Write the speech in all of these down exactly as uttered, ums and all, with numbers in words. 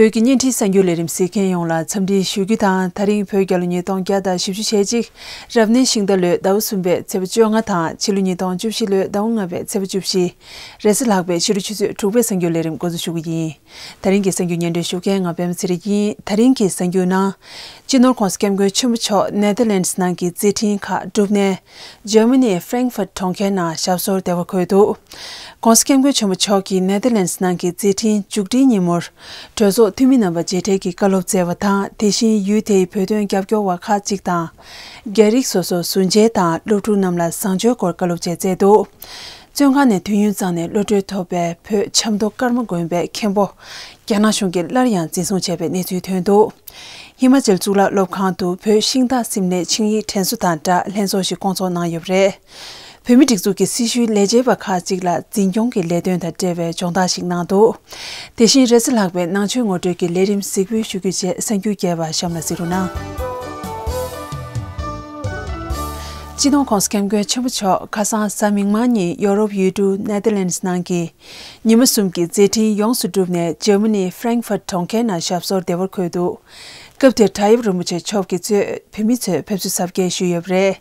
བོད་ཀྱི་བརྙན་འཕྲིན་གསར་འགྱུར་ལས་རིམ་གཟིགས་མཁན་ཡོངས་ལ་འཚམས་འདྲི་ཞུ་རྒྱུ་དང་། ད་རིང་བོད་རྒྱལ་ལོ་ཉིས་སྟོང་བརྒྱ་དང་བཞི་བཅུ་ཞེ་གཅིག་རབ་གནས་ཤིང་རྟ་ལོའི་ཟླ་བ་གསུམ་པའི་ཚེས་པ་བཅོ་ལྔ་དང་ཕྱི་ལོ་ཉིས་སྟོང་བཅུ་བཞི་ལོའི་ཟླ་བ་ལྔ་པའི་ཚེས་པ་བཅུ་བཞི། རེས་གཟའ་ལྷག་པའི་ཕྱི་དྲོ་ཆུ་ཚོད་དྲུག་པའི་གསར་འགྱུར་ལས་རིམ་འགོ་འཛུགས་ཞུ་གི་ཡིན། ད་རིང་གི་གསར་འགྱུར་སྙན་སྒྲོན་ཞུ་མཁན་ང་པད་མ་ཚེ་རིང་ཡིན། ད་རིང་གི་གསར་འགྱུར་ནང་། སྤྱི་ནོར་༸གོང་ས་༸སྐྱབས་མགོན་ཆེན་པོ་མཆོག་ནེ་དར་ལེན་ཌི་ནང་གི་མཛད་འཕྲིན་ཁག་བསྒྲུབས་ནས། འཇར་མ་ནིའི་ཧྥ་རེང་ཧྥར་གྲོང་ཁྱེར་ནང་ཞབས་སོར་བདེ་བར་འཁོད་འདུག ༸གོང་ས་༸སྐྱབས་མགོན་ཆེན་པོ་མཆོག་གིས་ནེ་དར་ལེན་ཌི་ནང་གི་མཛད་འཕྲིན་མཇུག་སྒྲིལ་ཉིན་མོར། གྲོས་ཚོགས་འཐུས་མི་རྣམ་པ་མཇལ་འཕྲད་ཀྱིས་བཀའ་སློབ་སྩལ་བ་དང་། དེ་བཞིན་ཡུལ་དེའི་བོད་དོན་རྒྱབ་སྐྱོར་བ་ཁག་ཅིག་དང་། རྒྱ་རིགས་སོ་སོར་ཟུར་མཇལ་དང་། སློབ་ཕྲུག་རྣམས་ལ་བཟང་སྤྱོད་སྐོར་བཀའ་སློབ་བཅས་སྩལ་འདུག་བཙོན་ཁང་ནས་དུས་ཡུན་གཙང་ནས་གློད་གྲོལ་ཐོབ་པའི་བོད་ཆབ་མདོ་ཀརྨ་དགོན་པའི་མཁན་པོ་རྒྱ་ནག་གཞུང་གིས་སླར་ཡང་འཛིན་བཟུང་བྱས་པའི་གནས་ཚུལ་ཐོན་འདུག་ཧི་མ་ཅལ་གཙུག་ལག་སློབ་ཁང་དུ་བོད་ཤིང་རྟ་སིམ་ལའི་ཆིངས་ཡིག་དྲན་གསོ་དང་སྦྲགས་ལྷན་ཚོགས་ཤིག་བསྐོང་ཚོགས་གནང་ཡོད་པ་རེད། བོད་མིའི་སྒྲིག་འཛུགས་ཀྱི་སྲི་ཞུའི་ལས་བྱེད་པ་ཁག་ཅིག་ལ་འཛིན་སྐྱོང་གི་ལས་དོན་དང་འབྲེལ་བའི་སྦྱོང་བརྡར་ཞིག་གནང་འདུག་དེ་བཞིན་རེས་གཟའ་ལྷག་པའི་ནང་ཆོས་ངོ་སྤྲོད་ཀྱི་ལས་རིམ་གཟིགས་འབུལ་ཞུ་རྒྱུ་བཅས་གསར་འགྱུར་རྒྱས་པ་གཤམ་ལ་གཟིགས་རོགས་གནང་། སྤྱི་ནོར་༸གོང་ས་༸སྐྱབས་མགོན་ཆེན་པོ་མཆོག་ཁ་སང་གཟའ་མིག་དམར་ཉིན་ཡོ་རོབ་ཡུལ་གྲུ་ནེ་དར་ལེན་ཌི་ནང་གི་ཉི་མ་གསུམ་གྱི་མཛད་འཕྲིན་ཡོངས་སུ་གྲུབ་ནས། འཇར་མ་ནིའི་ཧྥ་རེང་ཧྥར་གྲོང་ཁྱེར་ནང་ཞབས་སོར་བདེ་བར་འཁོད་འདུག་སྐབས་དེར་བྲག་གཡབ་རིན་པོ་ཆེ་མཆོག་གིས་གཙོས་བོད་མི་ཚོས་ཕེབས་བསུ་གཟབ་རྒྱས་ཞུས་ཡོད་པ་རེད།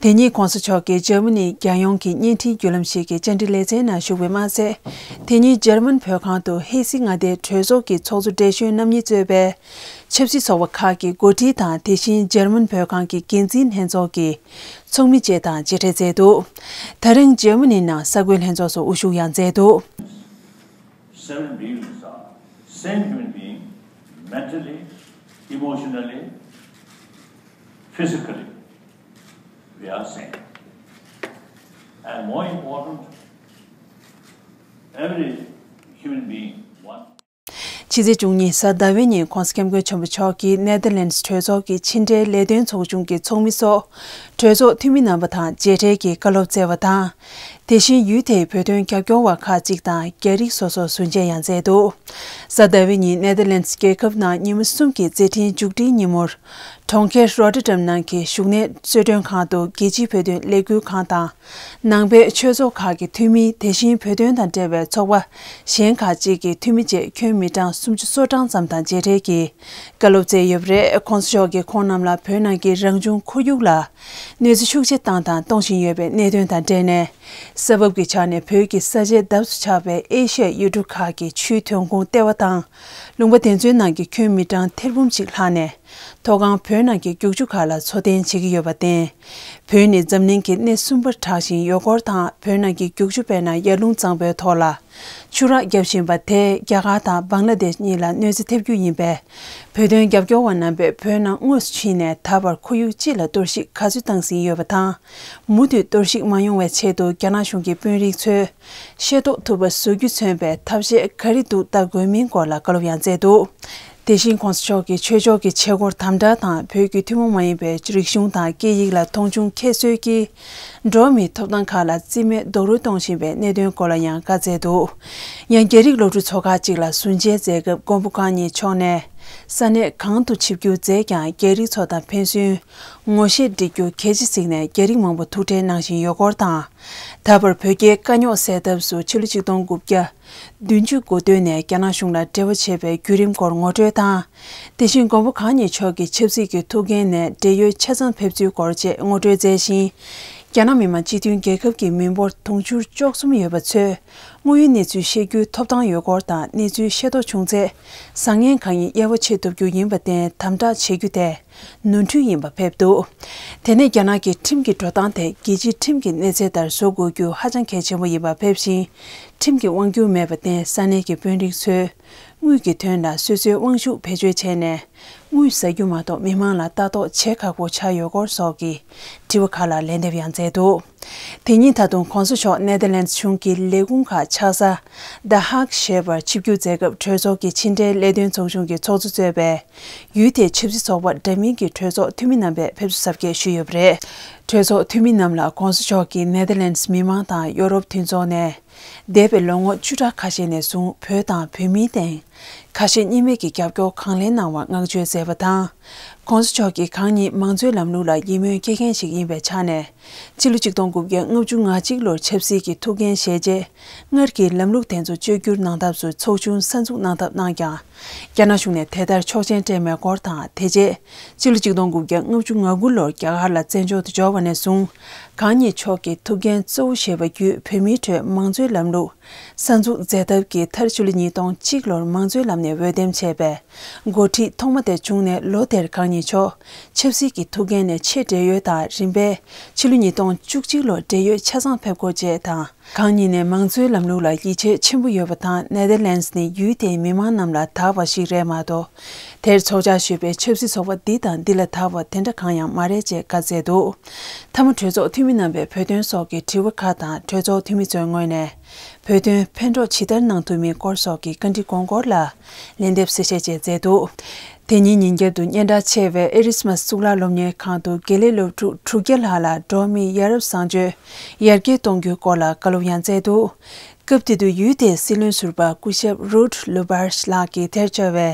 དེ་ཉིན་༸གོང་ས་མཆོག་གིས་འཇར་མ་ནིའི་རྒྱལ་ཡོངས་ཀྱི་བརྙན་འཕྲིན་བརྒྱུད་ལམ་ཞིག་གི་བཅར་འདྲི་ལེ་ཚན་ནང་ཞུགས་པ་མ་ཟད། དེ་ཉིན་འཇར་མན་བོད་ཁང་དུ་ཧེ་སི་མངའ་སྡེའི་གྲོས་ཚོགས་ཀྱི་ཚོགས་གཙོ་བགྲེས་གཞོན་རྣམ་གཉིས་གཙོས་པའི་ཆབ་སྲིད་ཚོགས་པ་ཁག་གི་འགོ་ཁྲིད་དང་། དེ་བཞིན་འཇར་མན་བོད་ཁང་གི་འགན་འཛིན་ལྷན་ཚོགས་ཀྱི་ཚོགས་མི་བཅས་དང་མཇལ་འཕྲད་མཛད་འདུག་དེ་རིང་འཇར་མ་ནི་ནང་གསར་འགོད་ལྷན་ཚོགས་སུ་དབུ་བཞུགས་ཡང་མཛད་འདུག Seven beings are same human being, mentally, emotionally, physically. We are same. And more important, every human being, one. ཕྱི་ཚེས་བཅུ་གཉིས་གཟའ་ཟླ་བའི་ཉིན་༸གོང་ས་༸སྐྱབས་མགོན་ཆེན་པོ་མཆོག་གིས་ནེ་དར་ལེན་ཌི་གྲོས་ཚོགས་ཀྱི་ཕྱི་འབྲེལ་ལས་དོན་ཚོགས་ཆུང་གི་ཚོགས་མི་སོགས་གྲོས་ཚོགས་འཐུས་མི་རྣམ་པ་དང་མཇལ་འཕྲད་ཀྱིས་བཀའ་སློབ་སྩལ་བ་དང་། དེ་བཞིན་ཡུལ་དེའི་བོད་དོན་རྒྱབ་སྐྱོར་བ་ཁག་ཅིག་དང་རྒྱ་རིགས་སོ་སོར་ཟུར་མཇལ་ཡང་མཛད་འདུག་གཟའ་ཟླ་བའི་ཉིན་ནེ་དར་ལེན་ཌི་རྒྱལ་ཁབ་ནང་ཉི་མ་གསུམ་གྱི་མཛད་འཕྲིན་མཇུག་སྒྲིལ་ཉིན་མོར། གྲོང་ཁྱེར་རོ་ཊར་ཌམ་ནང་གི་བཞུགས་གནས་གསོལ་མགྲོན་ཁང་དུ་རྒྱལ་སྤྱིའི་བོད་དོན་ལས་འགུལ་ཁང་དང་། ནང་པའི་ཆོས་ཚོགས་ཁག་གི་འཐུས་མི། དེ་བཞིན་བོད་དོན་དང་འབྲེལ་བའི་ཚོགས་པ་གཞན་ཁག་ཅིག་གི་འཐུས་མི་བཅས་ཁྱོན་མི་གྲངས་སུམ་ཅུ་སོ་གྲངས་ཙམ་དང་མཇལ་འཕྲད་ཀྱིས་བཀའ་སློབ་སྩལ་ཡོད་པ་རེད། ༸གོང་ས་མཆོག་གིས་ཁོང་རྣམས་ལ་བོད་ནང་གི་རང་བྱུང་ཁོར་ཡུག་ལ་གནོད་འཚེ་ཤུགས་ཆེ་བཏང་དང་གཏོང་བཞིན་ཡོད་པའི་གནད་དོན་དང་འབྲེལ་ནས། ས་བབ་ཀྱི་ཆ་ནས་བོད་ཀྱི་ས་ཆའི་འདབས་སུ་ཆགས་པའི་ཨེ་ཤི་ཡའི་ཡུལ་གྲུ་ཁག་གི་ཆུའི་ཐོན་ཁུངས་ལྟེ་བ་དང་། ལུང་པ་དེ་ཚོའི་ནང་གི་ཁྱོན་མི་གྲངས་ཐེར་འབུམ་གཅིག་ལྷག་ནས། མཐོ་སྒང་བོད་ནང་གི་རྒྱུག་ཆུ་ཁག་ལ་འཚོ་རྟེན་བྱེད་ཀྱི་ཡོད་པར་བརྟེན། བོད་ནི་འཛམ་གླིང་གི་སྣེ་གསུམ་པར་གྲགས་བཞིན་ཡོད་སྐོར་དང་། བོད་ནང་གི་རྒྱུག་ཆུ་དཔེར་ན་ཡར་ཀླུང་གཙང་པོའི་ཐོག་ལ་ཆུ་རགས་བརྒྱབ་བཞིན་པ་དེས་རྒྱ་གར་དང་བང་ལ་དེཤ་གཉིས་ལ་གནོད་འཚེ་ཐེབས་རྒྱུ་ཡིན་པས། བོད་དོན་རྒྱབ་སྐྱོར་བ་རྣམ་པས་བོད་ནང་དངོས་སུ་ཕྱིན་ནས་ད་བར་ཁོར་ཡུག་སྤྱི་ལ་གཏོར་བཤིག་ག་ཚོད་བཏང་ཟིན་ཡོད་པ་དང་། མུ་མཐུད་གཏོར་བཤིག་མ་ཡོང་བའི་ཆེད་དུ་རྒྱ་ནག་གཞུང་གི་དཔོན་རིགས་ཚོས་ཤེས་རྟོགས་ཐུབ་པ་བཟོ་རྒྱུ་མཚོན་པའི་ཐབས་ཤེས་ག་རེ་འདུག་བལྟ་དགོས་མིན་སྐོར་ལ་བཀའ་སློབ་ཡང་སྩལ་འདུག་དེ་བཞིན་༸གོང་ས་མཆོག་གིས་ཆོས་ཕྱོགས་ཀྱི་ཆས་སྒོར་དམ་དྲག་དང་། བོད་ཀྱི་ཐུན་མོང་མ་ཡིན་པའི་རིག་གཞུང་དང་སྐད་ཡིག་ལ་མཐོང་ཆུང་ཁྱད་གསོད་ཀྱིས། འགྲོ་བ་མིའི་ཐོབ་ཐང་ཁག་ལ་རྩིས་མེད་རྡོག་རོལ་གཏོང་བཞིན་པའི་གནད་དོན་སྐོར་ལ་ཡང་བཀའ་སྩལ་འདུག་ཡང་རྒྱ་རིགས་སློབ་ཕྲུག་ཚོ་ཁག་ཅིག་ལ་ཟུར་མཇལ་མཛད་སྐབས། མགོན་པོ་གང་ཉིད་མཆོག་ནས། ས་གནས་གང་དུ་ཆིབས་བསྒྱུར་མཛད་ཀྱང་། རྒྱ་རིགས་ཚོ་དང་ཕན་ཚུན་ངོ་ཤེས་སྒྲིག་རྒྱུ་གལ་ཆེ་གཟིགས་ནས། རྒྱ་རིགས་མང་པོ་ཐུག་འཕྲད་གནང་བཞིན་ཡོད་སྐོར་དང་། ད་བར་བོད་རྒྱའི་དཀའ་རྙོག་སེལ་ཐབས་སུ་ཕྱི་ལོ་ཆིག་སྟོང་དགུ་བརྒྱ་བདུན་ཅུ་དགུ་སྟོད་ནས་རྒྱ་ནག་གཞུང་ལ་འབྲེལ་བ་བྱེད་པའི་བརྒྱུད་རིམ་སྐོར་ངོ་སྤྲོད་དང་། དེ་བཞིན་མགོན་པོ་གང་ཉིད་མཆོག་གི་ཆབ་སྲིད་ཀྱི་ཐུགས་འགན་ནས་བགྲེས་ཡོལ་ཆ་ཚང་ཕེབས་ཚུལ་སྐོར་བཅས་ངོ་སྤྲོད་མཛད་ཅིང་། རྒྱ་ནག་མི་དམངས་སྤྱི་མཐུན་རྒྱལ་ཁབ་ཀྱི་མི་འབོར་དུང་ཕྱུར་བཅུ་གསུམ་ཡོད་པ་ཚོས་དངོས་ཡོད་གནས་ཚུལ་ཤེས་རྒྱུའི་ཐོབ་ཐང་ཡོད་སྐོར་དང་། གནས་ཚུལ་ཤེས་རྟོགས་བྱུང་ཚེ། བཟང་ངན་གང་ཡིན་དབྱེ་བ་ཕྱེ་ཐུབ་རྒྱུ་ཡིན་པར་བརྟེན། དམ་དྲག་བྱེད་རྒྱུ་དེ་ནོར་འཁྲུལ་ཡིན་པ་ཕེབས་འདུག་དེ་ནས་རྒྱ་ནག་གི་ཁྲིམས་ཀྱི་འགྲོ་སྟངས་དེ་རྒྱལ་སྤྱིའི་ཁྲིམས་ཀྱི་གནས་ཚད་ལྟར་བཟོ་དགོས་རྒྱུ་ཧ་ཅང་གལ་ཆེན་པོ་ཡིན་པ་ཕེབས་ཤིང་། ཁྲིམས་ཀྱི་དབང་སྒྱུར་མེད་པར་བརྟེན། ས་གནས་ཀྱི་དཔོན་རིགས་ཚོས་དངུལ་གྱི་དོན་ལ་སོ་སོའི་དབང་ཤུགས་བེད་སྤྱོད་བྱས་ནས། དངུལ་ཟ་རྒྱུ་མ་གཏོགས་མི་མང་ལ་ལྟ་རྟོག་བྱེད་ཁག་པོ་ཆགས་ཡོད་སྐོར་སོགས་ཀྱི་དྲི་བ་ཁག་ལ་ལན་འདེབས་ཡང་མཛད་འདུག་དེ་ཉིན་ད་དུང་གོང་ས་མཆོག་ནེ་དར་ལེན་ཌི་གཞུང་གི་ལས་ཁུངས་ཁག་ཆགས་ས་The Hague ཞེས་པར་ཆིབས་བསྒྱུར་མཛད་སྐབས། གྲོས་ཚོགས་ཀྱི་ཕྱི་འབྲེལ་ལས་དོན་ཚོགས་ཆུང་གི་ཚོགས་གཙོ་གཙོས་པའི་ཡུལ་དེའི་ཆབ་སྲིད་ཚོགས་པ་འདྲ་མིན་གྱི་གྲོས་ཚོགས་འཐུས་མི་རྣམ་པས་ཕེབས་བསུ་གཟབ་རྒྱས་ཞུས་ཡོད་པ་རེད། གྲོས་ཚོགས་འཐུས་མི་རྣམས་ལ་གོང་ས་མཆོག་གིས་ནེ་དར་ལེན་ཌི་མི་མང་དང་ཡོ་རོབ་མཐུན་ཚོགས་ནས། འདས་པའི་ལོ་ངོ་བཅུ་ཕྲག་ཁ་ཤས་ནས་བཟུང་བོད་དང་བོད་མིའི་སྟེང་ཁ་ཞེ་གཉིས་མེད་ཀྱི་རྒྱབ་སྐྱོར་གང་ལེགས་གནང་བར་བསྔགས་བརྗོད་མཛད་པ་དང་། ༸གོང་ས་མཆོག་གིས་གང་ཉིད་མང་གཙོའི་ལམ་ལུགས་ལ་ཡིད་སྨོན་སྐྱེ་མཁན་ཞིག་ཡིན་པའི་ཆ་ནས། ཕྱི་ལོ་ཆིག་སྟོང་དགུ་བརྒྱ་ལྔ་བཅུ་ང་གཅིག་ལོར་ཆབ་སྲིད་ཀྱི་ཐུགས་འགན་བཞེས་རྗེས། སྔར་གྱི་ལམ་ལུགས་དེ་ཚོ་བཅོས་བསྒྱུར་གནང་ཐབས་སུ་ཚོགས་ཆུང་གསར་འཛུགས་གནང་ཐབས་གནང་ཀྱང་། རྒྱ་ནག་གཞུང་ནས་དེ་ལྟར་ཆོག་མཆན་སྤྲད་མེད་སྐོར་དང་། དེ་རྗེས་ཕྱི་ལོ་ཆིག་སྟོང་དགུ་བརྒྱ་ལྔ་བཅུ་ང་དགུ་ལོར་རྒྱ་གར་ལ་བཙན་བྱོལ་དུ་འབྱོར་བ་ནས་བཟུང་། གང་ཉིད་མཆོག་གི་ཐུགས་འགན་གཙོ་བོ་བཞེས་པ་བརྒྱུད། བོད་མིའི་ཁྲོད་མང་གཙོའི་ལམ་ལུགས་གསར་འཛུགས་མཛད་ཐབས་ཀྱི་མཐར། ཕྱི་ལོ་ཉིས་སྟོང་གཅིག་ལོར་མང་གཙོའི་ལམ་ནས་འོས་འདེམས་བྱས་པའི་འགོ་ཁྲིད་ཐོག་མ་དེ་བྱུང་ནས། ལོ་དེར་གང་ཉིད་མཆོག་ཆབ་སྲིད་ཀྱི་ཐུགས་འགན་ནས་ཆེད་བགྲེས་ཡོལ་དང་། རིམ་པས་ཕྱི་ལོ་ཉིས་སྟོང་བཅུ་གཅིག་ལོར་བགྲེས་ཡོལ་ཆ་ཚང་ཕེབས་སྒོ་བཅས་དང་། གང་ཉིད་ནས་མང་གཙོའི་ལམ་ལུགས་ལ་ཡིད་ཆེས་ཆེན་པོ་ཡོད་པ་དང་། ནེ་དར་ལེན་སི་ནི་ཡུལ་དེའི་མི་མང་རྣམས་ལ་དག་པ་ཞིག་རེད་མ་གཏོགས། དེར་ཚོགས་བཅར་ཞུས་པའི་ཆབ་སྲིད་ཚོགས་པ་འདི་དང་འདི་ལ་དག་པ་དེ་འདྲ་གང་ཡང་མ་རེད་ཅེས་བཀའ་སྩལ་འདུག། མཐའ་མ་གྲོས་ཚོགས་འཐུས་མི་རྣམ་པས་བོད་དོན་སོགས་ཀྱི་དྲི་བ་ཁག་དང་། གྲོས་ཚོགས་འཐུས་མི་ཚོའི་ངོས་ནས་བོད་དོན་ཕན་གྲོགས་ཇི་ལྟར་གནང་ཐུབ་མིན་སྐོར་སོགས་ཀྱི་བཀའ་འདྲི་དགོངས་སྐོར་ལ་ལན་འདེབས་གསལ་བཤད་བཅས་མཛད་འདུག། དེ་ཉིན་ཉིན་རྒྱབ་ཏུ་སྙན་གྲགས་ཆེ་བའི་ཨེ་རིས་མཱས་གཙུག་ལག་སློབ་གཉེར་ཁང་དུ་དགེ་ལས་སློབ་ཕྲུག་དྲུག་བརྒྱ་ལྷག་ལ་འགྲོ་བ་མིའི་ཡ་རབས་བཟང་སྤྱོད་ཡར་རྒྱས་གཏོང་རྒྱུའི་སྐོར་ལ་བཀའ་སློབ་ཡང་སྩལ་འདུག། སྐབས་དེ་དུས་ཡུལ་དེའི་སྲིད་བློན་ཟུར་པ་སྐུ་ཞབས་རུད་ལུ་བར་ལགས་ཀྱིས་དེར་བཅར་བའི་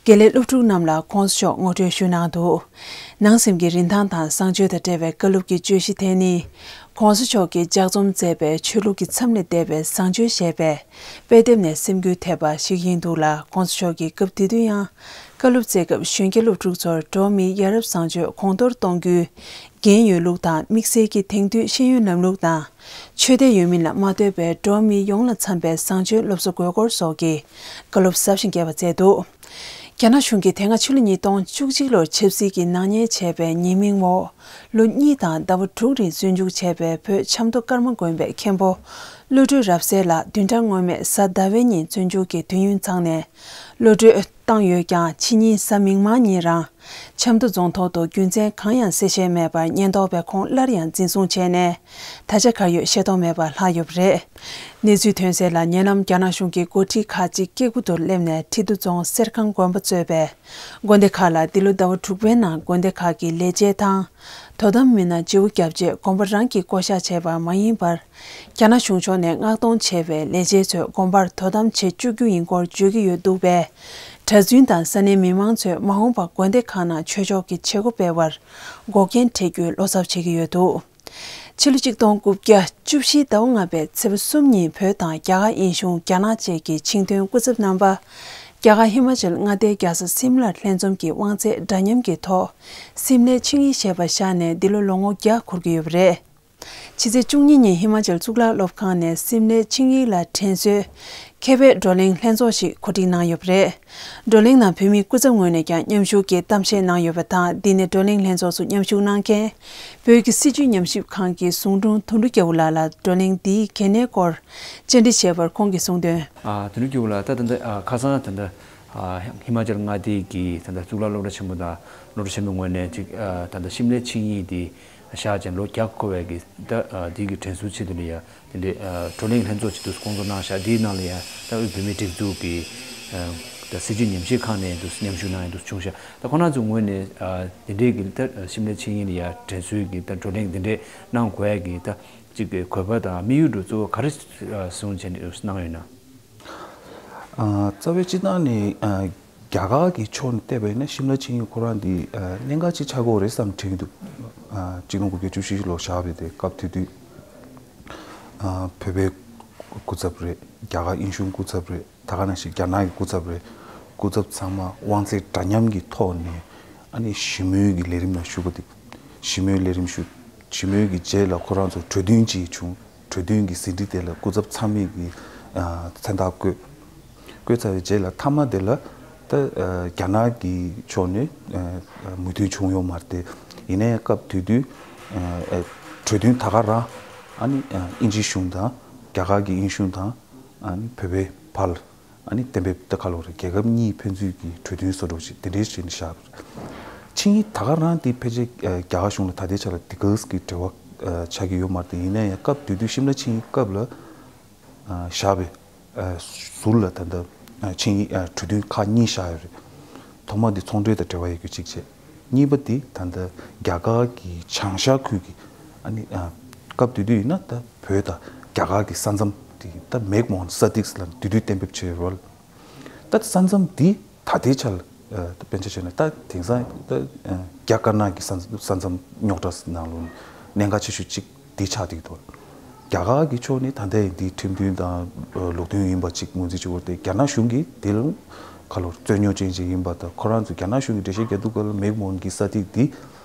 དགེ་ལས་སློབ་ཕྲུག་རྣམས་ལ་༸གོང་ས་མཆོག་ངོ་སྤྲོད་ཞུས་གནང་འདུག། ནང་སེམས་ཀྱི་རིན་ཐང་དང་བཟང་སྤྱོད་དང་འབྲེལ་བའི་བཀའ་སློབ་ཀྱི་བརྗོད་གཞི་དེ་ནི། ༸གོང་ས་མཆོག་གིས་ལྗགས་རྩོམ་མཛད་པའི་ཆོས་ལུགས་ཀྱི་མཚམས་ལས་འདས་པའི་བཟང་སྤྱོད་ཞེས་པའི་དཔེ་དེབ་ནས་སེམས་འགུལ་ཐེབས་པ་ཞིག་ཡིན་འདུག་ལ། ༸གོང་ས་མཆོག་གིས་སྐབས་དེ་དུས་ཡང་བཀའ་སློབ་སྩལ་སྐབས། གཞོན་སྐྱེས་སློབ་ཕྲུག་ཚོར་འགྲོ་བ་མིའི་ཡ་རབས་བཟང་སྤྱོད་གོང་མཐོར་གཏོང་རྒྱུའི་འགན་ཡོད་ལུགས་དང་། དམིགས་བསལ་གྱིས་དེང་དུས་ཤེས་ཡོན་ལམ་ལུགས་དང་ཆོས་དད་ཡོད་མིན་ལ་མ་ལྟོས་པའི་འགྲོ་བ་མི་ཡོངས་ལ་འཚམ་པའི་བཟང་སྤྱོད་སློབ་གསོ་དགོས་སྐོར་སོགས་ཀྱི་བཀའ་སློབ་ཟབ་ཞིང་རྒྱས་པ་སྩལ་འདུག། རྒྱ་ནག་གཞུང་གིས་དེ་སྔ་ཕྱི་ལོ་ཉིས་སྟོང་བཅུ་གཅིག་ལོར་ཆབ་སྲིད་ཀྱི་ནག་ཉེས་བྱས་པའི་ཉེས་མིང་འོག་ལོ་གཉིས་དང་ཟླ་བ་དྲུག་རིང་བཙོན་འཇུག་བྱས་པའི་བོད་ཆབ་མདོ་ཀརྨ་དགོན་པའི་མཁན་པོ་བློ་གྲོས་རབ་གསལ་ལགས་བདུན་ཕྲག་སྔོན་མའི་གཟའ་ཟླ་བའི་ཉིན་བཙོན་འཇུག་གི་དུས་ཡུན་ཚང་ནས་གློད་གྲོལ་བཏང་ཡོད་ཀྱང་། ཕྱི་ཉིན་གཟའ་མིག་དམར་ཉིན་རང་ཆབ་མདོ་རྫོང་ཐོག་ཏུ་རྒྱུ་མཚན་གང་ཡང་གསལ་བཤད་མེད་པར་ཉེན་རྟོག་པས་ཁོང་སླར་ཡང་འཛིན་བཟུང་བྱས་ནས། ད་ཆ་གར་ཡོད་ཤེས་རྟོགས་མེད་པར་ལྷག་ཡོད་པ་རེད། གནས་ཚུལ་ཐོན་གསལ་ལ། ཉེ་ལམ་རྒྱ་ནག་གཞུང་གི་འགོ་ཁྲིད་ཁག་ཅིག་སྐྱེ་རྒུ་མདོར་སླེབས་ནས། ཁྲི་འདུ་རྫོང་གསེར་ཁང་དགོན་པ་གཙོས་པའི་དགོན་སྡེ་ཁག་ལ་འདི་ལོ་ཟླ་བ་དྲུག་པའི་ནང་དགོན་སྡེ་ཁག་གི་ལས་བྱེད་དང་དོ་དམ་མི་སྣ་བརྗེ་པོ་བརྒྱབ་རྗེས། དགོན་པ་རང་གིས་བསྐོ་བཞག་བྱས་པ་མ་ཡིན་པར། རྒྱ་ནག་གཞུང་ཕྱོགས་ནས་མངགས་གཏོང་བྱས་པའི་ལས་བྱེད་ཚོས་དགོན་པར་དོ་དམ་བྱེད་བཅུག་རྒྱུ་ཡིན་སྐོར་བརྗོད་ཀྱི་ཡོད་འདུག་པས། གྲྭ་བཙུན་དང་ས་གནས་མི་མང་ཚོས་མ་འོངས་པར་དགོན་སྡེ་ཁག་ནང་ཆོས་ཕྱོགས་ཀྱི་བྱེད་སྒོ་སྤེལ་བར་འགོག་རྐྱེན་འཕྲད་རྒྱུའི་བློ་འཚབ་བྱེད་ཀྱི་ཡོད་འདུག། ཕྱི་ལོ་ཆིག་སྟོང་དགུ་བརྒྱ་བཅུ་བཞི་ཟླ་བ་ལྔ་པའི་ཚེས་པ་གསུམ་ཉིན་བོད་དང་རྒྱ་གར་དབྱིན་གཞུང་། རྒྱ་ནག་བཅས་ཀྱི་ཆིངས་དོན་སྐུ་ཚབ་རྣམ་པ། རྒྱ་གར་ཧི་མ་ཅལ་མངའ་སྡེའི་རྒྱལ་ས་སིམ་ལར་ལྷན་འཛོམས་ཀྱི་དབང་ཚད་འདྲ་མཉམ་གྱི་ཐོག་སིམ་ལའི་ཆིངས་ཡིག་ཞེས་པ་བཞག་ནས་འདི་ལོ་ལོ་ངོ་བརྒྱ་འཁོར་གྱི་ཡོད་པ་རེད། ཕྱི་ཚེས་བཅུ་གཉིས་ཉིན་ཧི་མ་ཅལ་གཙུག་ལག་སློབ་ཁང་ནས་སིམ་ལའི་ཆིངས་ཡིག་ལ་དྲན་གསོའི་མཁས་པའི་བགྲོ་གླེང་ལྷན་ཚོགས་ཤིག་གོ་སྒྲིག་གནང་ཡོད་པ་རེད། བགྲོ་གླེང་ནང་བོད་མིའི་སྐུ་ཚབ་ངོས་ནས་ཀྱང་མཉམ་ཞུགས་ཀྱིས་གཏམ་བཤད་གནང་ཡོད་པ་དང་། འདི་ནས་བགྲོ་གླེང་ལྷན་ཚོགས་སུ་མཉམ་ཞུགས་གནང་མཁན་བོད་ཀྱི་སྲིད་བྱུས་ཉམས་ཞིབ་ཁང་གི་ཟུང་དྲུང་དོན་གྲུབ་རྒྱལ་པོ་ལགས་ལ་བགྲོ་གླེང་འདིའི་གལ་གནད་སྐོར་བཅར་འདྲི་བྱས་པར་ཁོང་གིས་གསུངས་དོན། ཨ། དོན་གྲུབ་རྒྱལ་པོ་ལགས། ད་ད་ལྟ་ཨ་ཁ་སང་ད་ལྟ་ཨ་ཧི་མ་ཅལ་མངའ་སྡེ་གི་ད་ལྟ་གཙུག་ལག་སློབ་གྲྭ་ཆེན་མོ་དང་སློབ་གྲྭ་ཆེན་མོའི་ངོས་ནས་ཅིག་ཨ་ད་ལྟ་ཤིམ་ལའི་ཆིངས་ཡིག་འདི་བཞག་ཅིང་ལོ་བརྒྱ་འཁོར་བའི་གི་ད་ཨ་འདི་གི་དྲན་གསོའི་ཆེད་དུ་ལ་ཡ། དེ་འདྲའི་ཨ་བགྲོ་གླེང་ལྷན་ཚོགས་ཅིག་ཏུ་བསྐོང་ཚོགས་གནང་ཤག། དེའི་ནང་ལ་ཡང་ད་དབུས་བོད་མིའི་སྒྲིག་འཛུགས་ཀྱི་ཨ་ད་སྲིད་བྱུས་ཉམས་ཞིབ་ཁང་ནས་འདུག་མཉམ་ཞུགས་གནང་ཡང་འདུག་བྱུང་ཤག། ད་ཁོང་རྣམ་ཚོའི་ངོས་ནས་ཨ་དེ་འདྲའི་གི་ད་ཤིམ་ལའི་ཆིངས་ཡིག་ལ་ཡང་དྲན་གསོའི་གི་ད་བགྲོ་གླེང་དེ་འདྲའི་གནང་དགོས་ཡ་གི་ད་ཅིག་གི་དགོས་པ་དང་དམིགས་ཡུལ་འདྲ་གཙོ་བོ་ག་རེ་བཟུང་བྱས་ནས་གནང་ཡོད་ན། ཨ་རྩ་བའི་སྤྱིར་བཏང་ནས་ཨ་རྒྱ་གར་གྱི་ཕྱོགས་ནས་བལྟས་པ་ཡིན་ན་ཤིམ་ལ་ཆིངས་ཡིག་ཁོ་རང་འདི་ཨ་གནད་འགག་ཅིག་ཆགས་ཀྱི་ཡོད་རེད་བསམ་དྲན་གྱི་འདུག། ཨ་གཅིག་སྟོང་དགུ་བརྒྱ་བཅུ་བཞི་ལོ་བཞག་པའི་དེ་སྐབས་དེ་དུས་ཨ་བོད་པའི་སྐུ་ཚབ་རེད། རྒྱ་གར་དབྱིན་གཞུང་སྐུ་ཚབ་རེད། ད་ག་ནང་བཞིན་རྒྱ་ནག་གི་སྐུ་ཚབ་རེད། སྐུ་ཚབ་ཚང་མ་དབང་ཚད་འདྲ་མཉམ་གྱི་ཐོག་ནས་ཨ་ནི་ཞི་མོལ་གྱི་ལས་རིམ་ལ་ཞུགས་པ་དེ། ཞི་མོལ་ལས་རིམ་ཞུ། ཞི་མོལ་གྱི་རྗེས་ལ་ཁོ་རང་ཚོ་གྲོས་མཐུན་ཅིག་བྱུང་། གྲོས་མཐུན་གྱི་ཟིན་བྲིས་དེ་ལ་སྐུ་ཚབ་ཚང་མས་ཀྱི་ཨ་མཚན་རྟགས་བཀོད། བཀོད་ཚར་བའི་རྗེས་ལ་མཐའ་མ་དེ་ལ་ད་ཨ་རྒྱ་ནག་གི་ཕྱོགས་ནས་ཨ་མོས་མཐུན་བྱུང་ཡོད་མ་རེད་དེ། ཡིན་ནའི་སྐབས་དེ་དུས་ཨ་གྲོས་མཐུན་ད་ག་རང་ཨ་ནི་ཨ་དབྱིན་ཇི་གཞུང་དང་རྒྱ་གར་གྱི་དབྱིན་གཞུང་དང་ཨ་ནི་བོད་པའི་བར། ཨ་ནི་གཏན་འབེབས་ད་ག་ལོ་རེད། རྒྱལ་ཁབ་གཉིས་ཕན་ཚུན་གྱི་གྲོས་མཐུན་བཟོ་འདྲ་ཞིག་དེ་འདྲའི་བྱས་ནས་བཞག་པ་རེད། ཆིངས་ཡིག་ད་ག་རང་དེ་ཕལ་ཆེར་ཨ་རྒྱ་གར་གཞུང་ལ་ད་ལྟའི་ཆ་ལ་དེ་ག་གི་འབྲེལ་བ་ཨ་ཆགས་ཀྱི་ཡོད་མ་རེད་དེ། ཡིན་ན་ཡང་སྐབས་དེ་དུས་ཤིམ་ལ་ཆིངས་ཡིག་སྐབས་ལ་ཨ་བཞག་པའི་ཨ་ཟུར་ལ་ད་ལྟ་ཨ་ཆིངས་ཡིག་ཨ་གྲོས་མཐུན་ཁག་གཉིས་བཞག་ཡོད་རེད། ཐོག་མ་དེ་ཚོང་འབྲེལ་དང་འབྲེལ་བ་ཡོད་རྒྱུ་གཅིག་བྱས། གཉིས་པ་དེ་ད་ལྟ་རྒྱ་གར་གྱི་བྱང་ཤར་ཁུལ་གྱི་ཨ་ནི་ཨ་སྐབས་དེ་དུས་ཡིན་ན་ད་བོད་དང་རྒྱ་གར་གྱི་ས་མཚམས་དེ་ད་མེག་མོ་ཧན་ས་ཏིགས་ལ་དེ་དུས་གཏན་འབེབས་བྱས་ཡོད་རེད། ད་ས་མཚམས་འདི་ད་ལྟའི་ཆར་ ཨ་ད་དཔེ་ཆ་བྱས་ན་ད་དེང་སང་ད་ཨ་རྒྱ་དཀར་ནག་གི་ས་ས་མཚམས་རྙོག་དྲ་ནང་ལོགས་གནད་འགག་ཆེ་ཤོས་གཅིག་འདི་ཆགས་བསྡད་ཀྱི་འདུག་རྒྱ་གར་གྱི་ཕྱོགས་ནས་ད་ལྟའི་འདི་ཁྲིམས་མཐུན་དང་ཨ་ལུགས་མཐུན་ཡིན་པ་གཅིག་ངོས་འཛིན་བྱེད་དགོས་ཏེ། རྒྱ་ནག་གཞུང་གིས་དེ་ལ་ཁ་ལོ་རྩོད་རྙོག་ཅན་ཅིག་ཡིན་པ་དང་། ཁོ་རང་ཚོས་རྒྱ་ནག་གཞུང་གིས་འགྲེལ་བཤད་རྒྱག་དུས་སྐབས་ལ་མེག་མོ་ཧན་གྱི་ས་ཐིག་འདི་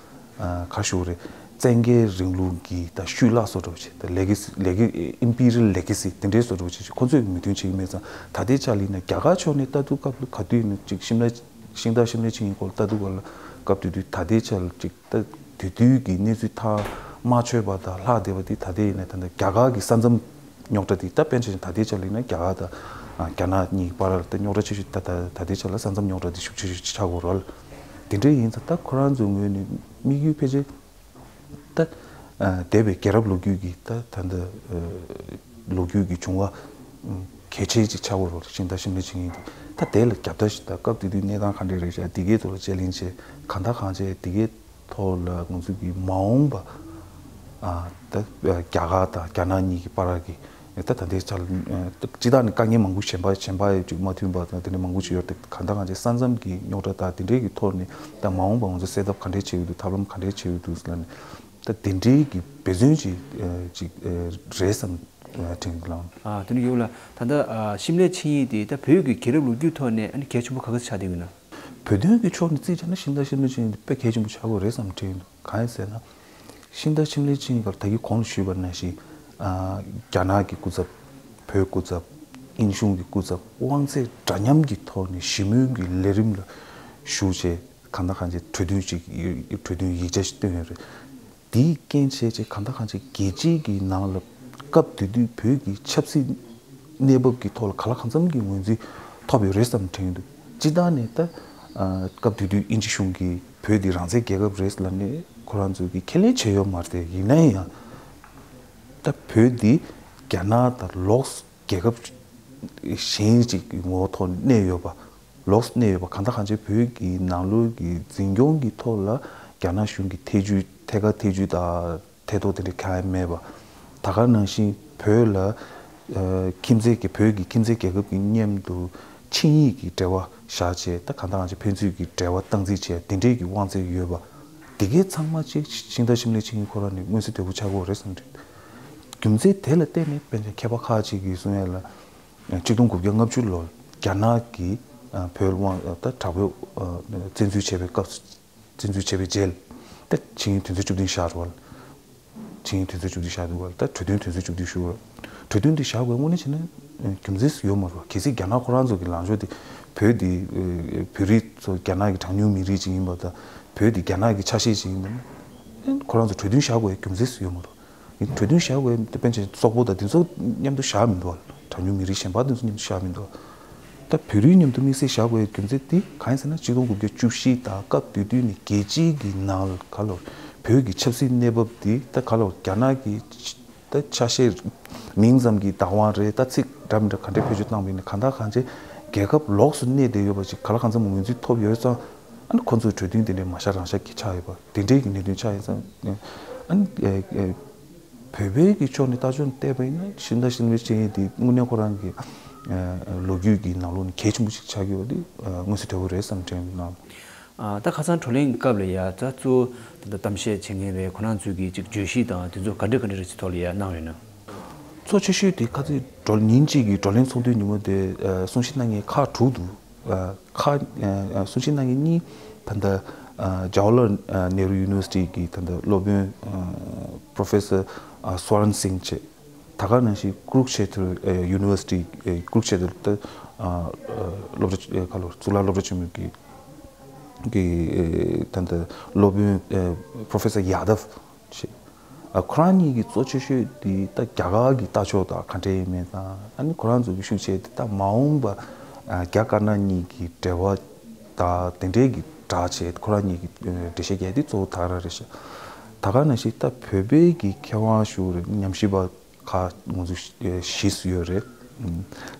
ཨ་ག་རེ་ཞུ་དགོས་རེད། བཙན་རྒྱལ་རིང་ལུགས་ཀྱི་ད་ཤུལ་བརླག་བཟོ་འདྲ་བྱས། ད་ལེ་གེ་སི་ལེ་གེ་ཨིམ་པི་རི་ཡལ་ལེ་གེ་སི་དེ་འདྲའི་བཟོ་འདྲ་བྱས། ཁོ་ཚོས་མོས་མཐུན་བྱེད་ཀྱི་མེད་ཙང་། ད་ལྟའི་ཆ་ལ་ཡིན་ན་རྒྱ་གར་ཕྱོགས་ནས་ལྟ་དུས་སྐབས་ལ་ག་དུས་ཡིན་ན་ཅིག་ཤིམ་ལ་ཤིང་རྟ་ཤིམ་ལ་ཆིངས་ཡིག་སྐོར་ལ་ལྟ་དུས་སྐབས་ལ་སྐབས་དེ་དུས་ད་ལྟའི་ཆ་ལ་ཅིག་ད་དེ་དུས་ཀྱི་གནས་ཚུལ་ཐག་མ་ཆོད་པ་དང་ལྷག་བསྡད་པ་དེ། ད་ལྟའི་ཡིན་ན་ད་ལྟ་རྒྱ་གར་གྱི་ས་མཚམས་རྙོག་དྲ་དེ་ད་དཔེ་ཆ་བཞག་ན་ད་ལྟའི་ཆ་ལ་ཡིན་ན་རྒྱ་གར་དང་ཨ་རྒྱ་ནག་གཉིས་བར་ལ་ད་རྙོག་དྲ་ཆེ་ཤོས་ད་ད་ད་ལྟའི་ཆ་ལ་ས་མཚམས་རྙོག་དྲ་དེ་ཤུགས་ཆེ་ཤོས་ཆགས་ཡོད་རེད། དེ་འདྲ་ཡིན་ཙང་ད་ཁོ་རང་ཚོའི་ངོས་ནས་དམིགས་ཡུལ་ཕལ་ཆེར་ད་ཨ་འདས་པའི་རྒྱལ་རབས་ལོ་རྒྱུས་ཀྱི་ད་ད་ལྟ་ཨ་ལོ་རྒྱུས་ཀྱི་བྱུང་བ་ཨ་གལ་ཆེན་ཅིག་ཆགས་ཡོད་རེད། ཤིང་རྟ་ཤིམ་ལ་ཆིངས་ཡིག་དེ། ད་དེ་ལ་རྒྱབ་ལྟ་ཞིག་ད་སྐབས་དེ་དུས་གནས་སྟངས་ག་འདྲས་རེད་ཤག་འདི་གའི་ཐོག་ལ་དཔྱད་གླེང་བྱས། གང་ལྟར་གང་བྱས་འདི་གའི་ཐོག་ལ་ང་ཚོ་གི་མ་འོངས་པ་ཨ་ད་རྒྱ་གར་དང་རྒྱ་ནག་གཉིས་ཀྱི་བར་གྱི་ད་ད་ལྟའི་ཆ་ལ་སྤྱི་བཏང་ནས་དཀའ་ངལ་མང་པོ་གཞན་པ་གཞན་པ་ཅིག་མ་མཐུན་པ་དང་དེ་འདྲ་མང་པོ་ཅིག་ཡོད་རེད། གང་ལྟར་གང་བྱས་ས་མཚམས་ཀྱི་རྙོག་དྲ་དང་དེ་འདྲའི་གི་ཐོག་ནས་ད་མ་འོངས་པ་ང་ཚོ་སེལ་ཐབས་ག་འདྲས་བྱེད་ཀྱི་འདུག་ཐབས་ལམ་ག་འདྲས་བྱེད་ཀྱི་འདུག་ཟེར་ལབ་ནས། ད་དེ་འདྲའི་གི་འབད་བརྩོན་ཅིག་ཅིག་རེད་བསམ་དྲན་གྱི་ལགས། ཨ་དེ་ནི་ཡོད་ལ། ད་ལྟ་ཨ་ཤིམ་ལའི་ཆིངས་ཡིག་དེ་ད་བོད་ཀྱི་རྒྱལ་རབས་ལོ་རྒྱུས་ཐོག་ནས་ཨ་ནི་གལ་ཆེན་པོ་ག་ག་ཚོད་ཆགས་བསྡད་ཡོད་ན། བོད་དོན་གྱི་ཕྱོགས་ནས་རྩིས་བྱས་ན་ཤིང་རྟ་ཤིང་རྟ་ཆིངས་ཡིག་དེ་དཔེ་གལ་ཆེན་པོ་ཆགས་ཀྱི་ཡོད་རེད་བསམ་དྲན་གྱི་འདུག་གང་ཡིན་ཟེར་ན། ཤིང་རྟ་ཤིང་ལའི་ཆིངས་ཡིག་སྐབས་ད་གིན་གོང་ལ་ཞུས་པ་ནང་བཞིན་ཨ་རྒྱ་ནག་གི་སྐུ་ཚབ། བོད་སྐུ་ཚབ། དབྱིན་གཞུང་གི་སྐུ་ཚབ། དབང་ཚད་འདྲ་མཉམ་གྱི་ཐོག་ནས་ཞི་མོལ་གྱི་ལས་རིམ་ལ་ཞུགས་བྱས། གང་ལྟར་གང་བྱས་གྲོས་མཐུན་ཅིག་གྲོས་མཐུན་ཡིག་ཆ་ཞིག་བཏོན་ཡོད་རེད། དེའི་རྐྱེན་བྱས་བྱས་གང་ལྟར་གང་བྱས་རྒྱལ་སྤྱིའི་གི་ནང་ལ་སྐབས་དེ་དུས་བོད་ཀྱི་ཆབ་སྲིད་གནས་བབ་ཀྱི་ཐོག་ལ་གང་ལ་གང་འཚམ་གྱི་ངོས་འཛིན་ཐོབ་ཡོད་རེད་བསམ་དྲན་གྱི་འདུག་སྤྱིར་བཏང་ནས་ད་ཨ་སྐབས་དེ་དུས་དབྱིན་ཇི་གཞུང་གིས་བོད་འདི་རང་བཙན་རྒྱལ་ཁབ་རེད་ལབ་ནས་ཁོ་རང་ཚོ་གིས་ཁས་ལེན་བྱས་ཡོད་མ་རེད། ཡིན་ན་ཡང་ད་བོད་འདི་རྒྱ་ནག་དང་ལོགས་རྒྱལ་ཁབ་གཞན་ཅིག་གི་ངོ་བོ་ཐོག་གནས་ཡོད་པ། ལོགས་གནས་ཡོད་པ། གང་ལྟར་གང་བྱས་བོད་ཀྱི་ནང་ལོགས་ཀྱི་འཛིན་སྐྱོང་གི་ཐོག་ལ་རྒྱ་ནག་གཞུང་གི་ཐེ་ཇུས་ཐད་ཀར་ཐེ་ཇུས་དང་ཐེ་གཏོགས་དེ་འདྲ་གང་ཡང་མེད་པ། ད་ག་ནང་བཞིན་བོད་ལ་ཨ་ཁྱིམ་མཚེས་ཀྱི་བོད་ཀྱི་ཁྱིམ་མཚེས་རྒྱལ་ཁབ་ཀྱི་མཉམ་དུ་ཆིངས་ཡིག་གི་འབྲེལ་བ་བཞག་བྱས། ད་གང་ལྟར་གང་བྱས་ཕན་ཚུན་གྱི་འབྲེལ་བ་སྟངས་འཛིན་བྱས་དེ་འདྲའི་གི་དབང་ཚད་ཡོད་པ། དེ་གའི་ཚང་མ་ཅིག་ཤིང་རྟ་ཤིམ་ལའི་ཆིངས་ཡིག་ཁོ་རང་ནས་མངོན་གསལ་དོད་པོ་ཆགས་ཀྱི་ཡོད་རེད་བསམ་གྱི་འདུག་རྒྱུ་མཚན་དེ་ལ་བརྟེན་ནས་དཔེར་ན་མཁས་པ་ཁག་ཅིག་གིས་གསུང་ཡ་ལ། གཅིག་སྟོང་དགུ་བརྒྱ་ལྔ་བཅུ་ལོར་རྒྱ་ནག་གིས་ཨ་བོད་དབང་ད་དྲག་པོའི་ཨ་བཙན་འཛུལ་བྱས་པའི་སྐབས་སུ། བཙན་འཛུལ་བྱས་པའི་རྗེས་ལ་ད་ཆིངས་ཡིག་དོན་ཚན་བཅུ་བདུན་བཞག་རེད་བ། ཆིངས་ཡིག་དོན་ཚན་བཅུ་བདུན་བཞག་འདུག་བ། ད་གྲོས་མཐུན་དོན་ཚན་བཅུ་བདུན་ཞུ་བ། གྲོས་མཐུན་འདི་བཞག་དགོས་དངོས་གནས་བྱས་ན་རྒྱུ་མཚན་ཡོད་མ་རེད་བ། གལ་སྲིད་རྒྱ་ནག་ཁོ་རང་ཚོ་གི་ལངས་ཕྱོགས་དེ་བོད་འདི་བོད་རིགས་ཚོ་རྒྱ་ནག་གི་གྲངས་ཉུང་མི་རིགས་ཅིག་ཡིན་པ་དང་། བོད་འདི་རྒྱ་ནག་གི་ཆ་ཤས་ཅིག་ཡིན་པ་ན། ཁོ་རང་ཚོ་གྲོས་མཐུན་བཞག་དགོས་རྒྱུ་མཚན་ཡོད་མ་རེད། གྲོས་མཐུན་བཞག་དགོས་དེ་དཔེར་ན་ཆ་བཞག་ན་སོག་པོ་དང་དེ་ཚོ་མཉམ་དུ་བཞག་མི་འདུག་བ། གྲངས་ཉུང་མི་རིགས་གཞན་པ་དེ་ཚོ་མཉམ་དུ་བཞག་མི་འདུག་བ། ད་བོད་རིགས་མཉམ་དུ་དམིགས་བསལ་བཞག་དགོས་རྒྱུ་མཚན་དེ་གང་ཡིན་ཟེར་ན། གཅིག་སྟོང་དགུ་བརྒྱ་བཅུ་བཞི་དང་སྐབས་དེ་དུས་ནས་རྒྱལ་སྤྱིའི་གི་ནང་ལ་ག་ལོར་བོད་ཀྱི་ཆབ་སྲིད་གནས་བབ་དེ་ད་ག་ལོར་རྒྱ་ནག་གི་ད་ཆ་ཤས་མིང་ཙམ་གྱི་བདག་དབང་རེད། ད་ཚིག་འདྲ་མི་འདྲ་ག་འདྲས་བེད་སྤྱོད་བཏང་བ་ཡིན་ན། གང་ལྟར་གང་བྱས་རྒྱལ་ཁབ་ལོགས་སུ་གནས་བསྡད་ཡོད་པ་ཅིག་ག་ལ་གང་འཚམ་ངོས་འཛིན་ཐོབ་ཡོད་ཙང་། ཨ་ནི་ཁོ་ཚོའི་གྲོས་མཐུན་དེ་འདྲའི་མ་ཤར་རང་ཤར་གྱི་ཆགས་ཡོད་པ་དེ་འདྲའི་གི་གནད་དོན་ཆགས་ཡོད་ཙང་། ཨ་ནི་ཨེ་ཨེ་བོད་པའི་གི་ཕྱོགས་ནས་ལྟ་ཕྱོགས་ནས་བལྟས་པ་ཡིན་ན་ཤིང་རྟ་ཤིང་རྟའི་ཆིངས་ཡིག་དེ་དངོས་གནས་ཁོ་རང་གི་ཨེ་ལོ་རྒྱུས་ཀྱི་ནང་ལོགས་ནས་གལ་ཆེན་པོ་ཞིག་ཆགས་ཀྱི་ཡོད་པ་དེ་ཨེ་མངོན་གསལ་དོད་པོ་རེད་བསམ་དྲན་གནང་། ཨ་ད་ཁ་སང་བགྲོ་གླེང་གི་སྐབས་ལ་ཡ་ད་གཙོ་བོ་ད་ལྟ་གཏམ་བཤད་བྱེད་མཁན་རེད། ཁོ་རང་ཚོའི་གི་ཅིག་བརྗོད་གཞི་དང་དེ་ཚོ་ག་འདྲ་ག་འདྲ་རེད་ཅིག་ཐོག་ལ་ཡ་གནང་ཡོད་ན། གཙོ་ཆེ་ཤོས་དེ་ཁ་སང་བགྲོ་ཉིན་གཅིག་གི་བགྲོ་གླེང་ཚོགས་དུས་ཉིན་མོ་དེ་ཨ་གསུང་བཤད་གནང་མཁན་ཁག་དྲུག་འདུག་ཨ་ཁག་ཨ་གསུང་བཤད་གནང་མཁན་གཉིས། ད་ལྟ་ཨ་ཇ་ཝ་ཧར་ལལ་ནེ་རུ་ཡུ་ནི་ཝར་སི་ཊི་གི་ད་ལྟ་སློབ་དཔོན་ཨ་པོ་རོ་ཕེ་སར་ཨ་སུ་ཝ་རན་སིང་བྱས། ད་ག་ནང་བཞིན་ཀུ་རུག་ཤེ་ཏྲ་ཨ་ཡུ་ནི་ཝར་སི་ཊི་ཨ་ཀུ་རུག་ཤེ་ཏྲ་ད་ཨ་ཨ་སློབ་གྲྭ་ཨ་ག་ལོར་གཙུག་ལག་སློབ་གྲྭ་ཆེན་མོ་གི་གི་ཨ་ད་ལྟ་སློབ་དཔོན་ཨ་པོ་རོ་ཕེ་སར་ཡ་དབ་བྱས། ཨ་ཁོ་རང་གཉིས་ཀྱི་གཙོ་ཆེ་ཤོས་དེ་ད་རྒྱ་གར་གྱི་ལྟ་ཕྱོགས་དང་ག་འདྲ་ཡིན་མིན་དང་། ཨ་ནི་ཁོ་རང་ཚོ་གི་ཤུགས་ཆེ་དེ་ད་མ་འོངས་པ་ཨ་རྒྱ་དཀར་ནག་གཉིས་ཀྱི་འབྲེལ་བ་དང་དེ་འབྲེལ་གྱི་སྦྲགས་བྱས་ཁོ་རང་གཉིས་ཀྱི་ཨ་འགྲེལ་བཤད་རྒྱག་དེ་གཙོ་བོ་ད་ག་རང་རེད་ཤག་ད་ག་ནང་བཞིན་ད་བོད་པའི་གི་མཁས་དབང་ཞུ་རེད། ཉམས་ཞིབ་པ་ཁག་ང་ཚོ་བཞི་སུ་ཡོད་རེད། ཨ་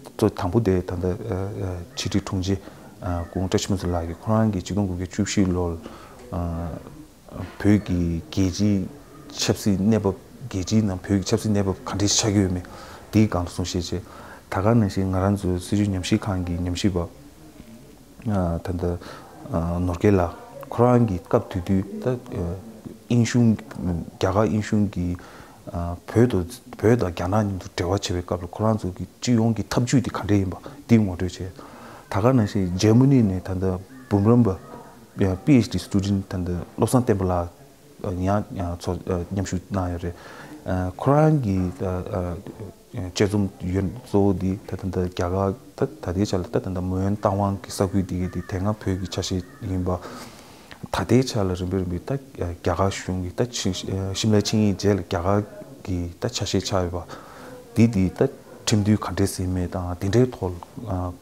གཙོ་དང་པོ་དེ་ད་ལྟ་ཨ་ཨ་ཕྱི་དྲིལ་དྲུང་ཆེ་ཨ་སྐུ་ངོ་བཀྲ་ཤིས་ཕུན་ཚོགས་ལགས་ཀྱིས་ཁོ་རང་གིས་གཅིག་སྟོང་དགུ་བརྒྱ་བཅུ་བཞི་ལོར་ཨ་བོད་ཀྱི་རྒྱལ་སྤྱིའི་ཆབ་སྲིད་གནས་བབ། རྒྱལ་སྤྱིའི་ནང་བོད་ཀྱི་ཆབ་སྲིད་གནས་བབ་ག་འདྲ་ཆགས་ཀྱི་ཡོད་མེད་དེའི་སྒང་དུ་གསུང་བཤད་བྱས། ད་ག་ནང་བཞིན་ང་རང་ཚོའི་སྲིད་བྱུས་ཉམས་ཞིབ་ཁང་གི་ཉམས་ཞིབ་པ་ཨ་ད་ལྟ་ ནོར་རྒྱས་ལགས་ཁོ་རང་གི་སྐབས་དེ་དུས་ད་ཨིན་ཤུང་རྒྱ་གར་ཨིན་ཤུང་གི་བོད་དུ་བོད་དང་རྒྱ་ནག་གཉིས་དུ་འབྲེལ་བ་བྱེད་པའི་སྐབས་ལ་ཁོ་རང་ཚོ་གི་སྤྱི་ཡོངས་ཀྱི་ཐབས་ཇུས་དེ་ག་འདྲས་ཡིན་པ་འདི་ངོ་སྤྲོད་བྱས། ད་ག་ནང་བཞིན་ཇར་མ་ནི་ནས་ད་ལྟ་འབུམ་རམས་པ་པི་ཨེཆ་ཌི་སི་ཊུ་ཌེན་ཊི་ད་ལྟ་བློ་བཟང་བསྟན་པ་ལགས་ཡང་ཡང་ཚོགས་མཉམ་ཞུགས་གནང་ཡོད་རེད། ཁོ་རང་གི་དཔྱད་རྩོམ་ཡོད་གཙོ་བོ་འདི་ད་ད་ལྟ་རྒྱ་གར་ད་ད་ལྟའི་ཆ་ལ་ད་ད་ལྟ་མོན་རྟ་དབང་གི་ས་ཁུལ་འདི་གི་འདི་དེ་སྔ་བོད་ཀྱི་ཆ་ཤས་ཡིན་པ། ད་ལྟའི་ཆ་ལ་རིམ་པས་རིམ་པས་ད་རྒྱ་གར་གཞུང་གི་ད་ཆིངས་ཤིམ་ལའི་ཆིངས་ཡིག་རྗེས་ལ་རྒྱ་གར་གྱི་ད་ཆ་ཤས་ཆགས་ཡོད་པ། འདི་འདི་ད་ཁྲིམས་མཐུན་ག་འདྲས་ཟིན་མེད་དང་དེ་འདྲའི་ཐོག་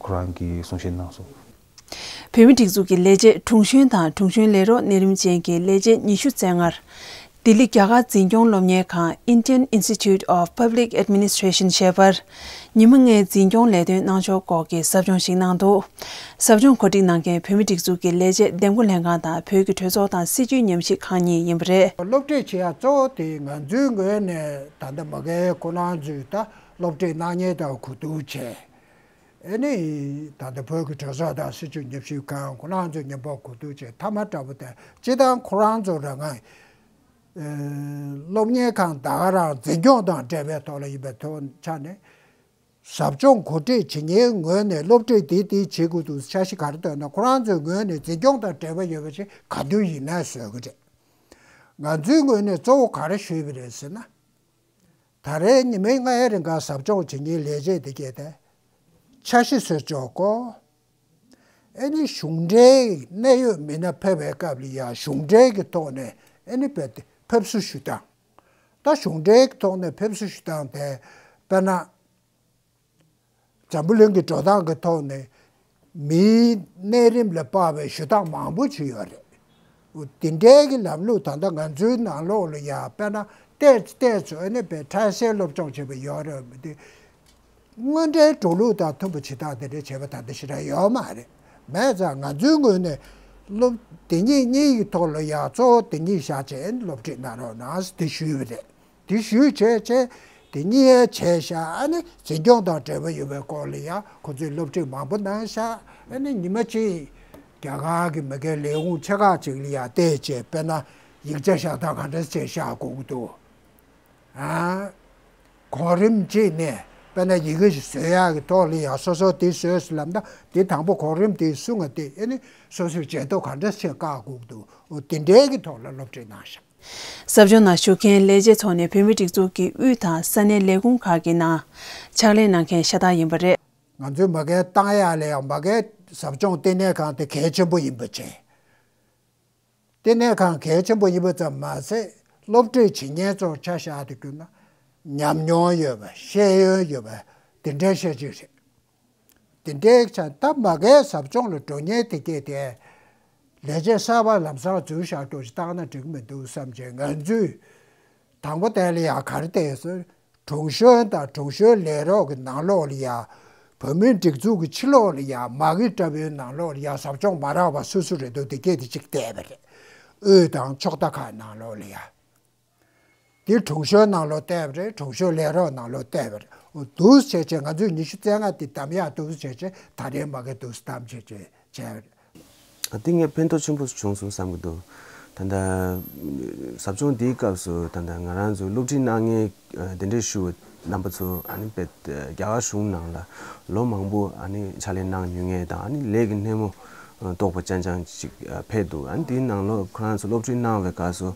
ཁོ་རང་གིས་གསུང་བཤད་གནང་སོང་། བོད་མིའི་སྒྲིག་འཛུགས་ཀྱི་ལས་བྱེད་དྲུང་གཞོན་དང་དྲུང་གཞོན་ལས་རོགས་གནས་རིམ་ཅན་གྱི་ལས་བྱེད་ཉི་ཤུ་རྩ་ལྔ། ལྡི་ལི་རྒྱ་གར་འཛིན་སྐྱོང་སློབ་གཉེར་ཁང་Indian Institute of Public Administration ཞེས་པར་ཉི་མ་ལྔའི་འཛིན་སྐྱོང་ལས་དོན་གནང་ཕྱོགས་སྐོར་གྱི་ཟབ་སྦྱོང་ཞིག་གནང་འདུག་ཟབ་སྦྱོང་གོ་སྒྲིག་གནང་མཁན་བོད་མིའི་སྒྲིག་འཛུགས་ཀྱི་ལས་བྱེད་འདེམས་བསྐོ་ལྷན་ཁང་དང་བོད་ཀྱི་གྲོས་ཚོགས་དང་སྲིད་བྱུས་ཉམས་ཞིབ་ཁང་གཉིས་ཡིན་པ་རེད། སློབ་ཁྲིད་བྱེད་ཡ་གཙོ་བོ་དེ་ང་ཚོའི་ངོས་ནས་ད་ལྟ་མ་གིའི་ཁོ་རང་ཚོས་ད་སློབ་ཁྲིད་གནང་མཁན་དང་གོ་བསྡུར་བྱས། ཨེ་ནི། ད་ལྟ་བོད་ཀྱི་གྲོས་ཚོགས་དང་སྲིད་བྱུས་ཉམས་ཞིབ་ཁང་ཁོ་རང་ཚོའི་མཉམ་པོ་གོ་བསྡུར་བྱས་མཐའ་མ་འདྲ་པོ་དེ་སྤྱི་བཏང་ཁོ་རང་ཚོ་རང་ང་སློབ་གཉེར་ཁང་ད་ག་རང་འཛིན་སྐྱོང་དང་འབྲེལ་བའི་ཐོག་ལ་ཡིན་པའི་ཐོག་ཆ་ནས་ཟབ་སྦྱོང་གོ་སྒྲིག་བྱེད་མཁན་ངོས་ནས་སློབ་ཁྲིད་འདི་འདི་བྱེད་དགོས་འདུག་འཆར་གཞི་ག་རེ་བཏོན་ན་ཁོ་རང་ཚོའི་ངོས་ནས་འཛིན་སྐྱོང་དང་འབྲེལ་བ་ཡོད་པ་ཞིག་ག་དུས་ཡིན་ན་བཟོ་གི་རེད། ང་ཚོའི་ངོས་ནས་གཙོ་བོ་ག་རེ་ཞུས་པ་རེད་ཟེར་ན། ད་རེས་ཉི་མའི་ལྔའི་རིང་ག་ཟབ་སྦྱོང་བྱེད་མཁན་ལས་བྱེད་དེ་གས་དེ། འཆར་གཞི་བཟོ་ཆོག་གོ། ཨེ་ནི་གཞུང་འབྲེལ་གནད་ཡོད་མི་སྣ་ཕེབས་པའི་སྐབས་ལ་ཡང་གཞུང་འབྲེལ་གྱི་ཐོག་ནས་ཨེ་ནི་ཕེབས་ཕེབས་བསུ་ཞུ་སྟངས། ད་གཞུང་འབྲེལ་གྱི་ཐོག་ནས་ཕེབས་བསུ་ཞུ་སྟངས་དེ་དཔེར་ན། འཛམ་བུ་གླིང་གི་འགྲོ་སྟངས་ཀྱི་ཐོག་ནས་མིའི་གནས་རིམ་ལ་དཔག་པའི་ཞུ་སྟངས་མང་པོ་ཅིག་ཡོད་རེད། འོ་དེ་འདྲའི་གི་ལམ་ལུགས་ད་ལྟ་ང་ཚོའི་ནང་ལོགས་ལ་ཡང་དཔེར་ན་ཏོག་ཙམ་ཏོག་ཙམ་ཨ་ནི་པའི་ཁྲལ་སེལ་སློབ་སྦྱོང་བྱེད་པ་ཡོད་རེད་མི་དེ། དངོས་འབྲེལ་འགྲོ་ལུགས་དང་མཐུན་པ་བྱེད་སྟངས་དེ་འདྲའི་བྱེད་པ་ད་ལྟ་ཞེ་དྲག་ཡོད་མ་རེད། མེད་ཙང་ང་ཚོའི་ངོས་ནས་སློབ་དེ་ཉིད་གཉིས་ཀྱི་ཐོག་ལ་ཡང་གཙོ་བོ་དེ་གཉིས་བཞག་བྱས་སློབ་ཁྲིད་གནང་རོགས་གནང་ཟེར་དེ་ཞུས་པ་རེད། དེ་ཞུས་བྱས་བྱས་དེ་གཉིས་བྱས་ཤག་ཨ་ནི་འཛིན་སྐྱོང་དང་འབྲེལ་བ་ཡོད་པའི་སྐོར་ལ་ཡང་ཁོ་ཚོས་སློབ་ཁྲིད་མང་པོ་གནང་ཤག་ཨ་ནི་ཉི་མ་གཅིག་རྒྱ་གར་གྱི་མི་སྒེར་ལས་ཁུངས་ཆེ་ཁག་ཅིག་ལ་ཡང་བལྟས་བྱས་དཔེར་ན་ཡིག་ཆ་བཞག་སྟངས་ག་འདྲ་བྱས་བཞག་དགོས་ཀྱི་འདུག་ཨ། གོང་རིམ་གཅིག་ནས་དཔེར་ན་ཡི་གེ་ཞིག་བཟོ་ཡག་གི་ཐོག་ལ་ཡང་སོ་སོ་དེ་བཟོས་ཟེར་ལབ་ན་དེ་དང་པོ་གོང་རིམ་དེ་སྲུང་བ་དེ་ཨ་ནི་སོ་སོའི་བྱེད་ཐོ་ག་འདྲ་བྱས་བཀག་དགོས་ཀྱི་འདུག་འོ་དེ་འདྲའི་གི་ཐོག་ལ་སློབ་ཁྲིད་གནང་ཤག་ཟབ་སྦྱོང་ནང་ཞུགས་མཁན་ལས་བྱེད་ཚོ་ནི་བོད་མིའི་སྒྲིག་འཛུགས་ཀྱི་དབུས་དང་ས་གནས་ལས་ཁུངས་ཁག་གི་ནང་ཕྱག་ལས་གནང་མཁན་ཤ་སྟག་ཡིན་པ་རེད། ང་ཚོའི་མ་གིའི་ཏང་ཡག་ལ་ཡང་མ་གིའི་ཟབ་སྦྱོང་ལྟེ་གནས་ཁང་དེ་གལ་ཆེན་པོ་ཡིན་པ་བྱས། ལྟེ་གནས་ཁང་གལ་ཆེན་པོ་ཡིན་པ་ཙམ་མ་ཟད་སློབ་ཁྲིད་བྱེད་མཁན་ཚོར་ཆ་བཞག་ཏུ་གྱུར་ན་ཉམས་མྱོང་ཡོད་པ་ཤེས་ཡོན་ཡོད་པ་དེ་འདྲའི་ཤེས་ཀྱི་རེད། དེ་འདྲའི་ཆ་ད་མ་གའི་ཟབ་སྦྱོང་ལ་འགྲོ་མཁན་དེ་གས་དེ་ལས་བྱེད་གསར་པ་ལམ་སང་འཛུལ་བཞག་རྒྱུ་ཞིག་བཏང་ན་འགྲིག་མི་འདུག་བསམ་བྱས་ང་ཚོས་དང་པོ་དེ་ལ་ཡང་ག་རེ་བལྟས་ཟེར་དྲུང་གཞོན་དང་དྲུང་གཞོན་ལས་རོགས་ཀྱི་ནང་ལོགས་ལ་ཡང་བོད་མིའི་སྒྲིག་འཛུགས་ཀྱི་ཕྱི་ལོགས་ལ་ཡང་མ་གི་ལྟ་བུའི་ནང་ལོགས་ལ་ཡང་ཟབ་སྦྱོང་མ་རག་པ་སོ་སོ་རེད་འདུག་དེ་སྐད་དེ་གཅིག་བལྟས་པ་རེད། དབུས་དང་ཕྱོགས་མཐའ་ཁག་ནང་ལོགས་ལ་ཡང་། འདི་དྲུང་གཞོན་ནང་ལོགས་བལྟས་པ་རེད། དྲུང་གཞོན་ལས་རོགས་ནང་ལོགས་བལྟས་པ་རེད། འོ་འདུག་བྱས་བྱས་ང་ཚོས་ཉི་ཤུ་རྩ་ལྔ་དེ་གདམ་ཡག་འདུག་བྱས་བྱས་ད་རེས་མ་གི་འདུག་གདམ་བྱས་བྱས་བྱས་པ་རེད། ཨ་འདི་ངས་ཕན་ཐོགས་ཆེན་པོ་བྱུང་སོང་བསམ་གྱི་འདུག་ད་ལྟ་ཟབ་སྦྱོང་འདིའི་སྐབས་སུ་ད་ལྟ་ང་རང་ཚོའི་སློབ་ཁྲིད་གནང་མཁན་གདན་འདྲེན་ཞུ་བ་རྣམ་པ་ཚོ་ཨ་ནི་དཔེ་རྒྱ་གར་གཞུང་ནང་ལ་ལོ་མང་པོ་ཨ་ནི་ཕྱག་ལས་གནང་མྱོང་མཁན་དང་ཨ་ནི་ལས་ཀྱི་སྣེ་མོ་རྟོགས་པ་ཅན་ཅན་ཅིག་ཕེབས་འདུག་ཨ་ནི་དེའི་ནང་ལོགས་ཁོ་རང་ཚོ་སློབ་ཁྲིད་གནང་བའི་སྐབས་སུ་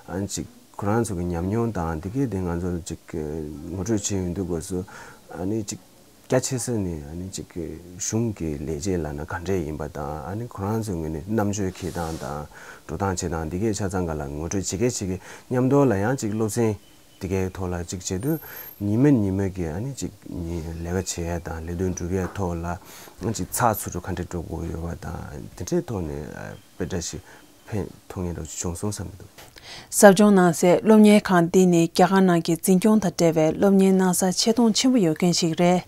ཨ་ནི་ཅིག་ཁོ་རང་ཚོ་གི་ཉམས་མྱོང་དང་འདི་གའི་དེ་ང་ཚོར་ཅིག་ངོ་སྤྲོད་བྱེད་ཡོང་དུས་སྐབས་སུ་ཨ་ནི་ཅིག་རྒྱ་ཆེ་ས་ནི་ཨ་ནི་ཅིག་གཞུང་གི་ལས་བྱེད་ལབ་ན་ག་འདྲས་ཡིན་པ་དང་ཨ་ནི་ཁོ་རང་ཚོའི་ངོས་ནས་རྣམ་དཔྱོད་འཁྱེར་སྟངས་དང་འགྲོ་སྟངས་བྱེད་སྟངས་འདི་གའི་ཆ་ཚང་ག་ལ་ངོ་སྤྲོད་བྱེད་མཁན་བྱེད་མཁན་མཉམ་དུ་ལ་ཡང་ཅིག་སློབ་ཚན་འདི་གའི་ཐོག་ལ་ཅིག་བྱེད་དུས་ཉི་མ་ཉི་མ་གི་ཨ་ནི་ཅིག་ལས་ཀ་བྱེད་ཡ་དང་ལས་དོན་སྒྲུབ་ཡ་ཐོག་ལ་ཅིག་ཚགས་ཚུད་འགྲོ་ག་འདྲས་འགྲོ་དགོས་ཡོད་པ་དང་དེ་འདྲའི་ཐོག་ནས་དཔེ་འདྲ་ཞིག་ཕན་ཐོགས་མཁན་འདྲ་བྱུང་སོང་བསམ་གྱི་འདུག་ཟབ་སྦྱོང་གནང་སའི་སློབ་གཉེར་ཁང་འདི་ནི་རྒྱ་གར་ནང་གི་འཛིན་སྐྱོང་དང་འབྲེལ་བའི་སློབ་གཉེར་གནང་ས་ཆེ་མཐོང་ཆེན་པོ་ཡོད་མཁན་ཞིག་རེད།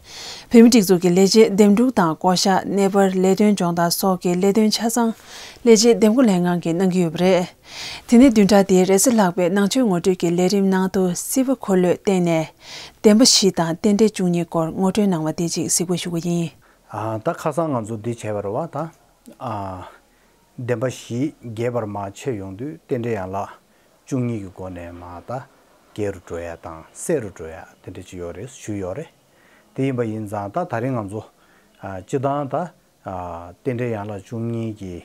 བོད་མིའི་སྒྲིག་འཛུགས་ཀྱི་ལས་བྱེད་འདེམས་སྒྲུག་དང་བསྐོ་བཞག་གནས་སྤར་ལས་དོན་སྦྱོང་བརྡར་སོགས་ཀྱི་ལས་དོན་ཆ་ཚང་ལས་བྱེད་འདེམས་བསྐོ་ལྷན་ཁང་གིས་གནང་གི་ཡོད་པ་རེད། དེ་ནས་བདུན་ཕྲག་འདིའི་རེས་གཟའ་ལྷག་པའི་ནང་ཆོས་ངོ་སྤྲོད་ཀྱི་ལས་རིམ་ནང་དུ་སྲིད་པ་འཁོར་ལོས་བསྟན་ནས་བདེན་པ་བཞི་དང་རྟེན་འབྲེལ་བཅུ་གཉིས་སྐོར་ངོ་སྤྲོད་གནང་བ་དེ་གཅིག་གཟིགས་འབུལ་ཞུ་གི་ཡིན། ཨ། ད་ཁ་སང་ང་ཚོ་འདི་བྱས་པ་རེད་བ་ད། ཨ། བདེན་པ་བཞི་རྒྱས་པར་མར་འཆད་ཡོང་དུས་རྟེན་འབྲེལ་ཡན་ལག་བཅུ་གཉིས་ཀྱི་སྒོ་ནས་མར་ད་རྒྱས་རུ་འགྲོ་ཡ་དང་གསལ་རུ་འགྲོ་ཡ་དེ་འདྲ་ཅིག་ཡོད་རེད་ཞུས་ཡོད་རེད། དེ་ཡིན་པ་ཡིན་ཙང་ད་ད་རིང་ང་ཚོ་ཨ་སྤྱི་བཏང་ད་ཨ་རྟེན་འབྲེལ་ཡན་ལག་བཅུ་གཉིས་ཀྱི་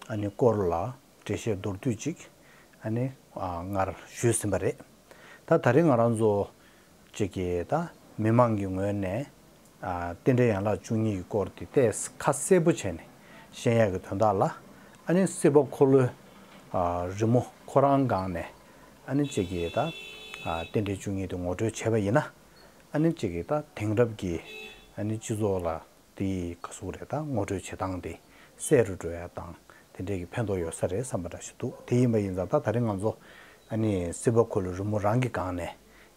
ཨ་ནི་སྐོར་ལ་འགྲེལ་བཤད་མདོར་བསྡུས་ཅིག་ཨ་ནི་ཨ་སྔར་ཞུས་ཟིན་པ་རེད། ད་ད་རིང་ང་རང་ཚོ་ཅིག་གིས་ད་མི་མང་གི་ངོས་ནས་ཨ་རྟེན་འབྲེལ་ཡན་ལག་བཅུ་གཉིས་ཀྱི་སྐོར་དེ་ཏོག་ཙམ་ཁ་གསལ་པོ་བྱས་ནས་ཤེས་ཡག་གི་དོན་དག་ལ་ཨ་ནི་སྲིད་པ་འཁོར་ལོའི་ཨ་རི་མོ་ཁོ་རང་སྒང་ནས་ཨ་ནི་ཅིག་གིས་ད་ཨ་རྟེན་འབྲེལ་བཅུ་གཉིས་དེ་ངོ་སྤྲོད་བྱས་པ་ཡིན་ན། ཨ་ནི་ཅིག་གིས་ད་དེང་རབས་ཀྱི་ཨ་ནི་སྤྱི་ཚོགས་ལ་དེའི་ག་ཟུག་རེད་ད་ངོ་སྤྲོད་བྱེད་སྟངས་དེ་གསལ་རུ་འགྲོ་ཡ་དང་དེ་འདྲས་ཀྱི་ཕན་ཐོགས་ཡོད་ས་རེད་བསམ་པ་འདྲ་ཞིག་འདུག་དེ་ཡིན་པ་ཡིན་ཙང་ད་ད་རིང་ང་ཚོ་ཨ་ནི་སྲིད་པ་འཁོར་ལོའི་རི་མོ་རང་གི་སྒང་ནས་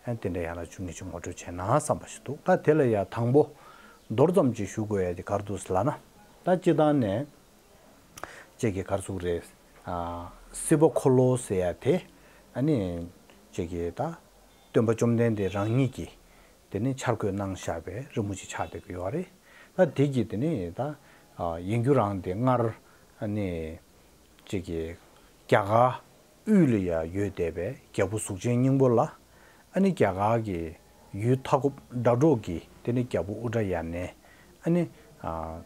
ཨ་ནི་དེ་འདྲ་ཡན་ལག་བཅུ་གཉིས་ཅིག་ངོ་སྤྲོད་བྱས་ན་བསམ་པ་ཞིག་འདུག་ད་དེ་ལ་ཡ་དང་པོ་མདོར་ཙམ་ཅིག་ཞུ་དགོས་ཡ་དེ་ག་རེ་འདུག་ཟེར་ལབ་ན། ད་སྤྱི་བཏང་ནས་ཅིག་གིས་ག་རེ་ཟེར་དགོས་རེད། ཨ་སྲིད་པ་འཁོར་ལོ་ཟེར་ཡ་དེ་ཨ་ནི་ཅིག་གིས་ད་སྟོན་པ་བཅོམ་ལྡན་འདས་རང་ཉིད་ཀྱིས་དེ་ནི་འཆར་འགོད་གནང་བཞག་པའི་རི་མོ་ཅིག་ཆགས་བསྡད་ཀྱི་ཡོད་རེད། ད་དེ་གིས་དེ་ནི་ད་ཨ་ཡིན་རྒྱུ་རང་དེ་སྔར་ཨ་ནི་ཅིག་གིས་རྒྱ་གར་དབུས་ལ་ཡ་ཡོད་བསྡད་པའི་རྒྱལ་པོ་གཟུགས་ཅན་སྙིང་པོ་ལ་ཨ་ནི་རྒྱ་གར་གྱི་ཡུལ་མཐའ་འཁོབ་སྒྲ་སྒྲོགས་ཀྱི་དེ་ནི་རྒྱལ་པོ་ཨུ་དྲ་ཡ་ནས་ཨ་ནི་ཨ་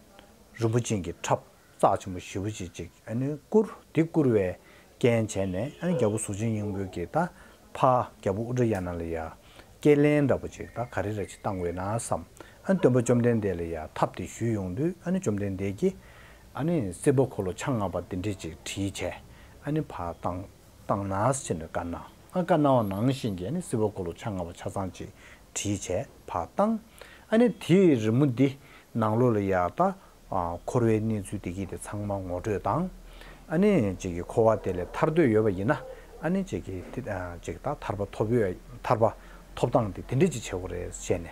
རིན་པོ་ཆེ་གི་ཁྲབ་རྩ་ཆེན་པོ་ཞེ་པོ་ཅིག་ཅིག་ཨ་ནི་བསྐུར། དེ་བསྐུར་བའི་རྐྱེན་བྱས་ནས་ཨ་ནི་རྒྱལ་པོ་གཟུགས་ཅན་སྙིང་པོས་ཀྱིས་ད་ཕར་རྒྱལ་པོ་ཨུ་དྲ་ཡ་ན་ལ་ཡ་སྐྱེས་ལན་འདྲ་པོ་ཅིག་ད་ག་རེ་རེ་ཅིག་བཏང་དགོས་ན་བསམ། ཨ་ནི་སྟོན་པ་བཅོམ་ལྡན་འདས་ལ་ཡ་ཐབས་དེ་ཞུས་ཡོང་དུས་ཨ་ནི་བཅོམ་ལྡན་འདས་ཀྱིས་ཨ་ནི་སྲིད་པ་འཁོར་ལོ་ཆ་ལྔ་པ་དེ་འདྲས་ཅིག་བྲིས་བྱས་ཨ་ནི་ཕར་བཏང་བཏང་ན་ཟེར་ནས་བཀའ་གནང་། ཨ་བཀའ་གནང་བ་ནང་བཞིན་གྱི་ཨ་ནི་སྲིད་པ་འཁོར་ལོ་ཆ་ལྔ་པ་ཆ་ཚང་ཅིག་བྲིས་བྱས་ཕར་བཏང་། ཨ་ནི་དེའི་རི་མོ་འདི་ནང་ལོགས་ལ་ཡ་ད་ཨ་འཁོར་བའི་གནས་ཚུལ་དེ་གྱད་དེ་ཚང་མ་ངོ་སྤྲོད་དང་། ཨ་ནི་ཅིག་གི་འཁོར་བ་དེ་ལས་ཐར་འདོད་ཡོད་པ་ཡིན་ན་ཨ་ནི་ཅིག་གི་དེ་ཨ་ཅིག་ད་ཐར་པ་ཐོབ་ཡོད་ཐར་པ་ཐོབ་སྟངས་དེ་དེ་འདྲས་ཅིག་བྱེད་དགོས་རེད་བྱས་ནས།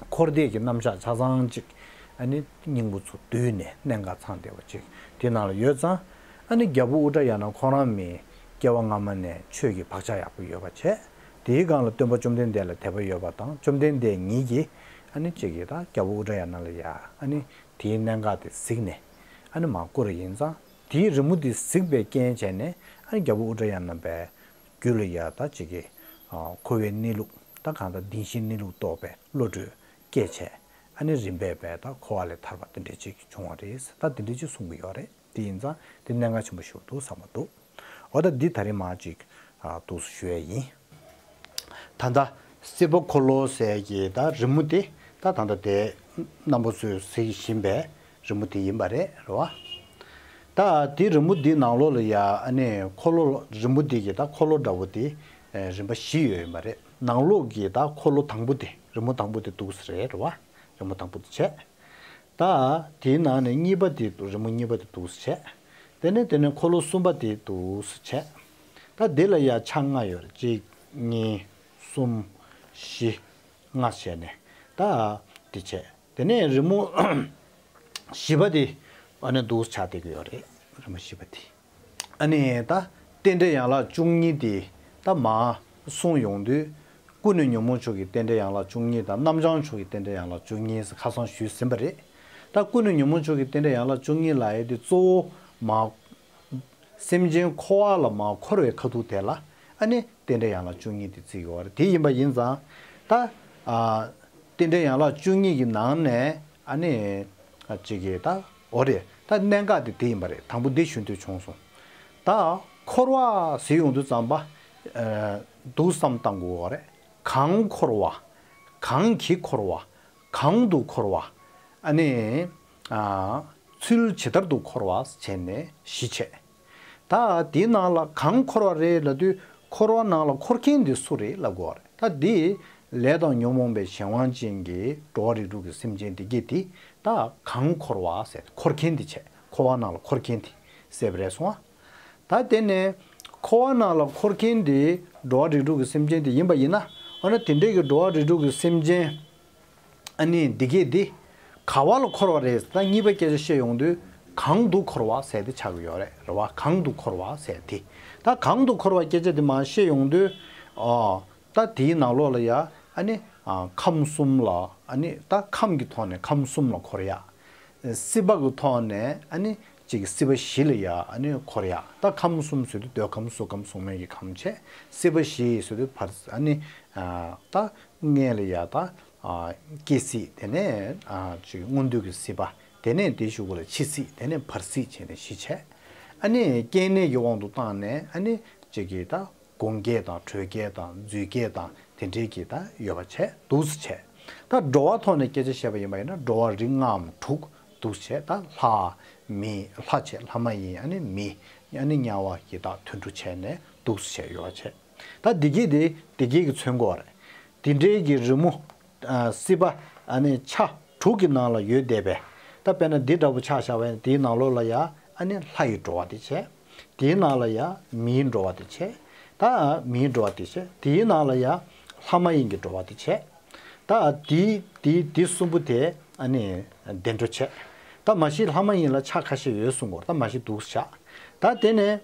འཁོར་འདས་ཀྱི་རྣམ་གཞག་ཆ་ཚང་ཅིག་ཨ་ནི་སྙིང་པོ་ཚོ་བསྡུས་ནས་གནད་འགག་ཚང་བསྡད་པ་ཅིག་དེ་ནང་ལ་ཡོད་ཙང་། ཨ་ནི་རྒྱལ་པོ་ཨུ་དྲ་ཡ་ན་ཁོང་རང་མི་སྐྱེ་བ་སྔ་མ་ནས་ཆོས་ཀྱི་བག་ཆགས་ཡག་པོ་ཡོད་པ་བྱས། དེའི་སྒང་ལ་སྟོན་པ་བཅོམ་ལྡན་འདས་ལ་དད་པ་ཡོད་པ་དང་བཅོམ་ལྡན་འདས་ཉིད་ཀྱིས་ཨ་ནི་ཅིག་གིས་ད་རྒྱལ་པོ་ཨུ་དྲ་ཡ་ན་ལ་ཡ་ཨ་ནི་དེའི་གནད་འགག་དེ་གཟིགས་ནས་ཨ་ནི་མར་བསྐུར་བ་ཡིན་ཙང་། དེའི་རི་མོ་དེ་གཟིགས་པའི་རྐྱེན་བྱས་ནས་ཨ་ནི་རྒྱལ་པོ་ཨུ་དྲ་ཡ་ན་པའི་རྒྱུད་ལ་ཡ་ད་ཅིག་གི་ཨ་འཁོར་བའི་གནས་ལུགས་ད་གང་ལྟར་བདེན་བཞིའི་གནས་ལུགས་རྟོགས་པའི་བློ་གྲོས་སྐྱེས་བྱས་ཨ་ནི་རིམ་པས་པས་ད་འཁོར་བ་ལས་ཐར་བ་དེ་འདྲས་ཅིག་བྱུང་བ་རེད། ད་དེ་འདྲས་ཅིག་གསུང་གི་ཡོད་རེད། དེ་ཡིན་ཙང་དེ་གནད་འགག་ཆེན་པོ་ཞིག་འདུག་བསམ་པ་འདུག་འོ་ད་འདི་ད་རེས་མར་ཅིག་ཨ་འདུག་སེ་ཞུ་ཡས་ཡིན། ད་ལྟ་སྲིད་པ་འཁོར་ལོ་ཟེར་གྱི་ད་རི་མོ་དེ་ད་ད་ལྟ་དེ་རྣམ་པ་ཚོས་གཟིགས་བཞིན་པའི་རི་མོ་དེ་ཡིན་པ་རེད། རེད་བ། ད་དེ་རི་མོ་འདི་ནང་ལོགས་ལ་ཡ་ཨ་ནི་འཁོར་ལོ་རི་མོ་འདི་གི་ད་འཁོར་ལོ་འདྲ་བོ་དེ་ཨེ་རིམ་པ་བཞི་ཡོད་ཡིན་པ་རེད། ནང་ལོགས་ཀྱི་ད་འཁོར་ལོ་དང་པོ་དེ་རི་མོ་དང་པོ་དེ་འདུག་སེ་རེད། རེད་བ། རི་མོ་དང་པོ་དེ་བྱས། ད་དེའི་ནང་ནས་གཉིས་པ་དེ་རི་མོ་གཉིས་པ་དེ་འདུག་སེ་བྱས། དེ་ནས་དེ་ནས་འཁོར་ལོ་གསུམ་པ་དེ་འདུག་སེ་བྱས། ད་དེ་ལ་ཡ་ཆ་ལྔ་ཡོད་རེད། གཅིག་གཉིས་གསུམ་བཞི་ལྔ་བྱས་ནས་ད་དེ་བྱས། དེ་ནས་རི་མོ་བཞི་པ་དེ་ཨ་ནི་འདུག་སེ་ཆགས་བསྡད་ཀྱི་ཡོད་རེད། རི་མོ་བཞི་པ་དེ། ཨ་ནི་ད་རྟེན་འབྲེལ་ཡན་ལག་བཅུ་གཉིས་དེ་ད་མར་གསུངས་ཡོང་དུས། ཀུན་ནས་ཉོན་མོངས་ཕྱོགས་ཀྱི་རྟེན་འབྲེལ་ཡན་ལག་བཅུ་གཉིས་དང་རྣམ་བྱང་ཕྱོགས་ཀྱི་རྟེན་འབྲེལ་ཡན་ལག་བཅུ་གཉིས་ཟེར་ཁ་སང་ཞུས་ཟིན་པ་རེད། ད་ཀུན་ནས་ཉོན་མོངས་ཕྱོགས་ཀྱི་རྟེན་འབྲེལ་ཡན་ལག་བཅུ་གཉིས་ལབ་ཡས་དེ་གཙོ་བོ་མར་སེམས་ཅན་འཁོར་བ་ལ་མར་འཁོར་བའི་ཁ་ཐུག་དེ་ལ་ཨ་ནི་རྟེན་འབྲེལ་ཡན་ལག་བཅུ་གཉིས་དེ་བརྩི་གི་ཡོད་རེད། དེ་ཡིན་པ་ཡིན་ཙང་ད་ཨ་རྟེན་འབྲེལ་ཡན་ལག་བཅུ་གཉིས་ཀྱི་ནང་ནས་ཨ་ནི་ཨ་ཅིག་གིས་ད་འོ་རེད། ད་གནད་འགག་དེ་དེ་ཡིན་པ་རེད། དང་པོ་འདི་ཞུ་འདོད་བྱུང་སོང་། ད་འཁོར་བ་ཟེར་ཡོང་དུས་ཙམ་པ་ཨ་འདུག་བསམ་བཏང་དགོས་པ་རེད། གང་འཁོར་བ། གང་གིས་འཁོར་བ། གང་དུ་འཁོར་བ། ཨ་ནི། ཨ། ཚུལ་ཇི་ལྟར་དུ་འཁོར་བ་བྱས་ནས་བཞི་བྱས། ད་དེའི་ནང་ལ་གང་འཁོར་བ་རེད་ལབ་དུས་འཁོར་བ་ནང་ལ་འཁོར་མཁན་དེ་སུ་རེད་ལབ་དགོས་པ་རེད། ད་འདི་ལས་དང་ཉོན་མོངས་པའི་གཞན་དབང་ཅན་གྱི་འགྲོ་བ་རིགས་དྲུག་གི་སེམས་ཅན་དེ་གྱད་དེ་ད་གང་འཁོར་བ་ཟེར་འཁོར་མཁན་དེ་བྱས། འཁོར་བ་ནང་ལ་འཁོར་མཁན་དེ་ཟེར་བ་རེད་སོང་ཨ། ད་དེ་ནས་འཁོར་བ་ནང་ལ་འཁོར་མཁན་དེ་འགྲོ་བ་རིགས་དྲུག་གི་སེམས་ཅན་དེ་ཡིན་པ་ཡིན་ན། འོ་ན་དེ་འདྲའི་གི་འགྲོ་བ་རིགས་དྲུག་གི་སེམས་ཅན་ཨ་ནི་འདི་གས་འདི་ག་བ་ལ་འཁོར་བ་རེད། ད་གཉིས་པ་སྐད་ཆ་བཤད་ཡོང་དུས་གང་དུ་འཁོར་བ་ཟེར་དེ་ཆགས་ཀྱི་ཡོད་རེད། རེད་བ། གང་དུ་འཁོར་བ་ཟེར་དེ། ད་གང་དུ་འཁོར་བ་སྐད་ཆ་དེ་མར་བཤད་ཡོང་དུས། ཨ། ད་དེའི་ནང་ལོགས་ལ་ཡ་ཨ་ནི་ཨ་ཁམས་གསུམ་ལ་ཨ་ནི་ད་ཁམས་ཀྱི་ཐོག་ནས་ཁམས་གསུམ་ལ་འཁོར་ཡ། སྲིད་པ་གི་ཐོག་ནས་ཨ་ནི་ གཅིག་སྲིད་པ་བཞི་ལ་ཡ་ཨ་ནི་འཁོར་ཡ། ད་ཁམས་གསུམ་ཟེར་དུས་འདོད་ཁམས་གཟུགས་ཁམས་གཟུགས་མེད་ཀྱི་ཁམས་བྱས། སྲིད་པ་བཞི་ཟེར་དུས་བར་ཨ་ནི་ད་སྔོན་ལ་ཡ་ད་སྐྱེ་སྲིད། དེ་ནས་གཅིག་སྔོན་དུས་ཀྱི་སྲིད་པ། དེ་ནས་དེའི་གཞུག་གུ་ལ་འཆི་སྲིད། དེ་ནས་བར་སྲིད་བྱས་ནས་བཞི་བྱས། ཨ་ནི་སྐྱེ་གནས་ཀྱི་དབང་དུ་བཏང་ནས་ཨ་ནི་གཅིག་གི་ད་སྒོང་སྐྱེས་དང་དྲོད་སྐྱེས་དང་རྫུས་སྐྱེས་དང་དེ་འདྲའི་གི་ད་ཡོད་པ་བྱས་འདུག་སེ་བྱས། ད་འགྲོ་བ་ཐོག་ནས་སྐད་ཆ་བཤད་པ་ཡིན་པ་ཡིན་ན་འགྲོ་བ་རིགས་ལྔའམ་དྲུག་འདུག་སེ་བྱས། ད་ལྷ་མི་ལྷ་བྱས་ལྷ་མ་ཡིན་ཨ་ནི་མི་ཨ་ནི་དམྱལ་བ་གི་ད་དུད་འགྲོ་བྱས་ནས་འདུག་སེ་བྱས་ཡོད་པ་བྱས། ད་འདི་གི་དེ་འདི་གི་གི་མཚོན་གོ་རེད། དེ་འདྲའི་གི་རི་མོ། སྲིད་པ་ཨ་ནི་ཆ་དྲུག་གི་ནང་ལ་ཡོད་བསྡད་པས། ད་དཔེར་ན་འདི་འདྲ་པོ་ཆ་བཞག་པ་ཡིན་ན་དེའི་ནང་ལོགས་ལ་ཡ་ཨ་ནི་ལྷ་ཡི་འགྲོ་བ་དེ་བྱས། དེའི་ནང་ལ་ཡ་མིའི་འགྲོ་བ་དེ་བྱས། ད་མིའི་འགྲོ་བ་དེ་བྱས། དེའི་ནང་ལ་ཡ་ལྷ་མ་ཡིན་གྱི་འགྲོ་བ་དེ་བྱས། ད་དེ་དེ་དེ་གསུམ་པོ་དེ་ཨ་ནི་བདེ་འགྲོ་བྱས། ད་མ་གཞི་ལྷ་མ་ཡིན་ལ་ཆ་ཁ་ཤས་ཡོད་གསུང་གོ། ད་མ་གཞི་འདུག་བཞག་ད་དེ་ནས།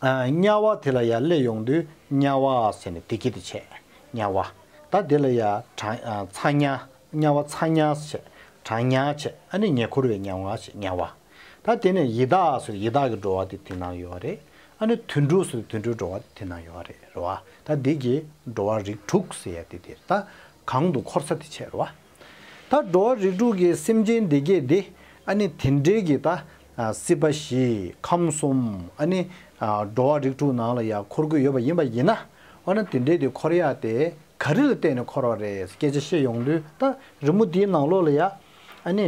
དམྱལ་བ་དེ་ལ་ཡ་སླེབས་ཡོང་དུས་དམྱལ་བ་ཟེར་ནས་དེ་སྐད་དེ་བྱས། དམྱལ་བ། ད་དེ་ལ་ཡ་གྲང་ཚ་དམྱལ། དམྱལ་བ་ཚ་དམྱལ་བྱས། གྲང་དམྱལ་བྱས། ཨ་ནི་ཉེ་འཁོར་བའི་དམྱལ་བ་བྱས་དམྱལ་བ། ད་དེ་ནས་ཡི་དྭགས་ཟེར་ཡི་དྭགས་ཀྱི་འགྲོ་བ་དེ་དེ་ནང་ཡོད་རེད། ཨ་ནི་དུད་འགྲོ་ཟེར་དུད་འགྲོའི་འགྲོ་བ་དེ་དེ་ནང་ཡོད་རེད་རེད་བ། ད་འདི་གི་འགྲོ་བ་རིགས་དྲུག་ཟེར་ཡ་དེ་དེ་ད་གང་དུ་འཁོར་ས་དེ་བྱས་རེད་བ། ད་འགྲོ་བ་རིགས་དྲུག་གི་སེམས་ཅན་འདི་གས་འདི་ཨ་ནི་དེ་འདྲའི་གི་ད་སྲིད་པ་བཞི་ཁམས་གསུམ་ཨ་ནི་འགྲོ་བ་རིགས་དྲུག་ནང་ལ་ཡ་འཁོར་གྱི་ཡོད་པ་ཡིན་པ་ཡིན་ན། འོ་ན་དེ་འདྲའི་དེ་འཁོར་ཡ་དེ་ག་རེ་ལ་བརྟེན་ནས་འཁོར་བ་རེད་སྐད་ཆ་བཤད་ཡོང་དུས་ད་རི་མོ་འདིའི་ནང་ལོགས་ལ་ཡ་ཨ་ནི་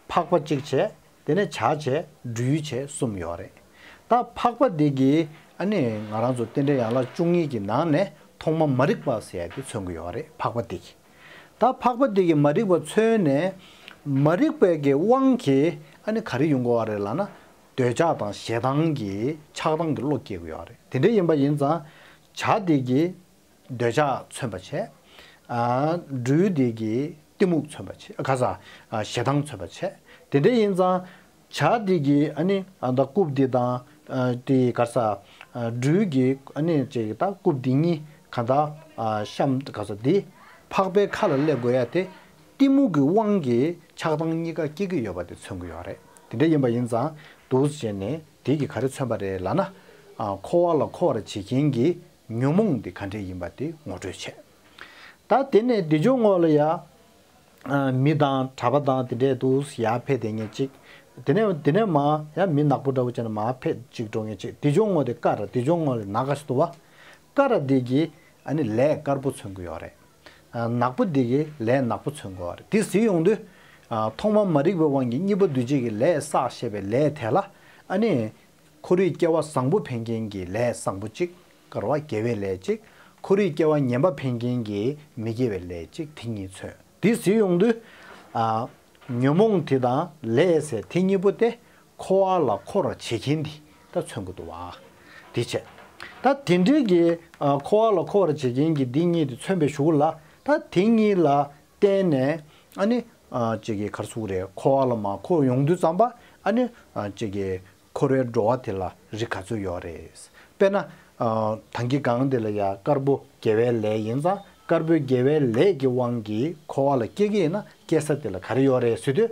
འཕགས་པ་གཅིག་བྱས། དེ་ནས་བྱ་བྱས་སྦྲུལ་བྱས་གསུམ་ཡོད་རེད། ད་འཕགས་པ་འདི་གི་ཨ་ནི་ང་རང་ཚོ་རྟེན་འབྲེལ་ཡན་ལག་བཅུ་གཉིས་ཀྱི་ནང་ནས་ཐོག་མ་མ་རིག་པ་ཟེར་ཡ་དེ་མཚོན་གྱི་ཡོད་རེད་འཕགས་པ་འདི་གི། ད་འཕགས་པ་འདི་གི་མ་རིག་པ་མཚོན་ནས་མ་རིག་པའི་གི་དབང་གིས་ཨ་ནི་ག་རེ་ཡོང་གི་ཡོད་རེད་ལབ་ན། འདོད་ཆགས་དང་ཞེ་སྡང་གི་ཆགས་སྡང་གི་བློ་སྐྱེ་གི་ཡོད་རེད། དེ་འདྲ་ཡིན་པ་ཡིན་ཙང་བྱ་འདི་གི་འདོད་ཆགས་མཚོན་པ་བྱས། ཨ། སྦྲུལ་འདི་གིས་གཏི་མུག་མཚོན་པ་བྱས། ཨ། ག་ས། ཨ། ཞེ་སྡང་མཚོན་པ་བྱས། དེ་འདྲ་ཡིན་ཙང་། བྱ་འདི་གིས་ཨ་ནི་ཨ་ད་རྐུབ་འདི་དང་། ཨ། དེ་ག་ས། ཨ། སྦྲུལ་གྱིས་ཨ་ནི་ཅིག་ད་རྐུབ་འདི་གཉིས་ག་ད། ཨ། གཤམ་ག་ས་འདི་འཕགས་པའི་ཁ་ལ་སླེབས་དགོས་ཡ་དེ། གཏི་མུག་གི་དབང་གིས་ཆགས་སྡང་གཉིས་ཀ་སྐྱེ་གི་ཡོད་པ་དེ་མཚོན་གི་ཡོད་རེད། དེ་འདྲ་ཡིན་པ་ཡིན་ཙང་འདུག་བྱས་ནས་དེ་གིས་ག་རེ་མཚོན་པ་རེད་ལབ་ན། ཨ། འཁོར་བ་ལ་འཁོར་བར་བྱེད་མཁན་གྱི་ཉོན་མོངས་འདི་ག་འདྲས་ཡིན་པ་དེ་ངོ་སྤྲོད་བྱས། ད་དེ་ནས་དེ་ཇོ་ངོ་ལ་ཡ། ཨ། མི་དང་གྲྭ་པ་དང་དེ་འདྲས་འདུག་ཡར་ཕེབས་བསྡད་མཁན་གཅིག་དེ་ནས་དེ་ནས་མར་ཡ་མི་ནག་པོ་འདྲ་བོ་བྱས་ནས་མར་ཕེབས་གཅིག་འགྲོ་མཁན་གཅིག་དེ་ཇོ་ངོ་དེ་ཀ་ར་དེ་ཇོ་ངོ་ལ་ན་ག་ཞིག་འདུག་བ། ཀ་ར་དེ་གིས་ཨ་ནི་ལས་དཀར་པོ་མཚོན་གི་ཡོད་རེད། ཨ། ནག་པོ་འདི་གིས་ལས་ནག་པོ་མཚོན་དགོས་པ་རེད། དེ་ཟེར་ཡོང་དུས། ཨ། ཐོག་མ་མ་རིག་པའི་དབང་གིས་གཉིས་པ་འདུས་བྱས་ཀྱི་ལས་བསགས་ཞེས་པའི་ལས་དེ་ལ། ཨ་ནི། འཁོར་བའི་སྐྱེ་བ་བཟང་པོ་འཕེན་མཁན་གྱི་ལས་བཟང་པོ་གཅིག་དཀར་བ་དགེ་བའི་ལས་གཅིག་འཁོར་བའི་སྐྱེ་བ་ངན་པ་འཕེན་མཁན་གྱི་མི་དགེ་བའི་ལས་གཅིག་དེ་གཉིས་མཚོན། དེ་ཟེར་ཡོང་དུས། ཨ། ཉོན་མོངས་དེ་དང་ལས་ཟེར་དེ་གཉིས་པོ་དེ། འཁོར་བ་ལ་འཁོར་བར་བྱེད་མཁན་འདི་ད་མཚོན་གྱི་འདུག་བ། དེ་བྱས། ད་དེ་འདྲའི་གི། ཨ། འཁོར་བ་ལ་འཁོར་བར་བྱེད་མཁན་གྱི་འདི་གཉིས་དེ་མཚོན་པའི་གཞུག་ལ་ད་དེ་གཉིས་ལ་བརྟེན་ནས་ཨ་ནི། ཨ། ཅིག་གི་ག་རེ་ཟེར་དགོས་རེད། འཁོར་བ་ལ་མར་འཁོར་ཡོང་དུས་ཙམ་པ་ཨ་ནི། ཨ། ཅིག་གི་འཁོར་བའི་འགྲོ་བ་དེ་ལ་རིགས་ག་ཚོད་ཡོད་རེད། དཔེར་ན། ཨ། ད་གིན་སྒང་དེ་ལ་ཡ་དཀར་པོ་དགེ་བའི་ལས་ཡིན་ཙང་དཀར་པོའི་དགེ་བའི་ལས་ཀྱི་དབང་གིས་འཁོར་བ་ལ་སྐྱེ་གི་ཡིན་ན་སྐྱེ་ས་དེ་ལ་ག་རེ་ཡོད་རེད་ཟེར་དུས།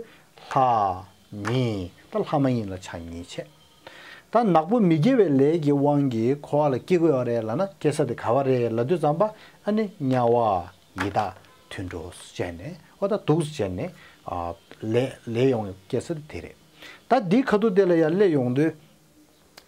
ལྷ། མི། ད་ལྷ་མ་ཡིན་ལ་ཆ་གཉིས་བྱས། ད་ནག་པོ་མི་དགེ་བའི་ལས་ཀྱི་དབང་གིས་འཁོར་བ་ལ་སྐྱེ་གི་ཡོད་རེད་ལབ་ན་སྐྱེ་ས་དེ་ག་བ་རེད་ལབ་དུས་ཙམ་པ་ཨ་ནི་དམྱལ་བ། ཡི་དྭགས། དུད་འགྲོ་བྱས་ནས་འོ་ད་འདུག་བྱས་ནས། ཨ། ལས་ལས་ཡོང་སྐྱེ་ས་དེ་རེད། ད་འདི་ཁ་ཐུག་དེ་ལ་ཡང་སླེབས་ཡོང་དུས།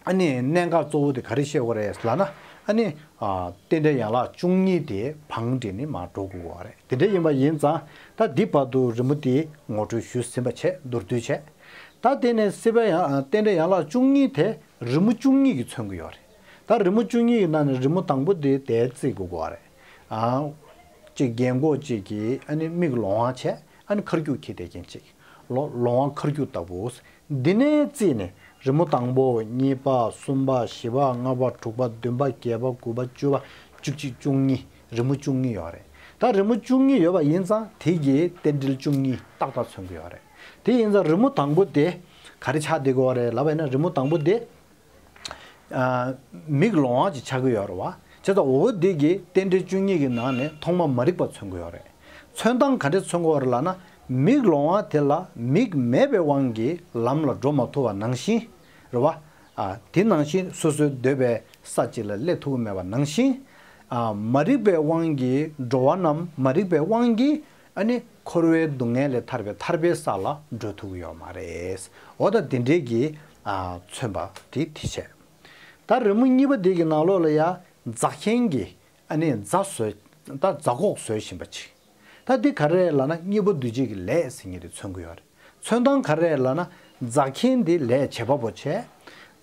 ཨ་ནི་གནད་འགག་གཙོ་བོ་དེ་ག་རེ་བཤད་དགོས་རེད་ལབ་ན། ཨ་ནི། ཨ། རྟེན་འབྲེལ་ཡན་ལག་བཅུ་གཉིས་དེ་བང་བསྒྲིགས་ནས་མར་འགྲོ་དགོས་པ་རེད། དེ་འདྲ་ཡིན་པ་ཡིན་ཙང་ད་འདི་བར་དུ་རི་མོ་དེ་ངོ་སྤྲོད་ཞུས་ཟིན་པ་བྱས་མདོར་བསྡུས་བྱས། ད་དེ་ནས་སྲིད་པ་ཡང་རྟེན་འབྲེལ་ཡན་ལག་བཅུ་གཉིས་དེ་རི་མོ་བཅུ་གཉིས་ཀྱིས་མཚོན་གྱི་ཡོད་རེད། ད་རི་མོ་བཅུ་གཉིས་ཀྱི་ནང་ནས་རི་མོ་དང་པོ་དེ་དེ་བརྩི་དགོས་པ་རེད། ཨ། གཅིག་རྒན་གོག་གཅིག་གིས་ཨ་ནི་མིག་ལོང་བ་བྱས་ཨ་ནི་ཁ་སྐྱུག་འཁྱེར་བསྡད་མཁན་གཅིག་ལོ་ལོང་བ་ཁ་སྐྱུག་ལྟ་བུ། འདི་ནས་བརྩིས་ནས་རི་མོ་དང་པོ་གཉིས་པ་གསུམ་པ་བཞི་པ་ལྔ་པ་དྲུག་པ་བདུན་པ་བརྒྱད་པ་དགུ་པ་བཅུ་པ་བཅུ་གཅིག་བཅུ་གཉིས་རི་མོ་བཅུ་གཉིས་ཡོད་རེད། ད་རི་མོ་བཅུ་གཉིས་ཡོད་པ་ཡིན་ཙང་དེ་གི་རྟེན་འབྲེལ་བཅུ་གཉིས་ཏག་ཏག་མཚོན་གྱི་ཡོད་རེད། དེ་ཡིན་ཙང་རི་མོ་དང་པོ་དེ་ག་རེ་ཆགས་བསྡད་ཀྱི་ཡོད་རེད་ལབ་པ་ཡིན་ན་རི་མོ་དང་པོ་དེ། ཨ། མིག་ལོང་བ་ཅིག་ཆགས་ཀྱི་ཡོད་རེད་བ། བྱས་ཙང་འོ་འདི་གི་རྟེན་འབྲེལ་བཅུ་གཉིས་ཀྱི་ནང་ནས་ཐོག་མ་མ་རིག་པ་མཚོན་གྱི་ཡོད་རེད། མཚོན་སྟངས་ག་འདྲས་མཚོན་གྱི་ཡོད་རེད་ལབ་ན། མིག་ལོང་བ་དེ་ལ་མིག་མེད་པའི་དབང་གིས་ལམ་ལ་འགྲོ་མ་ཐུབ་པ་ནང་བཞིན། རེད་བ། ཨ། དེ་ནང་བཞིན་སོ་སོའི་འདོད་པའི་ས་གཅིག་ལ་སླེབས་ཐུབ་ཀྱི་མེད་པ་ནང་བཞིན། ཨ། མ་རིག་པའི་དབང་གིས་འགྲོ་བ་རྣམས་མ་རིག་པའི་དབང་གིས། ཨ་ནི་འཁོར་བའི་སྡུག་བསྔལ་ལས་ཐར་པའི་ཐར་པའི་ས་ལ་འགྲོ་ཐུབ་ཀྱི་ཡོད་མ་རེད། འོ་ད་དེ་འདྲའི་གི། ཨ། མཚོན་པ་དེ་དེ་བྱས། ད་རི་མོ་གཉིས་པ་འདི་གི་ནང་ལོགས་ལ་ཡ་རྫ་མཁན་གྱིས། ཨ་ནི་རྫ་བཟོས། ད་རྫ་ཁོག་བཟོས་བཞིན་པ་ཅིག་ད་འདི་ག་རེ་རེད་ལབ་ན། གཉིས་པོ་འདུས་བྱས་ཀྱི་ལས་ཟེར་མཁན་དེ་མཚོན་གྱི་ཡོད་རེད། མཚོན་སྟངས་ག་རེ་རེད་ལབ་ན། རྫ་མཁན་དེ་ལས་བྱེད་པ་པོ་བྱས།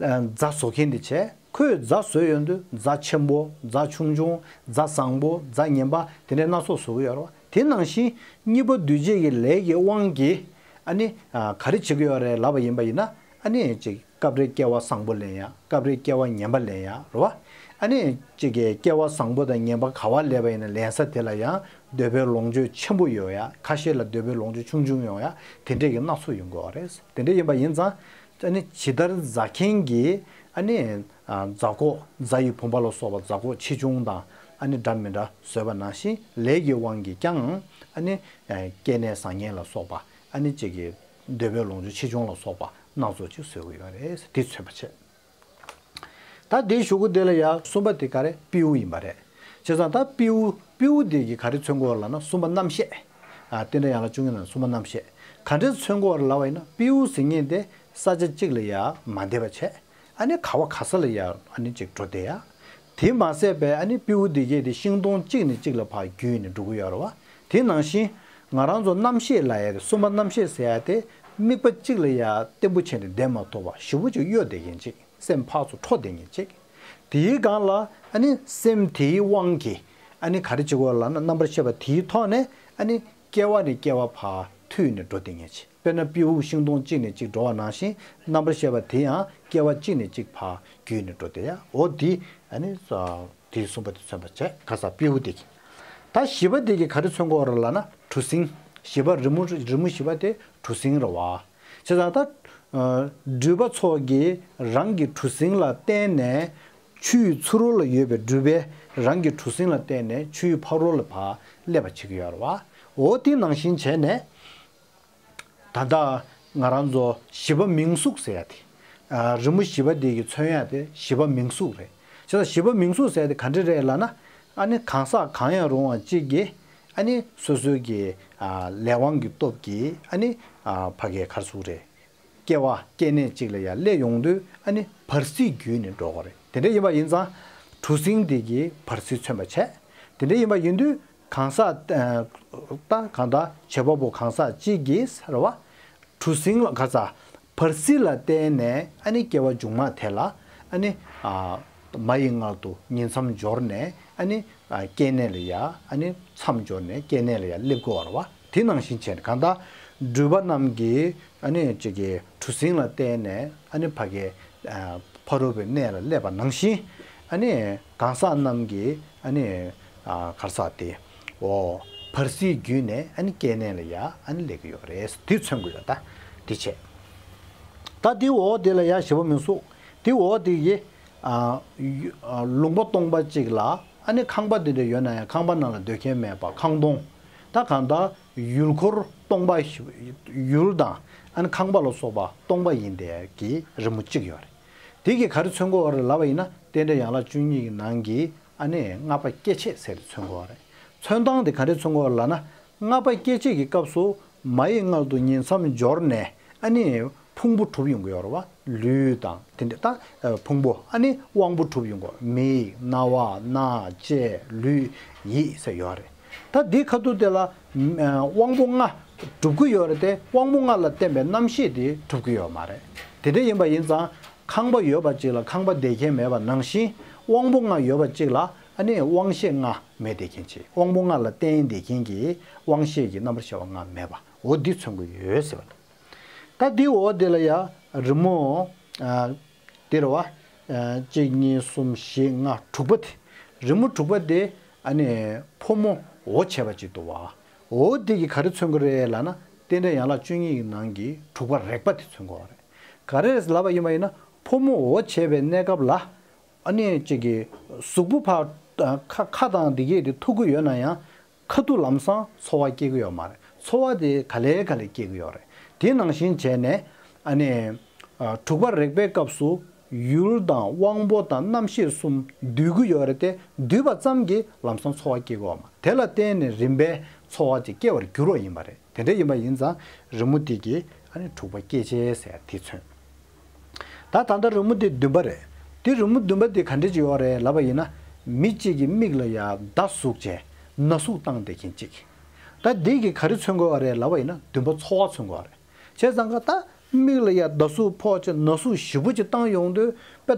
ཨ། རྫ་བཟོ་མཁན་དེ་བྱས། ཁོས་རྫ་བཟོས་ཡོང་དུས་རྫ་ཆེན་པོ། རྫ་ཆུང་ཆུང་། རྫ་བཟང་པོ། རྫ་ངན་པ། དེ་འདྲའི་སྣ་ཚོགས་བཟོ་གི་ཡོད་རེད་བ། དེ་ནང་བཞིན་གཉིས་པོ་འདུས་བྱས་ཀྱི་ལས་ཀྱི་དབང་གིས། ཨ་ནི། ཨ། ག་རེ་བྱེད་ཀྱི་ཡོད་རེད་ལབ་པ་ཡིན་པ་ཡིན་ན། ཨ་ནི་ཅིག་སྐབས་རེ་སྐྱེ་བ་བཟང་པོ་ལེན་ཡ། སྐབས་རེ་སྐྱེ་བ་ངན་པ་ལེན་ཡ། རེད་བ། ཨ་ནི་ཅིག་གི་སྐྱེ་བ་བཟང་པོ་དང་ངན་པ་ག་བ་ལེན་པ་ཡིན་ན་ལེན་ས་དེ་ལ་ཡང་འདོད་པའི་ལོངས་སྤྱོད་ཆེན་པོ་ཡོད་ཡ། ཁ་ཤས་ལ་འདོད་པའི་ལོངས་སྤྱོད་ཆུང་ཆུང་ཡོང་ཡ། དེ་འདྲས་ཀྱི་སྣ་ཚོགས་ཡོང་གི་ཡོད་རེད། དེ་འདྲས་ཡིན་པ་ཡིན་ཙང་། ཨ་ནི་ཇི་ལྟར་རྫ་མཁན་གྱིས། ཨ་ནི། ཨ། རྫ་ཁོག་རྫ་ཡི་བུམ་པ་ལ་སོགས་པ་རྫ་ཁོག་ཆེ་ཆུང་དང་། ཨ་ནི་འདྲ་མི་འདྲ་བཟོས་པ་ནང་བཞིན་ལས་ཀྱི་དབང་གིས་ཀྱང་། ཨ་ནི། ཨ། སྐྱེ་གནས་བཟང་ངན་ལ་སོགས་པ། ཨ་ནི་ཅིག་གི་འདོད་པའི་ལོངས་སྤྱོད་ཆེ་ཆུང་ལ་སོགས་པ་སྣ་ཚོགས་ཅིག་བཟོ་གི་ཡོད་རེད། དེ་མཚོན་པ་བྱས། ད་དེའི་གཞུག་གུ་དེ་ལ་ཡ་གསུམ་པ་དེ་ག་རེ། སྤྲེའུ་ཡིན་པ་རེད། བྱས་ཙང་ད་སྤྲེའུ། སྤྲེའུ་དེ་གིས་ག་རེ་མཚོན་གྱི་ཡོད་ལབ་ན། གསུམ་པ་རྣམ་ཤེས། ཨ། རྟེན་འབྲེལ་ཡན་ལག་བཅུ་གཉིས་ནང་གསུམ་པ་རྣམ་ཤེས། ག་འདྲས་མཚོན་གྱི་ཡོད་ལབ་པ་ཡིན་ན། སྤྲེའུ་ཟེར་མཁན་དེ་ས་ཆ་གཅིག་ལ་ཡ་མ་བསྡད་པ་བྱས། ཨ་ནི་ག་བ་ག་ས་ལ་ཡ་ཨ་ནི་ཅིག་འགྲོ་བསྡད་ཡ། དེ་མ་ཟད་པའི། ཨ་ནི་སྤྲེའུ་དེ་གས་དེ་ཤིང་སྡོང་གཅིག་ནས་གཅིག་ལ་ཕར་རྒྱུད་ནས་འགྲོ་གི་ཡོད་རེད་བ། དེ་ནང་བཞིན་ང་རང་ཚོ་རྣམ་ཤེས་ལབ་ཡ་དེ། གསུམ་པ་རྣམ་ཤེས་ཟེར་ཡ་དེ་དམིགས་པ་གཅིག་ལ་ཡ་བརྟན་པོ་བྱས་ནས་བསྡད་མ་ཐུབ་པ། ཞེ་པོ་ཅིག་གཡོ་བསྡད་མཁན་ཅིག་སེམས་ཕར་ཚུར་འཕྲོ་བསྡད་མཁན་ཅིག་དེའི་སྒང་ལ། ཨ་ནི་སེམས་དེའི་དབང་གིས། ཨ་ནི་ག་རེ་བྱེད་ཀྱི་ཡོད་ལབ་ན། རྣམ་པར་ཤེས་པ་དེའི་ཐོག་ནས། ཨ་ནི་སྐྱེ་བ་ནས་སྐྱེ་བ་ཕར་མཐུད་ནས་འགྲོ་བསྡད་མཁན་ཅིག་དཔེར་ན་སྤྲེའུ་ཤིང་སྡོང་གཅིག་ནས་གཅིག་འགྲོ་བ་ནང་བཞིན། རྣམ་པར་ཤེས་པ་དེ་ཡང་སྐྱེ་བ་གཅིག་ནས་གཅིག་ཕར་བརྒྱུད་ནས་འགྲོ་བསྡད་ཡ། འོ་དེ། ཨ་ནི་དེ་གསུམ་པ་དེ་མཚོན་པ་བྱས། ག་ས། སྤྲེའུ་དེ་གིས། ད་བཞི་པ་དེ་གིས་ག་རེ་མཚོན་གྱི་ཡོད་རེད་ལབ་ན། གྲུ་གཟིངས། བཞི་པ་རི་མོ། རི་མོ་བཞི་པ་དེ་གྲུ་གཟིངས་རེད་བ། བྱས་ཙང་ད། ཨ། འགྲུལ་པ་ཚོ་གིས་རང་གི་གྲུ་གཟིངས་ལ་བརྟེན་ནས། ཆུའི་ཚུར་རོལ་ལ་ཡོད་པའི་འགྲུལ་པས་རང་གི་གྲུ་གཟིངས་ལ་བརྟེན་ནས་ཆུའི་ཕ་རོལ་ལ་ཕར་སླེབས་པ་བྱེད་ཀྱི་ཡོད་རེད་བ། འོ་དེ་ནང་བཞིན་བྱས་ནས། ད་ལྟ་ང་རང་ཚོ་བཞི་པ་མིང་གཟུགས་ཟེར་ཡ་དེ། ཨ། རི་མོ་བཞི་པ་དེ་གིས་མཚོན་ཡ་དེ་བཞི་པ་མིང་གཟུགས་རེད། བྱས་ཙང་བཞི་པ་མིང་གཟུགས་ཟེར་ཡ་དེ་ག་འདྲ་རེད་ལབ་ན། ཨ་ནི་གང་ཟག་གང་ཡང་རུང་བ་གཅིག་གིས། ཨ་ནི་སོ་སོའི་གི། ཨ། ལས་དབང་གི་སྟོབས་ཀྱིས། ཨ་ནི། ཨ། ཕ་གིའི་ག་རེ་ཟེར་དགོས་རེད། སྐྱེ་བ་སྐྱེ་གནས་གཅིག་ལ་ཡ་སླེབས་ཡོང་དུས། ཨ་ནི་བར་སྲིད་བརྒྱུད་ནས་འགྲོ་དགོས་རེད། དེ་འདྲ་ཡིན་པ་ཡིན་ཙང་གྲུ་གཟིངས་དེ་གིས་བར་སྲིད་མཚོན་པ་བྱས། དེ་འདྲ་ཡིན་པ་ཡིན་དུས་གང་ཟག་ད་གང་ལྟར་བྱེད་པ་པོ་གང་ཟག་གཅིག་གིས་རེད་བ། གྲུ་གཟིངས་ལ། ག་ས། བར་སྲིད་ལ་བརྟེན་ནས། ཨ་ནི་སྐྱེ་བ་མཇུག་མ་དེ་ལ། ཨ་ནི། ཨ། མ་ཡི་མངལ་དུ་ཉིང་མཚམས་སྦྱོར་ནས། ཨ་ནི། ཨ། སྐྱེ་གནས་ལ་ཡ། ཨ་ནི་མཚམས་སྦྱོར་ནས་སྐྱེ་གནས་ལ་ཡ་སླེབས་དགོས་པ་རེད་བ། དེ་ནང་བཞིན་བྱས་ནས་གང་ལྟར་འགྲུལ་པ་རྣམས་ཀྱིས། ཨ་ནི་ཅིག་གི་གྲུ་གཟིངས་ལ་བརྟེན་ནས། ཨ་ནི་ཕ་གི། ཨ། ཕ་རོལ་པོའི་གནས་ལ་སླེབས་པ་ནང་བཞིན། ཨ་ནི་གང་ཟག་རྣམས་ཀྱིས། ཨ་ནི། ཨ། ག་རེ་ཟེར་དེ། འོ། བར་སྲིད་བརྒྱུད་ནས། ཨ་ནི་སྐྱེ་གནས་ལ་ཡ། ཨ་ནི་སླེབས་ཀྱི་ཡོད་རེད། དེ་མཚོན་གྱི་ཡོད། ད་དེ་བྱས། ད་དེའི་འོག་དེ་ལ་ཡ་བཞི་པ་མིང་གཟུགས། དེའི་འོག་དེ་གི། ཨ། ཡུ། ཨ། ལུང་པ་སྟོང་པ་གཅིག་ལ། ཨ་ནི་ཁང་པ་དེ་འདྲ་ཡོད་ན་ཡང་ཁང་པ་ནང་ལ་སྡོད་མཁན་མེད་པ། ཁང་སྟོང་། ད་གང་ལྟར་ཡུལ་འཁོར་སྟོང་པ། ཡུལ་དང་། ཨ་ནི་ཁང་པ་ལ་སོགས་པ་སྟོང་པ་ཡིན་བསྡད་ཀྱི་རི་མོ་གཅིག་ཡོད་རེད། དེ་གིས་ག་རེ་མཚོན་གྱི་ཡོད་རེད་ལབ་པ་ཡིན་ན། རྟེན་འབྲེལ་ཡན་ལག་བཅུ་གཉིས་ཀྱི་ནང་གི། ཨ་ནི་ལྔ་པ་སྐྱེ་མཆེད་ཟེར་དེ་མཚོན་གྱི་ཡོད་རེད། མཚོན་སྟངས་དེ་ག་འདྲས་མཚོན་གྱི་ཡོད་རེད་ལབ་ན། ལྔ་པ་སྐྱེ་མཆེད་ཀྱི་སྐབས་སུ་མ་ཡི་མངལ་དུ་ཉིང་མཚམས་སྦྱོར་ནས། ཨ་ནི་ཕུང་པོ་གྲུབ་ཡོང་གི་ཡོད་རེད་བ། ལུས་དང་དེ་འདྲ་ད་ཕུང་པོ། ཨ་ནི་དབང་པོ་གྲུབ་ཡོང་གི། མིག། རྣ་བ། སྣ། ལྕེ། ལུས། ཡིད་ཟེར་ཡོད་རེད། ད་འདི་ཁ་ཐུག་དེ་ལ། ཨ། དབང་པོ་ལྔ་གྲུབ་ཀྱི་ཡོད་རེད་དེ། དབང་པོ་ལྔ་ལ་བརྟེན་པའི་རྣམ་ཤེས་དེ་གྲུབ་ཀྱི་ཡོད་མ་རེད། དེ་འདྲ་ཡིན་པ་ཡིན་ཙང་། ཁང་པ་ཡོད་པ་གཅིག་ལ་ཁང་པ་བསྡད་མཁན་མེད་པ་ནང་བཞིན། དབང་པོ་ལྔ་ཡོད་པ་གཅིག་ལ། ཨ་ནི་དབང་ཤེས་ལྔ་མེད་བསྡད་མཁན་ཅིག་དབང་པོ་ལྔ་ལ་བརྟེན་བསྡད་མཁན་གྱི་དབང་ཤེས་ཀྱི་རྣམ་པར་ཤེས་པ་ལྔ་མེད་པ། འོ་འདི་མཚོན་གྱི་ཡོད་ཟེར་བ་དང་། ད་འདི་འོག་འདི་ལ་ཡ་རི་མོ། ཨ། འདི་རེད་བ། ཨ། གཅིག་གཉིས། གསུམ། བཞི། ལྔ། དྲུག་པ་དེ། རི་མོ་དྲུག་པ་དེ། ཨ་ནི་ཕོ་མོ་འོ་བྱས་པ་ཅིག་འདུག་བ། འོ་འདི་གིས་ག་རེ་མཚོན་གྱི་རེད་ལབ་ན། རྟེན་འབྲེལ་ཡན་ལག་བཅུ་གཉིས་ཀྱི་ནང་གི་དྲུག་པ་རེག་པ་དེ་མཚོན་གྱི་ཡོད་རེད། ག་རེ་ལབ་པ་ཡིན་པ་ཡིན་ན། ཕོ་མོ་འོ་བྱས་པའི་གནས་སྐབས་ལ། ཨ་ནི་གཅིག་གི་གཟུགས་པོ་ཕར། ཨ། ཁ། ཁ་དང་འདི་གས་དེ་ཐུག་གི་ཡོད་ན་ཡང་། ཁ་ཐུག་ལམ་སང་ཚོར་བ་སྐྱེ་གི་ཡོད་མ་རེད། ཚོར་བ་དེ་ག་ལེ་ག་ལེ་སྐྱེ་གི་ཡོད་རེད། དེ་ནང་བཞིན་བྱས་ནས་ཨ་ནི་ཨ་དྲུག་པ་རེག་པའི་སྐབས་སུ་ཡུལ་དང་དབང་པོ་དང་རྣམ་ཤེས་གསུམ་འདུས་ཀྱི་ཡོད་རེད་དེ། འདུས་པ་ཙམ་གྱིས་ལམ་སང་ཚོར་བ་སྐྱེ་གི་ཡོད་མ་རེད། དེ་ལ་བརྟེན་ནས་རིམ་པས་ཚོར་བ་དེ་སྐྱེ་བར་འགྱུར་བ་ཡིན་པ་རེད། དེ་འདྲ་ཡིན་པ་ཡིན་ཙང་རི་མོ་དེ་གིས་ཨ་ནི་དྲུག་པ་སྐྱེད་བྱེད་ཟེར་དེ་མཚོན། ད་ད་ལྟ་རི་མོ་དེ་བདུན་པ་རེད། དེ་རི་མོ་བདུན་པ་དེ་ག་འདྲ་ཅིག་ཡོད་རེད་ལབ་པ་ཡིན་ན། མི་གཅིག་གི་མིག་ལ་ཡ་མདའ་ཟུག་བྱས་ན་ཟུག་བཏང་བསྡད་མཁན་གཅིག་ད་འདི་གིས་ག་རེ་མཚོན་དགོས་པ་རེད་ལབ་པ་ཡིན་ན། བདུན་པ་ཚོར་བ་མཚོན་དགོས་པ་རེད། བྱས་ཙང་ཀ་ད་མིག་ལ་ཡ་མདའ་ཟུག་ཕོག་བྱས་ན་ཟུག་ཞེ་པོ་ཅིག་བཏང་ཡོང་དུས་དཔེ་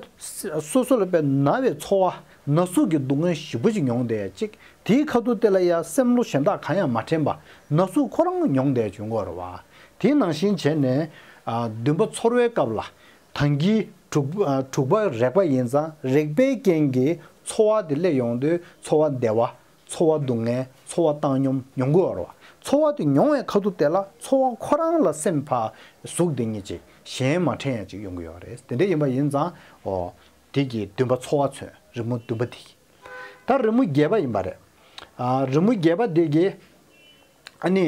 སོ་སོ་ལ་དཔེ་ན་བའི་ཚོར་བ། ན་ཟུག་གི་སྡུག་བསྔལ་ཞེ་པོ་ཅིག་མྱོང་བསྡད་ཡ་གཅིག་དེའི་ཁ་ཐུག་དེ་ལ་ཡ་སེམས་བློ་གཞན་དག་གང་ཡང་མ་དྲན་པ་ན་ཟུག་ཁོ་རང་མྱོང་བསྡད་བྱུང་གི་ཡོད་རེད་བ། དེ་ནང་བཞིན་བྱས་ནས་ཨ་བདུན་པ་ཚོར་བའི་སྐབས་ལ་ད་གིན་དྲུག་ཨ་དྲུག་པ་རེག་པ་ཡིན་ཙང་རེག་པའི་རྐྱེན་གྱིས་ཚོར་བ་དེ་སླེབས་ཡོང་དུས་ཚོར་བ་བདེ་བ། ཚོར་བ་སྡུག་བསྔལ། ཚོར་བ་བཏང་སྙོམས་མྱོང་གི་ཡོད་རེད་བ། ཚོར་བ་དེ་མྱོང་བའི་ཁ་ཐུག་དེ་ལ་ཚོར་བ་ཁོ་རང་ལ་སེམས་ཕར་ཟུག་བསྡད་མཁན་ཅིག་གཞན་མ་དྲན་ཡ་ཅིག་ཡོང་གི་ཡོད་རེད། དེ་འདྲ་ཡིན་པ་ཡིན་ཙང་ཨོ་དེ་གིས་བདུན་པ་ཚོར་བ་མཚོན། རི་མོ་བདུན་པ་དེ་གིས། ད་རི་མོ་བརྒྱད་པ་ཡིན་པ་རེད། ཨ་རི་མོ་བརྒྱད་པ་དེ་གིས་ཨ་ནི་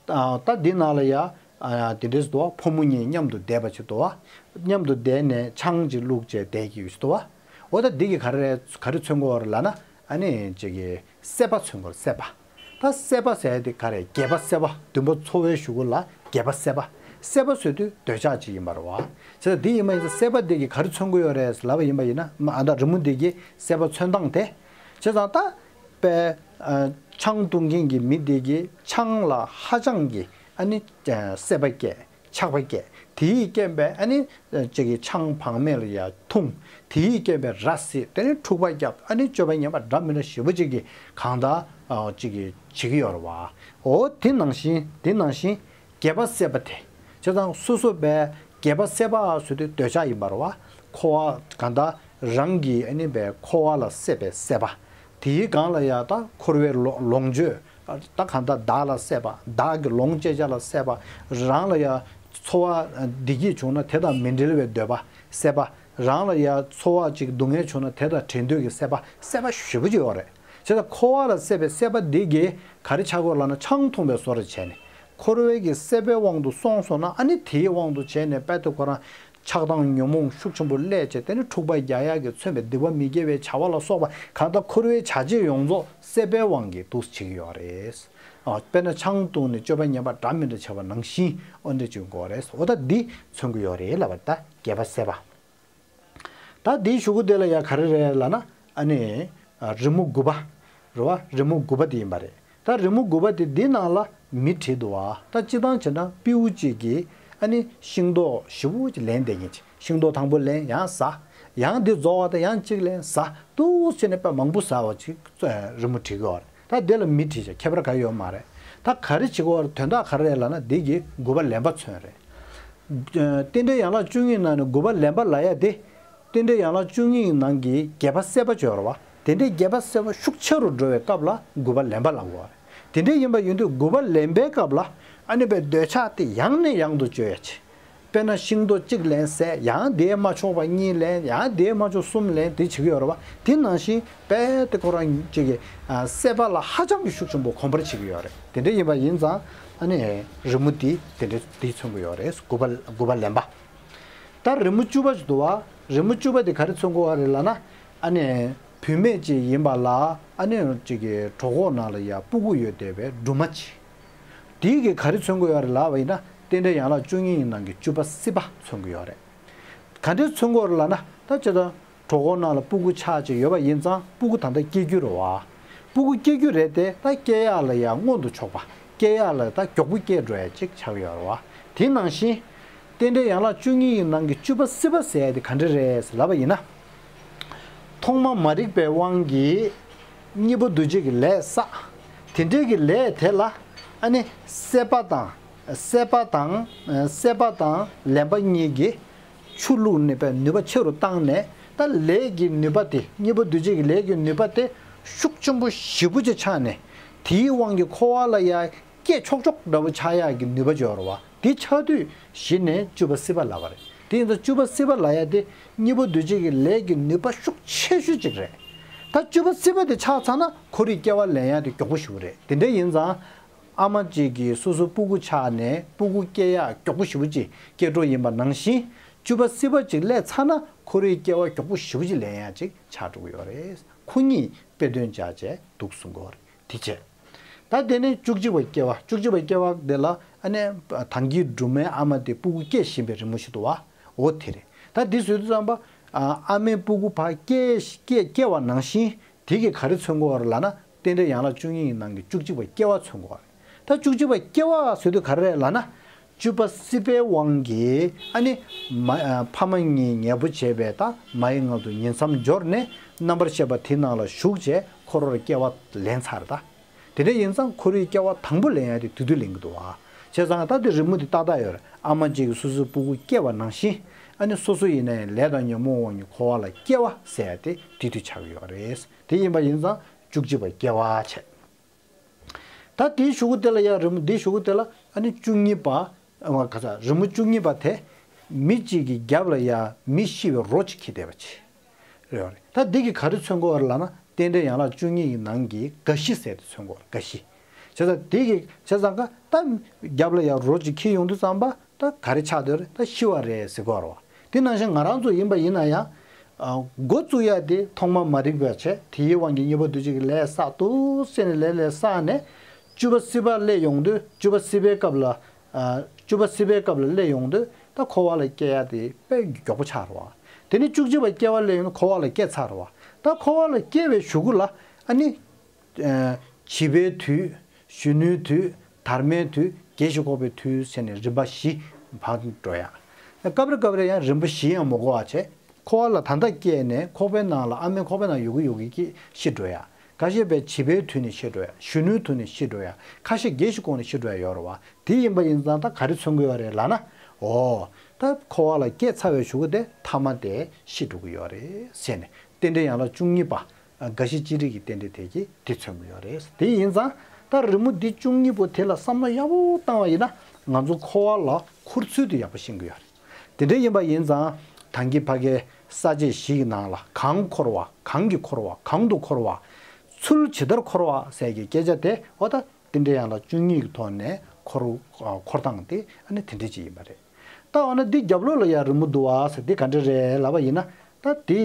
ཨ་ད་འདི་ནང་ལ་ཡ་ཨ་དེ་འདྲས་འདུག་བ། ཕོ་མོ་གཉིས་མཉམ་དུ་བསྡད་པ་ཅིག་འདུག་བ། མཉམ་དུ་བསྡད་ནས་ཆང་ཅིག་བླུགས་བྱས་བསྡད་ཀྱི་ཡོད་ཅིག་འདུག་བ། འོ་ད་འདི་གིས་ག་རེ་ག་རེ་མཚོན་གྱི་ཡོད་རེད་ལབ་ན། ཨ་ནི་ཅིག་གི་སྲེད་པ་མཚོན་གྱི་ཡོད་རེད། སྲེད་པ། ད་སྲེད་པ་ཟེར་ཡ་དེ་ག་རེ། བརྒྱད་པ་སྲེད་པ། བདུན་པ་ཚོར་བའི་གཞུག་གུ་ལ་བརྒྱད་པ་སྲེད་པ། སྲེད་པ་ཟེར་དུས་འདོད་ཆགས་ཅིག་ཡིན་པ་རེད་བ། བྱས་ཙང་འདི་ཡིན་པ་ཡིན་ཙང་སྲེད་པ་འདི་གིས་ག་རེ་མཚོན་གྱི་ཡོད་རེད་ལབ་པ་ཡིན་པ་ཡིན་ན། མ་ཨ་ད་རི་མོ་འདི་གིས་སྲེད་པ་མཚོན་སྟངས་དེ། བྱས་ཙང་ད་དཔེ་ཨ་ཆང་འཐུང་མཁན་གྱི་མི་འདི་གིས་ཆང་ལ་ཧ་ཅང་གི་ཨ་ནི་ཨ་སྲེད་པ་སྐྱེས། ཆགས་པ་སྐྱེས། དེའི་རྐྱེན་པས་ཨ་ནི་ཅིག་གིས་ཆང་བག་མེད་ལ་ཡ་འཐུང་། དེའི་རྐྱེན་པས་ར་བཟི། དེ་ནས་འཁྲུག་པ་བརྒྱབ། ཨ་ནི་སྤྱོད་པ་ངན་པ་འདྲ་མི་འདྲ་ཞེ་པོ་ཅིག་གིས་གང་ལྟར་ཨ་ཅིག་གིས་བྱེད་ཀྱི་ཡོད་རེད་བ། འོ་དེ་ནང་བཞིན་དེ་ནང་བཞིན་བརྒྱད་པ་སྲེད་པ་དེ། བྱས་ཙང་སོ་སོ་བས་བརྒྱད་པ་སྲེད་པ་ཟེར་དུས་འདོད་ཆགས་ཡིན་པ་རེད་བ། འཁོར་བ་གང་ལྟར་རང་གི་ཨ་ནི་བས་འཁོར་བ་ལ་སྲེད་པའི་སྲེད་པ། དེའི་སྒང་ལ་ཡ་ད་འཁོར་བའི་ལོ་ལོངས་སྤྱོད། ད་གང་ལྟར་བདག་ལ་སྲེད་པ། བདག་གི་ལོངས་སྤྱད་བྱ་ལ་སྲེད་པ། རང་ལ་ཡ་ཚོར་བ་བདེ་སྐྱིད་བྱུང་ན་དེ་དང་མི་འབྲལ་བའི་འདོད་པ་སྲེད་པ། རང་ལ་ཡ་ཚོར་བ་ཅིག་སྡུག་བསྔལ་བྱུང་ན་དེ་དང་བྲལ་འདོད་ཀྱི་སྲེད་པ། སྲེད་པ་ཞེ་པོ་ཅིག་ཡོད་རེད། བྱས་ཙང་འཁོར་བ་ལ་སྲེད་པའི་སྲེད་པ་འདི་གིས་ག་རེ་ཆགས་ཀྱི་ཡོད་ལབ་ན། ཆང་འཐུང་བའི་བཟོ་འདྲ་བྱས་ནས་འཁོར་བའི་གི་སྲེད་པའི་དབང་དུ་སོང་སོང་ན། ཨ་ནི་དེའི་དབང་དུ་བྱས་ནས་དཔེ་དེ་ཁོ་རང་ཆགས་སྡང་ཉོན་མོངས་ཤུགས་ཆེན་པོ་སླེབས་བྱས། དེ་ནི་འཁྲུག་པ་རྒྱག་ཡག་གིས་མཚོན་པའི་སྡིག་པ་མི་དགེ་བའི་བྱ་བ་ལ་སོགས་པ་གང་ལྟར་འཁོར་བའི་བྱ་བྱེད་ཡོངས་རྫོགས་སྲེད་པའི་དབང་གིས་འདུ་བྱེད་ཀྱི་ཡོད་རེད། ཨ་དཔེར་ན་ཆང་བཏུང་ནས་སྤྱོད་པ་ངན་པ་འདྲ་མི་འདྲ་བྱས་པ་ནང་བཞིན་འོ་འདྲ་ཅིག་དགོས་རེད། འོ་ད་འདི་མཚོན་གྱི་ཡོད་རེད་ལབ་པ། ད་བརྒྱད་པ་སྲེད་པ། ད་འདིའི་གཞུག་གུ་དེ་ལ་ཡ་ག་རེ་རེད་ལབ་ན། ཨ་ནི་ཨ་རི་མོ་དགུ་པ་རེད་བ། རི་མོ་དགུ་པ་དེ་ཡིན་པ་རེད། ད་རི་མོ་དགུ་པ་དེ་འདི་ནང་ལ་མི་བྲིས་འདུག་བ། ད་སྤྱིར་བཏང་བྱས་ན་སྤྲེའུ་གཅིག་གིས་ཨ་ནི་ཤིང་ཏོག་ཞེ་པོ་ཅིག་ལེན་བསྡད་མཁན་ཅིག་ཤིང་ཏོག་དང་པོ་ལེན། ཡང་ཟ། ཡང་འདི་རྫོགས་པ་དང་ཡང་གཅིག་ལེན། ཟ། འདུག་བྱས་ནས་དཔེ་མང་པོ་ཟ་བ་ཅིག་རི་མོ་བྲིས་ཀྱི་ཡོད་རེད། ད་དེ་ལ་མི་བྲིས་བྱས་ཁྱད་པར་གང་ཡོད་མ་རེད། ད་ག་རེ་བྱེད་ཀྱི་ཡོད་རེད། དོན་དག་ག་རེ་རེད་ལབ་ན། འདི་གིས་དགུ་པ་ལེན་པ་མཚོན་རེད། རྟེན་འབྲེལ་ཡན་ལག་བཅུ་གཉིས་ནང་ནས་དགུ་པ་ལེན་པ་ལབ་ཡ་དེ། རྟེན་འབྲེལ་ཡན་ལག་བཅུ་གཉིས་ནང་གི་བརྒྱད་པ་སྲེད་པ་ཅིག་ཡོད་རེད་བ། དེ་འདྲའི་བརྒྱད་པ་སྲེད་པ་ཤུགས་ཆེ་རུ་འགྲོ་བའི་སྐབས་ལ་དགུ་པ་ལེན་པ་ལབ་དགོས་རེད། དེ་འདྲ་ཡིན་པ་ཡིན་དུས་དགུ་པ་ལེན་པའི་སྐབས་ལ་ཨ་ནི་དཔེ་འདོད་ཆགས་དེ་ཡང་ནས་ཡང་དུ་སྤྱོད་ཡ་ཆེ། དཔེར་ན་ཤིང་ཏོག་གཅིག་ལེན་ཟས། ཡང་དེས་མ་ཆོག་པ་གཉིས་ལེན། ཡང་དེས་མ་ཆོག་གསུམ་ལེན། དེ་བྱེད་ཀྱི་ཡོད་རེད་བ། དེ་ནང་བཞིན་དཔེ་དེ་ཁོ་རང་གཅིག་གི་ཨ་སྲེད་པ་ལ་ཧ་ཅང་གི་ཤུགས་ཆེན་པོ་གོམས་པར་བྱེད་ཀྱི་ཡོད་རེད། དེ་འདྲ་ཡིན་པ་ཡིན་ཙང་ཨ་ནི་རི་མོ་དེ་དེ་འདྲ་དེ་མཚོན་གྱི་ཡོད་རེད། དགུ་པ་དགུ་པ་ལེན་པ། ད་རི་མོ་བཅུ་པ་ཞིག་འདུག་བ། རི་མོ་བཅུ་པ་དེ་ག་རེ་མཚོན་གྱི་ཡོད་རེད་ལབ་ན། ཨ་ནི་བུད་མེད་ཅིག་ཡིན་པ་ལ་ཨ་ནི་ཅིག་གི་གྲོད་ཁོག་ནང་ལ་ཡ་སྤུ་གུ་ཡོད་བསྡད་པའི་སྦྲུམ་མ་ཅིག་དེའི་གི་ག་རེ་མཚོན་གྱི་ཡོད་རེད་ལབ་པ་ཡིན་ན། རྟེན་འབྲེལ་ཡན་ལག་བཅུ་གཉིས་ཡི་ནང་གི་བཅུ་པ་སྲིད་པ་མཚོན་གྱི་ཡོད་རེད། ག་འདྲས་མཚོན་གྱི་ཡོད་རེད་ལབ་ན། ད་ཅི་ལྟར་གྲོད་ཁོག་ནང་ལ་སྤུ་གུ་ཆགས་བྱས་ཡོད་པ་ཡིན་ཙང་། སྤུ་གུ་ད་ལྟ་སྐྱེ་རྒྱུ་རེད་བ། སྤུ་གུ་སྐྱེ་རྒྱུ་རེད་དེ། ད་སྐྱེ་ཡག་ལ་ཡང་སྔོན་དུ་ཕྱོགས་པ། སྐྱེ་ཡག་ལ་ད་མགྱོགས་པོ་སྐྱེ་འགྲོ་ཡ་ཅིག་ཆགས་ཡོད་རེད་བ། དེ་ནང་བཞིན་རྟེན་འབྲེལ་ཡན་ལག་བཅུ་གཉིས་ཡི་ནང་གི་བཅུ་པ་སྲིད་པ་ཟེར་ཡ་དེ་ག་འདྲ་རེད་ཟེར་ལབ་པ་ཡིན་ན། ཐོག་མ་མ་རིག་པའི་དབང་གིས་གཉིས་པོ་འདུ་བྱེད་ཀྱི་ལས་བསགས། དེ་འདྲའི་གི་ལས་དེ་ལ་ཨ་ནི་སྲེད་པ་དང་། སྲེད་པ་དང་། སྲེད་པ་དང་ལེན་པ་གཉིས་ཀྱིས་ཆུ་བླུགས་ནས་པའི་ནུས་པ་ཆེ་རུ་བཏང་ནས། ད་ལས་ཀྱི་ནུས་པ་དེ། གཉིས་པོ་འདུ་བྱེད་ཀྱི་ལས་ཀྱི་ནུས་པ་དེ་ཤུགས་ཆེན་པོ་ཞེ་པོ་ཅིག་ཆགས་ནས། དེའི་དབང་གིས་འཁོར་བ་ལ་ཡ་སྐྱེ་ཆོག་ཆོག་འདྲ་བོ་ཆགས་ཡག་གི་ནུས་པ་ཅིག་ཡོད་རེད་བ། དེ་ཆགས་དུས་གཞི་ནས་བཅུ་པ་སྲིད་པ་ལབ་པ་རེད། དེ་ཡིན་ཙང་བཅུ་པ་སྲིད་པ་ལབ་ཡ་དེ་གཉིས་པོ་འདུ་བྱེད་ཀྱི་ལས་ཀྱི་ནུས་པ་ཤུགས་ཆེ་ཤོས་ཅིག་རེད། ད་བཅུ་པ་སྲིད་པ་དེ་ཆགས་ཚར་ན་འཁོར་བའི་སྐྱེ་བ་ལེན་ཡ་དེ་མགྱོགས་པོ་ཞིག་རེད། དེ་འདྲ་ཡིན་ཙང་ ཨ་མ་གཅིག་གིས་སོ་སོའི་སྤུ་གུ་ཆགས་ནས་སྤུ་གུ་སྐྱེ་ཡག་མགྱོགས་པོ་ཞེ་པོ་ཅིག་སྐྱེ་འགྲོ་ཡིན་པ་ནང་བཞིན། བཅུ་པ་སྲིད་པ་ཅིག་སླེབས་ཚར་ན་ཁོ་རའི་སྐྱེ་བ་མགྱོགས་པོ་ཞེ་པོ་ཅིག་ལེན་ཡག་ཅིག་ཆགས་འགྲོ་གི་ཡོད་རེད། ཁོ་གཉིས་དཔེ་དོན་བྱས་བྱས་འདུག་གསུང་གི་ཡོད་རེད། དེ་བྱས། ད་དེ་ནས་བཅུ་གཅིག་པ་སྐྱེ་བ། བཅུ་གཅིག་པ་སྐྱེ་བ་དེ་ལ་ཨ་ནི་ད་གིན་སྦྲུམ་མའི་ཨ་མ་དེ་སྤུ་གུ་སྐྱེས་བཞིན་པའི་རི་མོ་ཞིག་འདུག་བ། འོ་དེ་རེད། ད་འདི་བཟོས་དུས་ཙམ་པ། ཨ་ཨ་མའི་སྤུ་གུ་ཕར་སྐྱེས་སྐྱེས་སྐྱེ་བ་ནང་བཞིན། དེ་གིས་ག་རེ་མཚོན་གྱི་ཡོད་རེད་ལབ་ན། རྟེན་འབྲེལ་ཡན་ལག་བཅུ་གཉིས་ཀྱི་ནང་གི་བཅུ་གཅིག་པ་སྐྱེ་བ་མཚོན་གྱི་ཡོད་རེད། ད་བཅུ་གཅིག་པ་སྐྱེ་བ་ཟེར་དུས་ག་རེ་རེད་ལབ་ན། བཅུ་པ་སྲིད་པའི་དབང་གིས་ཨ་ནི་མ་ཨ་ཕ་མ་གཉིས་ཉལ་པོ་བྱས་པའི་ད་མ་ཡི་མངལ་དུ་ཉིང་མཚམས་སྦྱོར་ནས་རྣམ་པར་ཤེས་པ་དེ་ནང་ལ་ཞུགས་བྱས་འཁོར་བར་སྐྱེ་བ་ལེན་ཚར་ད། དེ་འདྲ་ཡིན་ཙང་ཁོ་རའི་སྐྱེ་བ་དང་པོ་ལེན་ཡ་དེ་དེ་དུས་ལེན་གྱི་འདུག་བ། བྱས་ཙང་ད་དེ་རི་མོ་དེ་ཏག་ཏག་ཡོད་རེད། ཨ་མ་གཅིག་གིས་སོ་སོའི་སྤུ་གུ་སྐྱེ་བ་ནང་བཞིན། ཨ་ནི་སོ་སོ་ཡིན་ན་ཡང་ལས་དང་ཉོན་མོངས་དབང་གིས་འཁོར་བ་ལ་སྐྱེ་བ་ཟེར་ཡ་དེ་དེ་དུས་ཆགས་ཀྱི་ཡོད་རེད། དེ་ཡིན་པ་ཡིན་ཙང་བཅུ་གཅིག་པ་སྐྱེ་བ་བྱས། ད་དེའི་གཞུག་གུ་དེ་ལ་ཡང་རི་མོ་འདིའི་གཞུག་གུ་དེ་ལ་ཨ་ནི་བཅུ་གཉིས་པ། ཨ་ག་ས་རི་མོ་བཅུ་གཉིས་པ་དེ། མི་གཅིག་གི་རྒྱབ་ལ་ཡང་མི་ཤི་བའི་རོ་གཅིག་འཁྱེར་བསྡད་པ་ཅིག་རེད་བ་རེད། ད་འདི་གིས་ག་རེ་མཚོན་གྱི་ཡོད་རེད་ལབ་ན། རྟེན་འབྲེལ་ཡན་ལག་བཅུ་གཉིས་ཀྱི་ནང་གི་རྒ་ཤི་ཟེར་དེ་མཚོན་གྱི་ཡོད་རེད། རྒ་ཤི། བྱས་ཙང་དེ་གིས་བྱས་ཙང་ཀ་ད་རྒྱབ་ལ་ཡང་རོ་གཅིག་འཁྱེར་ཡོང་དུས་ཙམ་པ། ད་ག་རེ་ཆགས་བསྡད་རེད། ད་ཤི་བ་རེད་ཟེར་གྱི་ཡོད་རེད་བ། དེ་ནང་བཞིན་ང་རང་ཚོ་ཡིན་པ་ཡིན་ན་ཡང་། ཨ་འགོ་བཙུགས་ཡ་དེ་ཐོག་མ་མ་རིག་པ་བྱས། དེའི་དབང་གིས་གཉིས་པ་འདུ་བྱེད་ཀྱི་ལས་བསགས་འདུག་ཟེར་ནས་ལས་ལས་བསགས་ནས། བཅུ་པ་སྲིད་པ་སླེབས་ཡོང་དུས། བཅུ་པ་སྲིད་པའི་སྐབས་ལ། ཨ་བཅུ་པ་སྲིད་པའི་སྐབས་ལ་སླེབས་ཡོང་དུས། ད་འཁོར་བ་ལ་སྐྱེ་ཡ་དེ་དཔེ་མགྱོགས་པོ་ཆགས་རེད་བ། དེ་ནས་བཅུ་གཅིག་པ་སྐྱེ་བ་སླེབས་ཡོང་དུས་འཁོར་བ་ལ་སྐྱེ་ཚར་རེད་བ། ད་འཁོར་བ་ལ་སྐྱེ་བའི་གཞུག་གུ་ལ་ཨ་ནི། ཨ་བྱིས་པའི་དུས། གཞོན་ནུའི་དུས། དར་མའི་དུས། རྒས་ཤིང་འཁོགས་པའི་དུས་ཟེར་ནས་རིམ་པ་བཞི་བར་འགྲོ་ཡ། སྐབས་རེ་སྐབས་རེ་ཡང་རིམ་པ་བཞི་ཡང་མ་འགོར་བ་བྱས། འཁོར་བ་ལ་ད་ལྟ་སྐྱེས་ནས་ཁོག་པའི་ནང་ལ་ཨ་མའི་ཁོག་པའི་ནང་ཡོད་གི་ཡོད་གི་ཤི་འགྲོ་ཡ། ཁ་ཤས་པས་བྱིས་པའི་དུས་ནས་ཤི་འགྲོ་ཡ། གཞོན་ནུའི་དུས་ནས་ཤི་འགྲོ་ཡ། ཁ་ཤས་རྒས་ཤིང་འཁོགས་ནས་ཤི་འགྲོ་ཡ་ཡོད་རེད་བ། དེ་ཡིན་པ་ཡིན་ཙང་ད་ག་རེ་མཚོན་གྱི་ཡོད་རེད་ལབ་ན། འོ། ད་འཁོར་བ་ལ་སྐྱེས་ཚར་བའི་གཞུག་གུ་དེ་ཐ་མ་དེ་ཤི་འགྲོ་གི་ཡོད་རེད་ཟེར་ནས། རྟེན་འབྲེལ་ཡན་ལག་བཅུ་གཉིས་པ། རྒ་ཤི་ཅི་རིགས་ཀྱི་རྟེན་འབྲེལ་དེ་གིས་དེ་མཚོན་གྱི་ཡོད་རེད། དེ་ཡིན་ཙང་ད་རི་མོ་འདི་བཅུ་གཉིས་པོ་དེ་ལ་བསམ་བློ་ཡག་པོ་བཏང་བ་ཡིན་ན། ང་ཚོ་འཁོར་བ་ལ་འཁོར་ཚུལ་དེ་ཡག་པོ་ཤེས་ཀྱི་ཡོད་རེད། དེ་འདྲ་ཡིན་པ་ཡིན་ཙང་། ད་གིན་ཕ་གའི་ས་བཅད་བཞི་ཡི་ནང་ལ། གང་འཁོར་བ། གང་གིས་འཁོར་བ། གང་དུ་འཁོར་བ། ཚུལ་ཇི་ལྟར་འཁོར་བ་ཟེར་གྱི་སྐད་ཆ་དེ། འོ་ད་རྟེན་འབྲེལ་ཡན་ལག་བཅུ་གཉིས་ཀྱི་ཐོག་ནས་འཁོར། འཁོར་སྟངས་དེ་ཨ་ནི་དེ་འདྲ་ཅིག་ཡིན་པ་རེད། ད་འོ་ན་འདི་རྒྱབ་ལོགས་ལ་ཡང་རི་མོ་འདུག་བ་ཟེར། འདི་ག་འདྲ་རེད་ལབ་པ་ཡིན་ན། ད་འདི་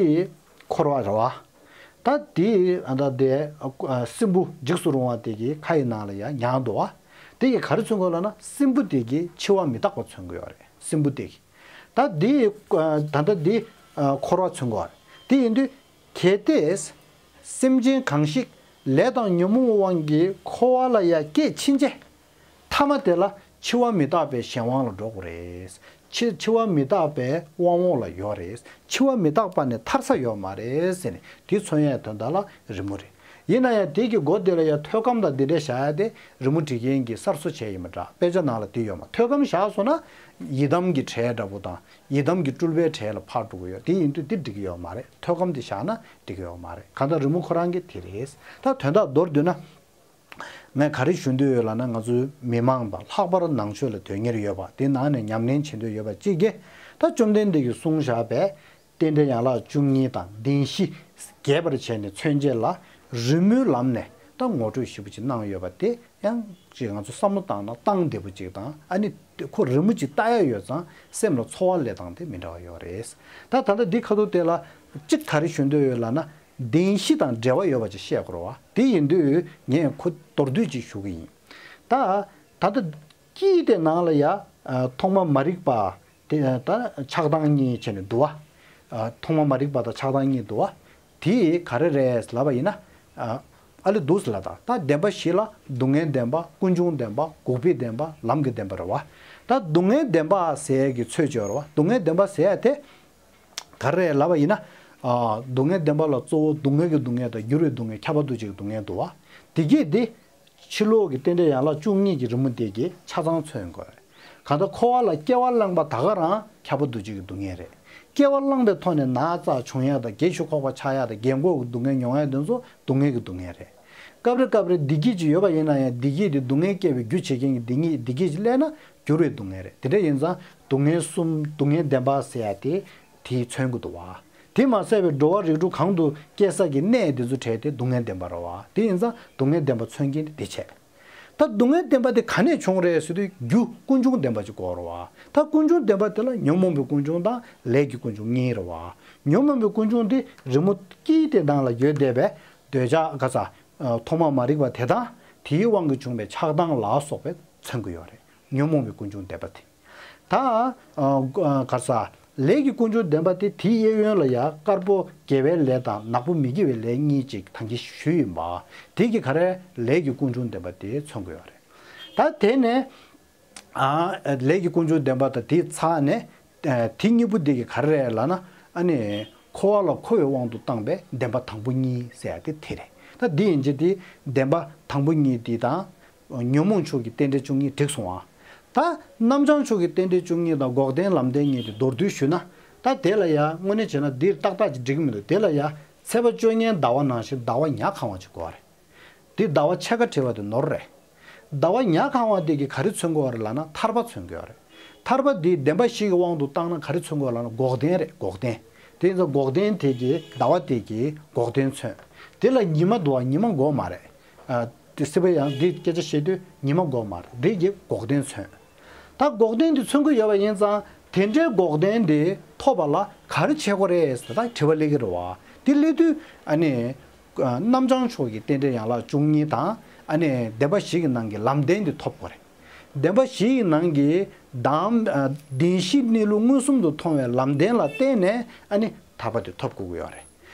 འཁོར་བ་རེད་བ། ད་འདི་ཨ་ད་དེ་ཨ་སྲིན་བུ་འཇིགས་སུ་རུང་བ་དེ་གི་ཁ་ཡི་ནང་ལ་ཡང་ཉལ་འདུག་བ། དེ་གིས་ག་རེ་མཚོན་གྱི་ཡོད་ལབ་ན། སྲིན་བུ་དེ་གིས་འཆི་བ་མི་རྟག་པ་མཚོན་གྱི་ཡོད་རེད། སྲིན་བུ་དེ་གིས། ད་འདི་ཨ་ད་ལྟ་འདི་ཨ་འཁོར་བ་མཚོན་གྱི་ཡོད་རེད། དེ་ཡིན་དུས། གལ་ཏེ། སེམས་ཅན་གང་ཞིག་ལས་དང་ཉོན་མོངས་དབང་གིས་འཁོར་བ་ལ་ཡང་སྐྱེས་ཕྱིན་ཆད། ཐ་མ་དེ་ལ་འཆི་བ་མི་རྟག་པའི་གཞན་དབང་ལ་འགྲོ་དགོས་རེད། འཆི་འཆི་བ་མི་རྟག་པའི་དབང་འོག་ལ་ཡོད་རེད། འཆི་བ་མི་རྟག་པ་ནས་ཐར་ས་ཡོད་མ་རེད་ཟེར་ནས་དེ་མཚོན་ཡས་དོན་དག་ལ་རི་མོ་རེད། ཡིན་ན་ཡང་དེ་གི་མགོ་དེ་ལ་ཡང་ཐོད་སྐམ་དང་འདི་འདྲས་བཞག་ཡ་དེ་རི་མོ་འབྲི་མཁན་གྱིས་གསར་བཟོ་བྱས་ཡིན་པ་འདྲ། དཔེ་ཆ་ནང་ལ་དེ་ཡོད་མ། ཐོད་སྐམ་བཞག་སོང་ན་ཡི་དམ་གྱི་གྲལ་འདྲ་པོ་དང་། ཡི་དམ་གྱི་སྤྲུལ་པའི་གྲལ་ལ་ཕར་འགྲོ་གི་ཡོད། དེ་ཡིན་དུས་དེ་འགྲིག་གི་ཡོད་མ་རེད། ཐོད་སྐམ་དེ་བཞག་ན་འགྲིག་གི་ཡོད་མ་རེད། གང་ལྟར་རི་མོ་ཁོ་རང་གི་དེ་རེད། ད་དོན་དག་མདོར་བསྡུས་ན། ངས་ག་རེ་ཞུ་འདོད་ཡོད་ལབ་ན། ང་ཚོའི་མི་མང་དང་ལྷག་པར་ནང་ཆོས་ལ་དོན་གཉེར་ཡོད་པ། དེ་ནང་ནས་ཉམས་ལེན་བྱེད་འདོད་ཡོད་པ་གཅིག་གིས། ད་བཅོམ་ལྡན་འདས་ཀྱིས་གསུངས་བཞག་པའི་རྟེན་འབྲེལ་ཡན་ལག་བཅུ་གཉིས་དང་བདེན་བཞི་རྒྱས་པར་བྱས་ནས་མཚོན་བྱེད་ལ་རི་མོའི་ལམ་ནས་ད་ངོ་སྤྲོད་ཞིབ་པོ་ཅིག་གནང་ཡོད་པ་དེ། ཡང་ཅིག་ང་ཚོ་བསམ་བློ་བཏང་ན་སྟངས་བདེ་པོ་ཅིག་དང་། ཨ་ནི་ཁོ་རི་མོ་ཅིག་ལྟ་ཡ་ཡོད་ཙང་སེམས་ལ་ཚོར་བ་སླེབས་སྟངས་དེ་མི་འདྲ་བ་ཡོད་རེད། ད་ད་ལྟ་འདི་ཁ་ཐུག་དེ་ལ་གཅིག་ག་རེ་ཞུ་འདོད་ཡོད་ལབ་ན། བདེན་བཞི་དང་འབྲེལ་བ་ཡོད་པ་ཅིག་བཤད་དགོས་རེད་བ། དེ་ཡིན་དུས་ངས་ཁོ་མདོར་བསྡུས་ཅིག་ཞུ་གི་ཡིན། ད་ད་ལྟ་དཀྱིལ་དེ་ནང་ལ་ཡ། ཨ་ཐོག་མ་མ་རིག་པ་དེ་ད་ཆགས་སྡང་གཉིས་བྱས་ནས་འདུག་བ། ཨ་ཐོག་མ་མ་རིག་པ་དང་ཆགས་སྡང་གཉིས་འདུག་བ། དེ་ག་རེ་རེད་ལབ་པ་ཡིན་ན། ཨ་ཨ་ལེ་འདུག་ཟེར་ལ། ད་ད་བདེན་པ་བཞི་ལ་སྡུག་བསྔལ་བདེན་པ། ཀུན་འབྱུང་བདེན་པ། འགོག་པའི་བདེན་པ། ལམ་གྱི་བདེན་པ་རེད་བ། ད་སྡུག་བསྔལ་བདེན་པ་ཟེར་གྱི་ཚོད་ཅིག་ཡོད་རེད་བ། སྡུག་བསྔལ་བདེན་པ་ཟེར་ཡ་དེ་ག་རེ་རེད་ལབ་པ་ཡིན་ན། ཨ་སྡུག་བསྔལ་བདེན་པ་ལ་གཙོ་བོ་སྡུག་བསྔལ་གྱི་སྡུག་བསྔལ་དང་། འགྱུར་བའི་སྡུག་བསྔལ། ཁྱབ་པ་འདུ་བྱེད་ཀྱི་སྡུག་བསྔལ་འདུག་བ། དེ་གྱིས་དེ། ཕྱི་ལོགས་ཀྱི་རྟེན་འབྲེལ་ཡན་ལག་བཅུ་གཉིས་ཀྱི་རི་མོ་དེ་གིས་ཆ་ཚང་མཚོན་དགོས། གང་ལྟར་འཁོར་བ་ལ་སྐྱེ་བ་བླངས་པ་ད་ག་རང་ཁྱབ་པ་འདུ་བྱེད་ཀྱི་སྡུག་བསྔལ་རེད། སྐྱེ་བ་བླངས་པའི་ཐོག་ནས་ན་ཚ་བྱུང་ཡ་དང་། རྒས་ཤིང་འཁོགས་པ་ཆགས་ཡ་དང་། རྒས་འཁོགས་ཀྱི་སྡུག་བསྔལ་མྱོང་ཡ་དེ་ཚོ་སྡུག་བསྔལ་གྱི་སྡུག་བསྔལ་རེད། སྐབས་རེ་སྐབས་རེ་བདེ་སྐྱིད་ཅིག་ཡོད་པ་ཡིན་ན་ཡང་། བདེ་སྐྱིད་དེ་སྡུག་བསྔལ་སྐྱེ་བའི་རྒྱུ་བྱེད་མཁན་གྱི་བདེ་སྐྱིད། བདེ་སྐྱིད་ཅིག་སླེབས་ན་འགྱུར་བའི་སྡུག་བསྔལ་རེད། དེ་འདྲ་ཡིན་ཙང་སྡུག་བསྔལ་གསུམ། སྡུག་བསྔལ་བདེན་པ་ཟེར་ཡ་དེ། དེས་མཚོན་གྱི་འདུག་བ། དེ་མ་ཟད་པའི་འགྲོ་བ་རིགས་དྲུག་གང་དུ་སྐྱེ་ས་ཀྱི་གནས་དེ་ཚོ་བྲལ་ཏེ་སྡུག་བསྔལ་བདེན་པ་རེད་བ། དེ་ཡིན་ཙང་སྡུག་བསྔལ་བདེན་པ་མཚོན་མཁན་དེ་བྱས། ད་སྡུག་བསྔལ་བདེན་པ་དེ་ག་ནས་བྱུང་རེད་ཟེར་དུས་རྒྱུ་ཀུན་འབྱུང་བདེན་པ་ཅིག་དགོས་རེད་བ། ད་ཀུན་འབྱུང་བདེན་པ་དེ་ལ་ཉོན་མོངས་པའི་ཀུན་འབྱུང་དང་ལས་ཀྱི་ཀུན་འབྱུང་གཉིས་རེད་བ། ཉོན་མོངས་པའི་ཀུན་འབྱུང་དེ་རི་མོ་དཀྱིལ་དེ་ནང་ལ་ཡོད་བསྡད་པའི་འདོད་ཆགས་ག་ས་ཐོག་མ་མ་རིག་པ་དེ་དང་དེའི་དབང་གིས་བྱུང་བའི་ཆགས་སྡང་ལ་སོགས་པས་མཚོན་གྱི་ཡོད་རེད། ཉོན་མོངས་པའི་ཀུན་འབྱུང་བདེན་པ་དེ། ད་ག་ས་ལས་ཀྱི་ཀུན་འབྱུང་བདེན་པ་དེ་དེའི་གཡས་གཡོན་ལ་ཡ་དཀར་པོ་དགེ་བའི་ལས་དང་ནག་པོ་མི་དགེ་བའི་ལས་གཉིས་ཅིག་ད་གིན་ཞུས་ཡིན་པ། དེ་གི་ག་རེ་ལས་ཀྱི་ཀུན་འབྱུང་བདེན་པ་དེ་མཚོན་གྱི་ཡོད་རེད། ད་དེ་ནས་ཨ་ལས་ཀྱི་ཀུན་འབྱུང་བདེན་པ་དང་དེའི་ཚ་ནས་ཨ་དེ་གཉིས་པོ་དེ་གི་ག་རེ་རེད་ལབ་ན། ཨ་ནི་འཁོར་བ་ལ་འཁོར་བའི་དབང་དུ་བཏང་བའི་བདེན་པ་དང་པོ་གཉིས་ཟེར་ཡ་དེ་དེ་རེད། ད་འདི་ཡིན་གྱི་དེ་བདེན་པ་དང་པོ་གཉིས་དེ་དང་། ཉོན་མོངས་ཕྱོགས་ཀྱི་རྟེན་འབྲེལ་བཅུ་གཉིས་འགྲིག་སོང་ཨ། ད་རྣམ་བྱང་ཕྱོགས་ཀྱི་རྟེན་འབྲེལ་བཅུ་གཉིས་དང་འགོག་བདེན་ལམ་བདེན་གཉིས་དེ་མདོར་བསྡུས་ཞུས་ན། ད་དེ་ལ་ཡ་དངོས་གནས་བྱས་ན་འདིར་ཏག་ཏག་ཅིག་འགྲིག་གི་མི་འདུག་དེ་ལ་ཡ་ཚེས་པ་བཅོ་ལྔའི་ཟླ་བ་ནང་བཞིན་ཟླ་བ་ཉ་གང་བ་ཅིག་དགོས་རེད། འདི་ཟླ་བ་ཕྱེད་ཀ་བྲིས་པ་དེ་ནོར་རེད། ཟླ་བ་ཉ་གང་བ་དེ་གིས་ག་རེ་མཚོན་དགོས་རེད་ལབ་ན་ཐར་པ་མཚོན་དགོས་རེད། ཐར་པ་འདི་བདེན་པ་བཞི་གི་དབང་དུ་བཏང་ན་ག་རེ་མཚོན་དགོས་ལབ་ན་འགོག་བདེན་རེད། འགོག་བདེན། དེ་ཡིན་ཙང་འགོག་བདེན་དེ་གིས་ཟླ་བ་དེ་གིས་འགོག་བདེན་མཚོན། དེ་ལ་ཉི་མ་འདུག་བ། ཉི་མ་དགོས་མ་རེད། ཨ། དེ་སྲིད་པ་ཡང་འདི་སྐད་ཆ་བཤད་དུས་ཉི་མ་དགོས་མ་རེད། འདི་གིས་འགོག་བདེན་མཚོན། ད་འགོག་བདེན་འདི་མཚོན་གྱི་ཡོད་པ་ཡིན་ཙང་དེ་འདྲའི་འགོག་བདེན་འདི་ཐོབ་པ་ལ་ག་རེ་བྱེད་དགོས་རེད་ཟེར་ད་དྲི་བ་སླེབས་ཀྱི་རེད་བ། དེ་སླེབས་དུས་ཨ་ནི། ཨ། རྣམ་བྱང་ཕྱོགས་ཀྱི་རྟེན་འབྲེལ་ཡན་ལག་བཅུ་གཉིས་དང་ཨ་ནི་བདེན་པ་བཞི་གི་ནང་གི་ལམ་བདེན་འདི་ཐོབ་དགོས་རེད། བདེན་པ་བཞི་ཡི་ནང་གི་བདག་བདེན་བཞི་གནས་ལུགས་མངོན་སུམ་དུ་མཐོང་བའི་ལམ་བདེན་ལ་བརྟེན་ནས་ཨ་ནི་ཐར་པ་དེ་ཐོབ་དགོས་ཀྱི་ཡོད་རེད།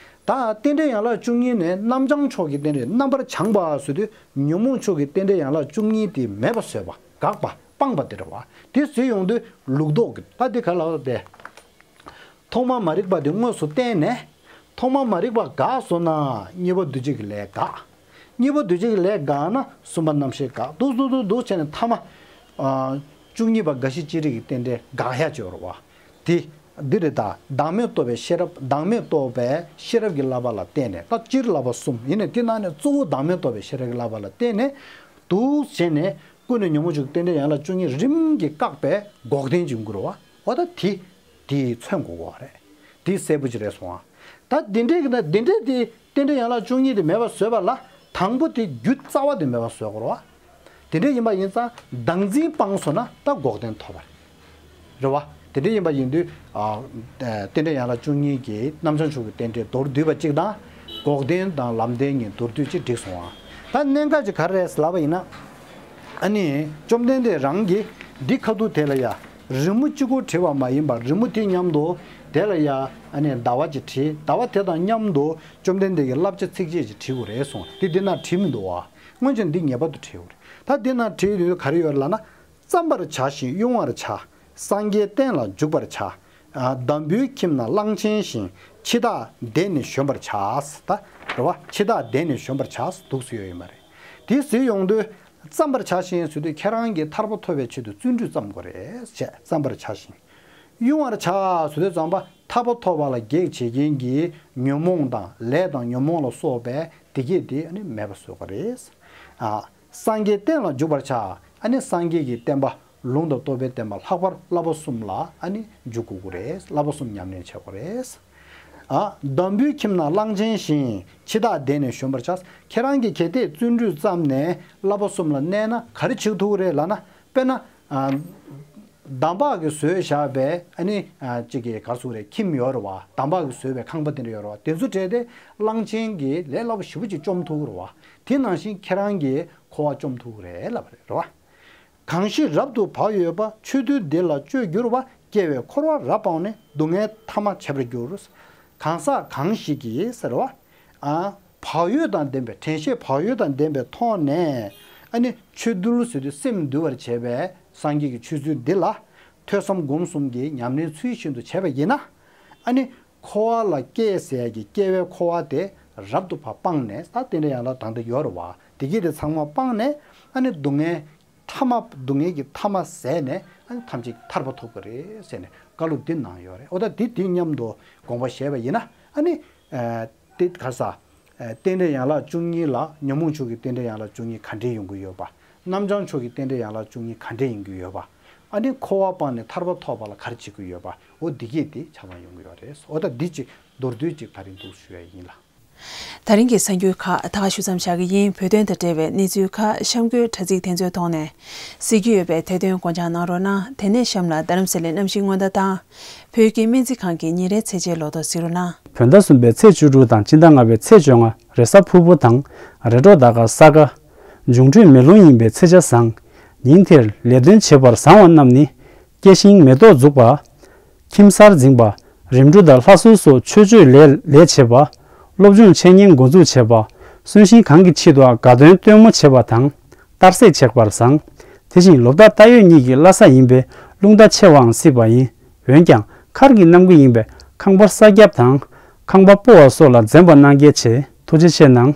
ད་རྟེན་འབྲེལ་ཡན་ལག་བཅུ་གཉིས་ནས་རྣམ་བྱང་ཕྱོགས་ཀྱི་རྟེན་འབྲེལ་རྣམ་པར་བྱང་བ་ཟེར་དུས་ཉོན་མོངས་ཕྱོགས་ཀྱི་རྟེན་འབྲེལ་ཡན་ལག་བཅུ་གཉིས་དེ་མེད་པ་བཟོས་པ། འགག་པ་སྤངས་པ་དེ་རེད་བ། དེ་བཟོས་ཡོང་དུས་ལུགས་ལྡོག་གི་ད་དེ་ག་ལ་བ་དེ། ཐོག་མ་མ་རིག་པ་དེ་དངོས་སུ་བསྟན་ནས། ཐོག་མ་མ་རིག་པ་འགགས་སོང་ན་གཉིས་པ་འདུ་བྱེད་ཀྱི་ལས་འགག་གཉིས་པ་འདུ་བྱེད་ཀྱི་ལས་འགགས་ན་གསུམ་པ་རྣམ་ཤེས་འགག་འདུག་འདུག་འདུག་འདུག་བྱས་ནས་མཐའ་མ། ཨ། བཅུ་གཉིས་པ་རྒ་ཤི་ཅི་རིགས་ཀྱི་རྟེན་འབྲེལ་འགག་ཡ་ཅིག་ཡོད་རེད་བ། དེ། འདི་རེད་ད། བདག་མེད་རྟོགས་པའི་ཤེས་རབ། བདག་མེད་རྟོགས་པའི་ཤེས་རབ་ཀྱི་བསླབ་པ་ལ་བརྟེན་ནས་ད་སྤྱིར་བསླབ་པ་གསུམ་ཡིན་ནས་དེ་ནང་ནས་གཙོ་བོ་བདག་མེད་རྟོགས་པའི་ཤེས་རབ་ཀྱི་བསླབ་པ་ལ་བརྟེན་ནས་འདུག་བྱས་ནས་ཀུན་ནས་ཉོན་མོངས་ཕྱོགས་ཀྱི་རྟེན་འབྲེལ་ཡན་ལག་བཅུ་གཉིས་རིམ་གྱིས་བཀག་པའི་འགོག་བདེན་ཅིག་འགྱུར་བ། འོ་ད་དེ། དེ་མཚོན་དགོས་ཀྱི་རེད། དེ་གསལ་པོ་ཅིག་རེད་སོང་ཨ། ད་འདི་འདྲའི་གི་ན་འདི་འདྲའི་དེ་རྟེན་འབྲེལ་ཡན་ལག་བཅུ་གཉིས་དེ་མེད་པ་བཟོས་པ་ལ་དང་པོ་དེ་རྒྱུ་རྩ་བ་དེ་མེད་པ་བཟོས་དགོས་རེད་བ། དེ་འདྲ་ཡིན་པ་ཡིན་ཙང་བདག་འཛིན་སྤངས་སོང་ན་ད་འགོག་བདེན་ཐོབ་པ་རེད། རེད་བ། དེ་འདྲ་ཡིན་པ་ཡིན་དུས། ཨ། རྟེན་འབྲེལ་ཡན་ལག་བཅུ་གཉིས་ཀྱི་རྣམ་བྱང་ཕྱོགས་ཀྱི་རྟེན་འབྲེལ་མདོར་བསྡུས་པ་གཅིག་དང་། འགོག་བདེན་དང་ལམ་བདེན་གཉིས་མདོར་བསྡུས་གཅིག་འགྲིག་སོང་ཨ། ད་གནད་འགག་ཅིག་ག་རེ་རེད་ལབ་པ་ཡིན་ན། ཨ་ནི། བཅོམ་ལྡན་འདས་རང་གིས་འདི་ཁ་ཐུག་དེ་ལ་ཡ། རི་མོ་གཅིག་པོ་བྲིས་པ་མ་ཡིན་པར་རི་མོ་དེ་མཉམ་དུ་དེ་ལ་ཡ། ཨ་ནི་ཟླ་བ་ཅིག་བྲིས། ཟླ་བ་དེ་དང་མཉམ་དུ་བཅོམ་ལྡན་འདས་ཀྱི་བསླབ་བྱ་ཚིགས་བཅད་ཅིག་བྲིས་དགོས་རེད་གསུངས། དེ་འདི་ན་བྲིས་མི་འདུག་བ། སྔོན་ཆད་འདི་ངེས་པར་དུ་བྲིས་དགོས་རེད། ད་འདི་ན་བྲིས་དུས་ག་རེ་ཡོད་ལབ་ན། བརྩམ་པར་བྱ་ཞིང་དབྱུང་བར་བྱ། སངས་རྒྱས་བསྟན་ལ་འཇུག་པར་བྱ། འདམ་བུའི་ཁྱིམ་ན་གླང་ཆེན་བཞིན། འཆི་བདག་བདེ་ནས་གཞོམ་པར་བྱ། ད་རེད་བ། འཆི་བདག་བདེ་ནས་གཞོམ་པར་བྱ་འདུག་སེ་ཡོད་ཡོད་མ་རེད། དེ་ཟེར་ཡོང་དུས། བརྩམ་པར་བྱ་ཞིང་ཟེར་དུས་ཁྱེད་རང་གིས་ཐར་པ་ཐོབ་པའི་ཆེད་དུ་བརྩོན་འགྲུས་བརྩམ་དགོས་རེད་ཅེས་བརྩམ་པར་བྱ་ཞིང་། དབྱུང་བར་བྱ་ཟེར་དུས་ཙམ་པ་ཐར་པ་ཐོབ་པ་ལ་གེགས་བྱེད་མཁན་གྱི་ཉོན་མོངས་དང་ལས་དང་ཉོན་མོངས་ལ་སོགས་པའི་དེ་གས་དེ་ནི་མེད་པ་བཟོ་དགོས་རེད། ཨ། སངས་རྒྱས་བསྟན་ལ་འཇུག་པར་བྱ། ཨ་ནི་སངས་རྒྱས་ཀྱི་བསྟན་པ། ལུང་དང་རྟོགས་པའི་བསྟན་པ་ལྷག་པར་བསླབ་པ་གསུམ་ལ་ཨ་ནི་འཇུག་དགོས་ཀྱི་རེད། བསླབ་པ་གསུམ་ཉམས་ལེན་བྱེད་དགོས་རེད། ཨ། འདམ་བུའི་ཁྱིམ་ན་གླང་ཆེན་བཞིན། འཆི་བདག་བདེ་ནས་གཞོམ་པར་བྱ། ཁྱེད་རང་གིས་གལ་ཏེ་བརྩོན་འགྲུས་བརྩམས་ནས་བསླབ་པ་གསུམ་ལ་གནས་ན་ག་རེ་བྱེད་ཐུབ་ཀྱི་རེད་ལབ་ན། དཔེར་ན། ཨ། འདམ་བག་གིས་བཟོས་བཞག་པའི་ཨ་ནི། ཨ། གཅིག་གི་ག་རེ་ཟེར་དགོས་རེད། ཁྱིམ་ཡོད་རེད་བ། འདམ་བག་གིས་བཟོས་པའི་ཁང་པ་དེ་འདྲ་ཡོད་རེད་བ། དེ་ཚོ་བྲལ་ཏེ་གླང་ཆེན་གྱིས་ལས་སླ་པོ་ཞེ་པོ་ཅིག་བཅོམ་ཐུབ་ཀྱི་རེད་བ། དེ་ནང་བཞིན་ཁྱེད་རང་གིས་འཁོར་བ་བཅོམ་ཐུབ་ཀྱི་རེད་ལབ་པ་རེད་བ། གང་ཞིག་རབ་ཏུ་བག་ཡོད་པ། ཆོས་འདུལ་འདི་ལ་སྤྱོད་གྱུར་པ། སྐྱེ་བའི་འཁོར་བ་རབ་སྤངས་ནས། སྡུག་བསྔལ་ཐ་མ་བྱེད་པར་འགྱུར། གང་ཟག་གང་ཞིག་གིས་ཟེར་བ། ཨ། བག་ཡོད་དང་ལྡན་པའི། དྲན་ཤེས་བག་ཡོད་དང་ལྡན་པའི་ཐོག་ནས། ཨ་ནི་ཆོས་འདུལ་ཟེར་དུས་སེམས་འདུལ་བར་བྱེད་པའི་སངས་རྒྱས་ཀྱི་ཆོས་ཚུལ་འདི་ལ། ཐོས་བསམ་སྒོམ་གསུམ་གྱི་ཉམས་ལེན་ཚུལ་བཞིན་དུ་བྱས་པ་ཡིན་ན། ཨ་ནི། འཁོར་བ་ལ་སྐྱེས་ཟེར་ཡ་གི་སྐྱེ་བའི་འཁོར་བ་དེ་རབ་ཏུ་ཕར་སྤངས་ནས། ད་རྟེན་འབྲེལ་ཡན་ལག་ད་ལྟ་ཡོད་རེད་བ། དེ་གྱིས་དེ་ཚང་མ་སྤངས་ནས། ཨ་ནི་སྡུག་བསྔལ་ཐ་མ། སྡུག་བསྔལ་གྱི་ཐ་མ་ཟད་ནས། ཨ་ནི་ཐམས་ཅད་ཐར་པ་ཐོབ་ཀྱི་རེད་ཟེར་ནས་བཀའ་སློབ་འདི་གནང་ཡོད་རེད། འོ་ད་འདི་འདི་མཉམ་དུ་དགོངས་པ་བཞེས་པ་ཡིན་ན། ཨ་ནི། ཨ། དེ་ག་རེ་ཟ། རྟེན་འབྲེལ་ཡན་ལག་བཅུ་གཉིས་ལ། ཉོན་མོངས་ཕྱོགས་ཀྱི་རྟེན་འབྲེལ་ཡན་ལག་བཅུ་གཉིས་ག་འདྲས་ཡོང་གི་ཡོད་པ། རྣམ་བྱང་ཕྱོགས་ཀྱི་རྟེན་འབྲེལ་ཡན་ལག་བཅུ་གཉིས་ག་འདྲས་ཡོང་གི་ཡོད་པ། ཨ་ནི་འཁོར་བ་སྤངས་ནས་ཐར་པ་ཐོབ་པ་ལ་ག་རེ་བྱེད་ཀྱི་ཡོད་པ། འོ་འདི་གས་དེ་ཆ་ཚང་ཡོང་གི་ཡོད་རེད། འོ་ད་འདི་གཅིག་མདོར་བསྡུས་གཅིག་ད་རིང་འདུག་ཞུ་ཡ་ཡིན་ལ། ད་རིང་གི་གསར་འགྱུར་ཁག་ད་ག་ཞུ་མཚམས་བཞག་གི་ཡིན། བོད་དོན་དང་འབྲེལ་བའི་གནས་ཚུལ་ཁག་གཤམ་འཁོད་དྲ་ཚིགས་དེ་ཚོའི་ཐོག་ནས་གཟིགས་རྒྱུ་ཡོད་པས་དེ་དོན་དགོངས་འཇགས་གནང་རོགས་གནང་། དེ་ནས་གཤམ་ལ་རྡ་རམ་ས་ལའི་གནམ་གཤིས་སྔོན་བརྡ་དང་། བོད་ཀྱི་སྨན་རྩིས་ཁང་གི་ཉིན་རེའི་ཚེས་ཆའི་ལོ་ཐོ་གཟིགས་རོགས་གནང་། བོད་ཟླ་གསུམ་པའི་ཚེས་བཅུ་དྲུག་དང་སྤྱི་ཟླ་ལྔ་པའི་ཚེས་བཅོ་ལྔ། རེས་གཟའ་ཕུར་བུ་དང་། རེས་གྲོགས་ཟླ་སྐར་ས་ག་འབྱུང་འཕྲོད་མེ་རླུང་ཡིན་པའི་ཚེས་ཆ་བཟང་། ཉིན་དེར་ལས་དོན་བྱེད་པར་བཟང་བ་རྣམས་ནི། སྐྱེ་ཤིང་མེ་ཏོག་འཛུགས་པ། ཁྱིམ་གསར་འཛིན་པ། རིམ་གྲོ་དང་ལྷ་གསོལ་སོགས་ཆོས་སྤྱོད་ལས་ལས་བྱེད་པ། སློབ་སྦྱོང་འཆད་ཉན་འགོ་འཛུགས་བྱེད་པ། གསོན་གཤིན་གང་གི་ཆེད་དུའང་དགའ་སྟོན་སྟོན་མོ་བྱེད་པ་དང་། གཏར་སྲེག་བྱེད་པར་བཟང་། དེ་བཞིན་ལོ་རྟགས་རྟ་ཡོས་གཉིས་ཀྱི་བླ་གཟའ་ཡིན་པས་རླུང་རྟ་ཆེ་བའང་སྲིད་པ་ཡིན། འོན་ཀྱང་མཁར་གྱི་གནམ་སྒོ་ཡིན་པས་ཁང་པ་ས་རྒྱབ་དང་། ཁང་པ་སྤོ་བ་སོགས་ལ་འཛེམ་པ་གནང་གལ་ཆེ། ཐུགས་རྗེ་ཆེ་གནང་།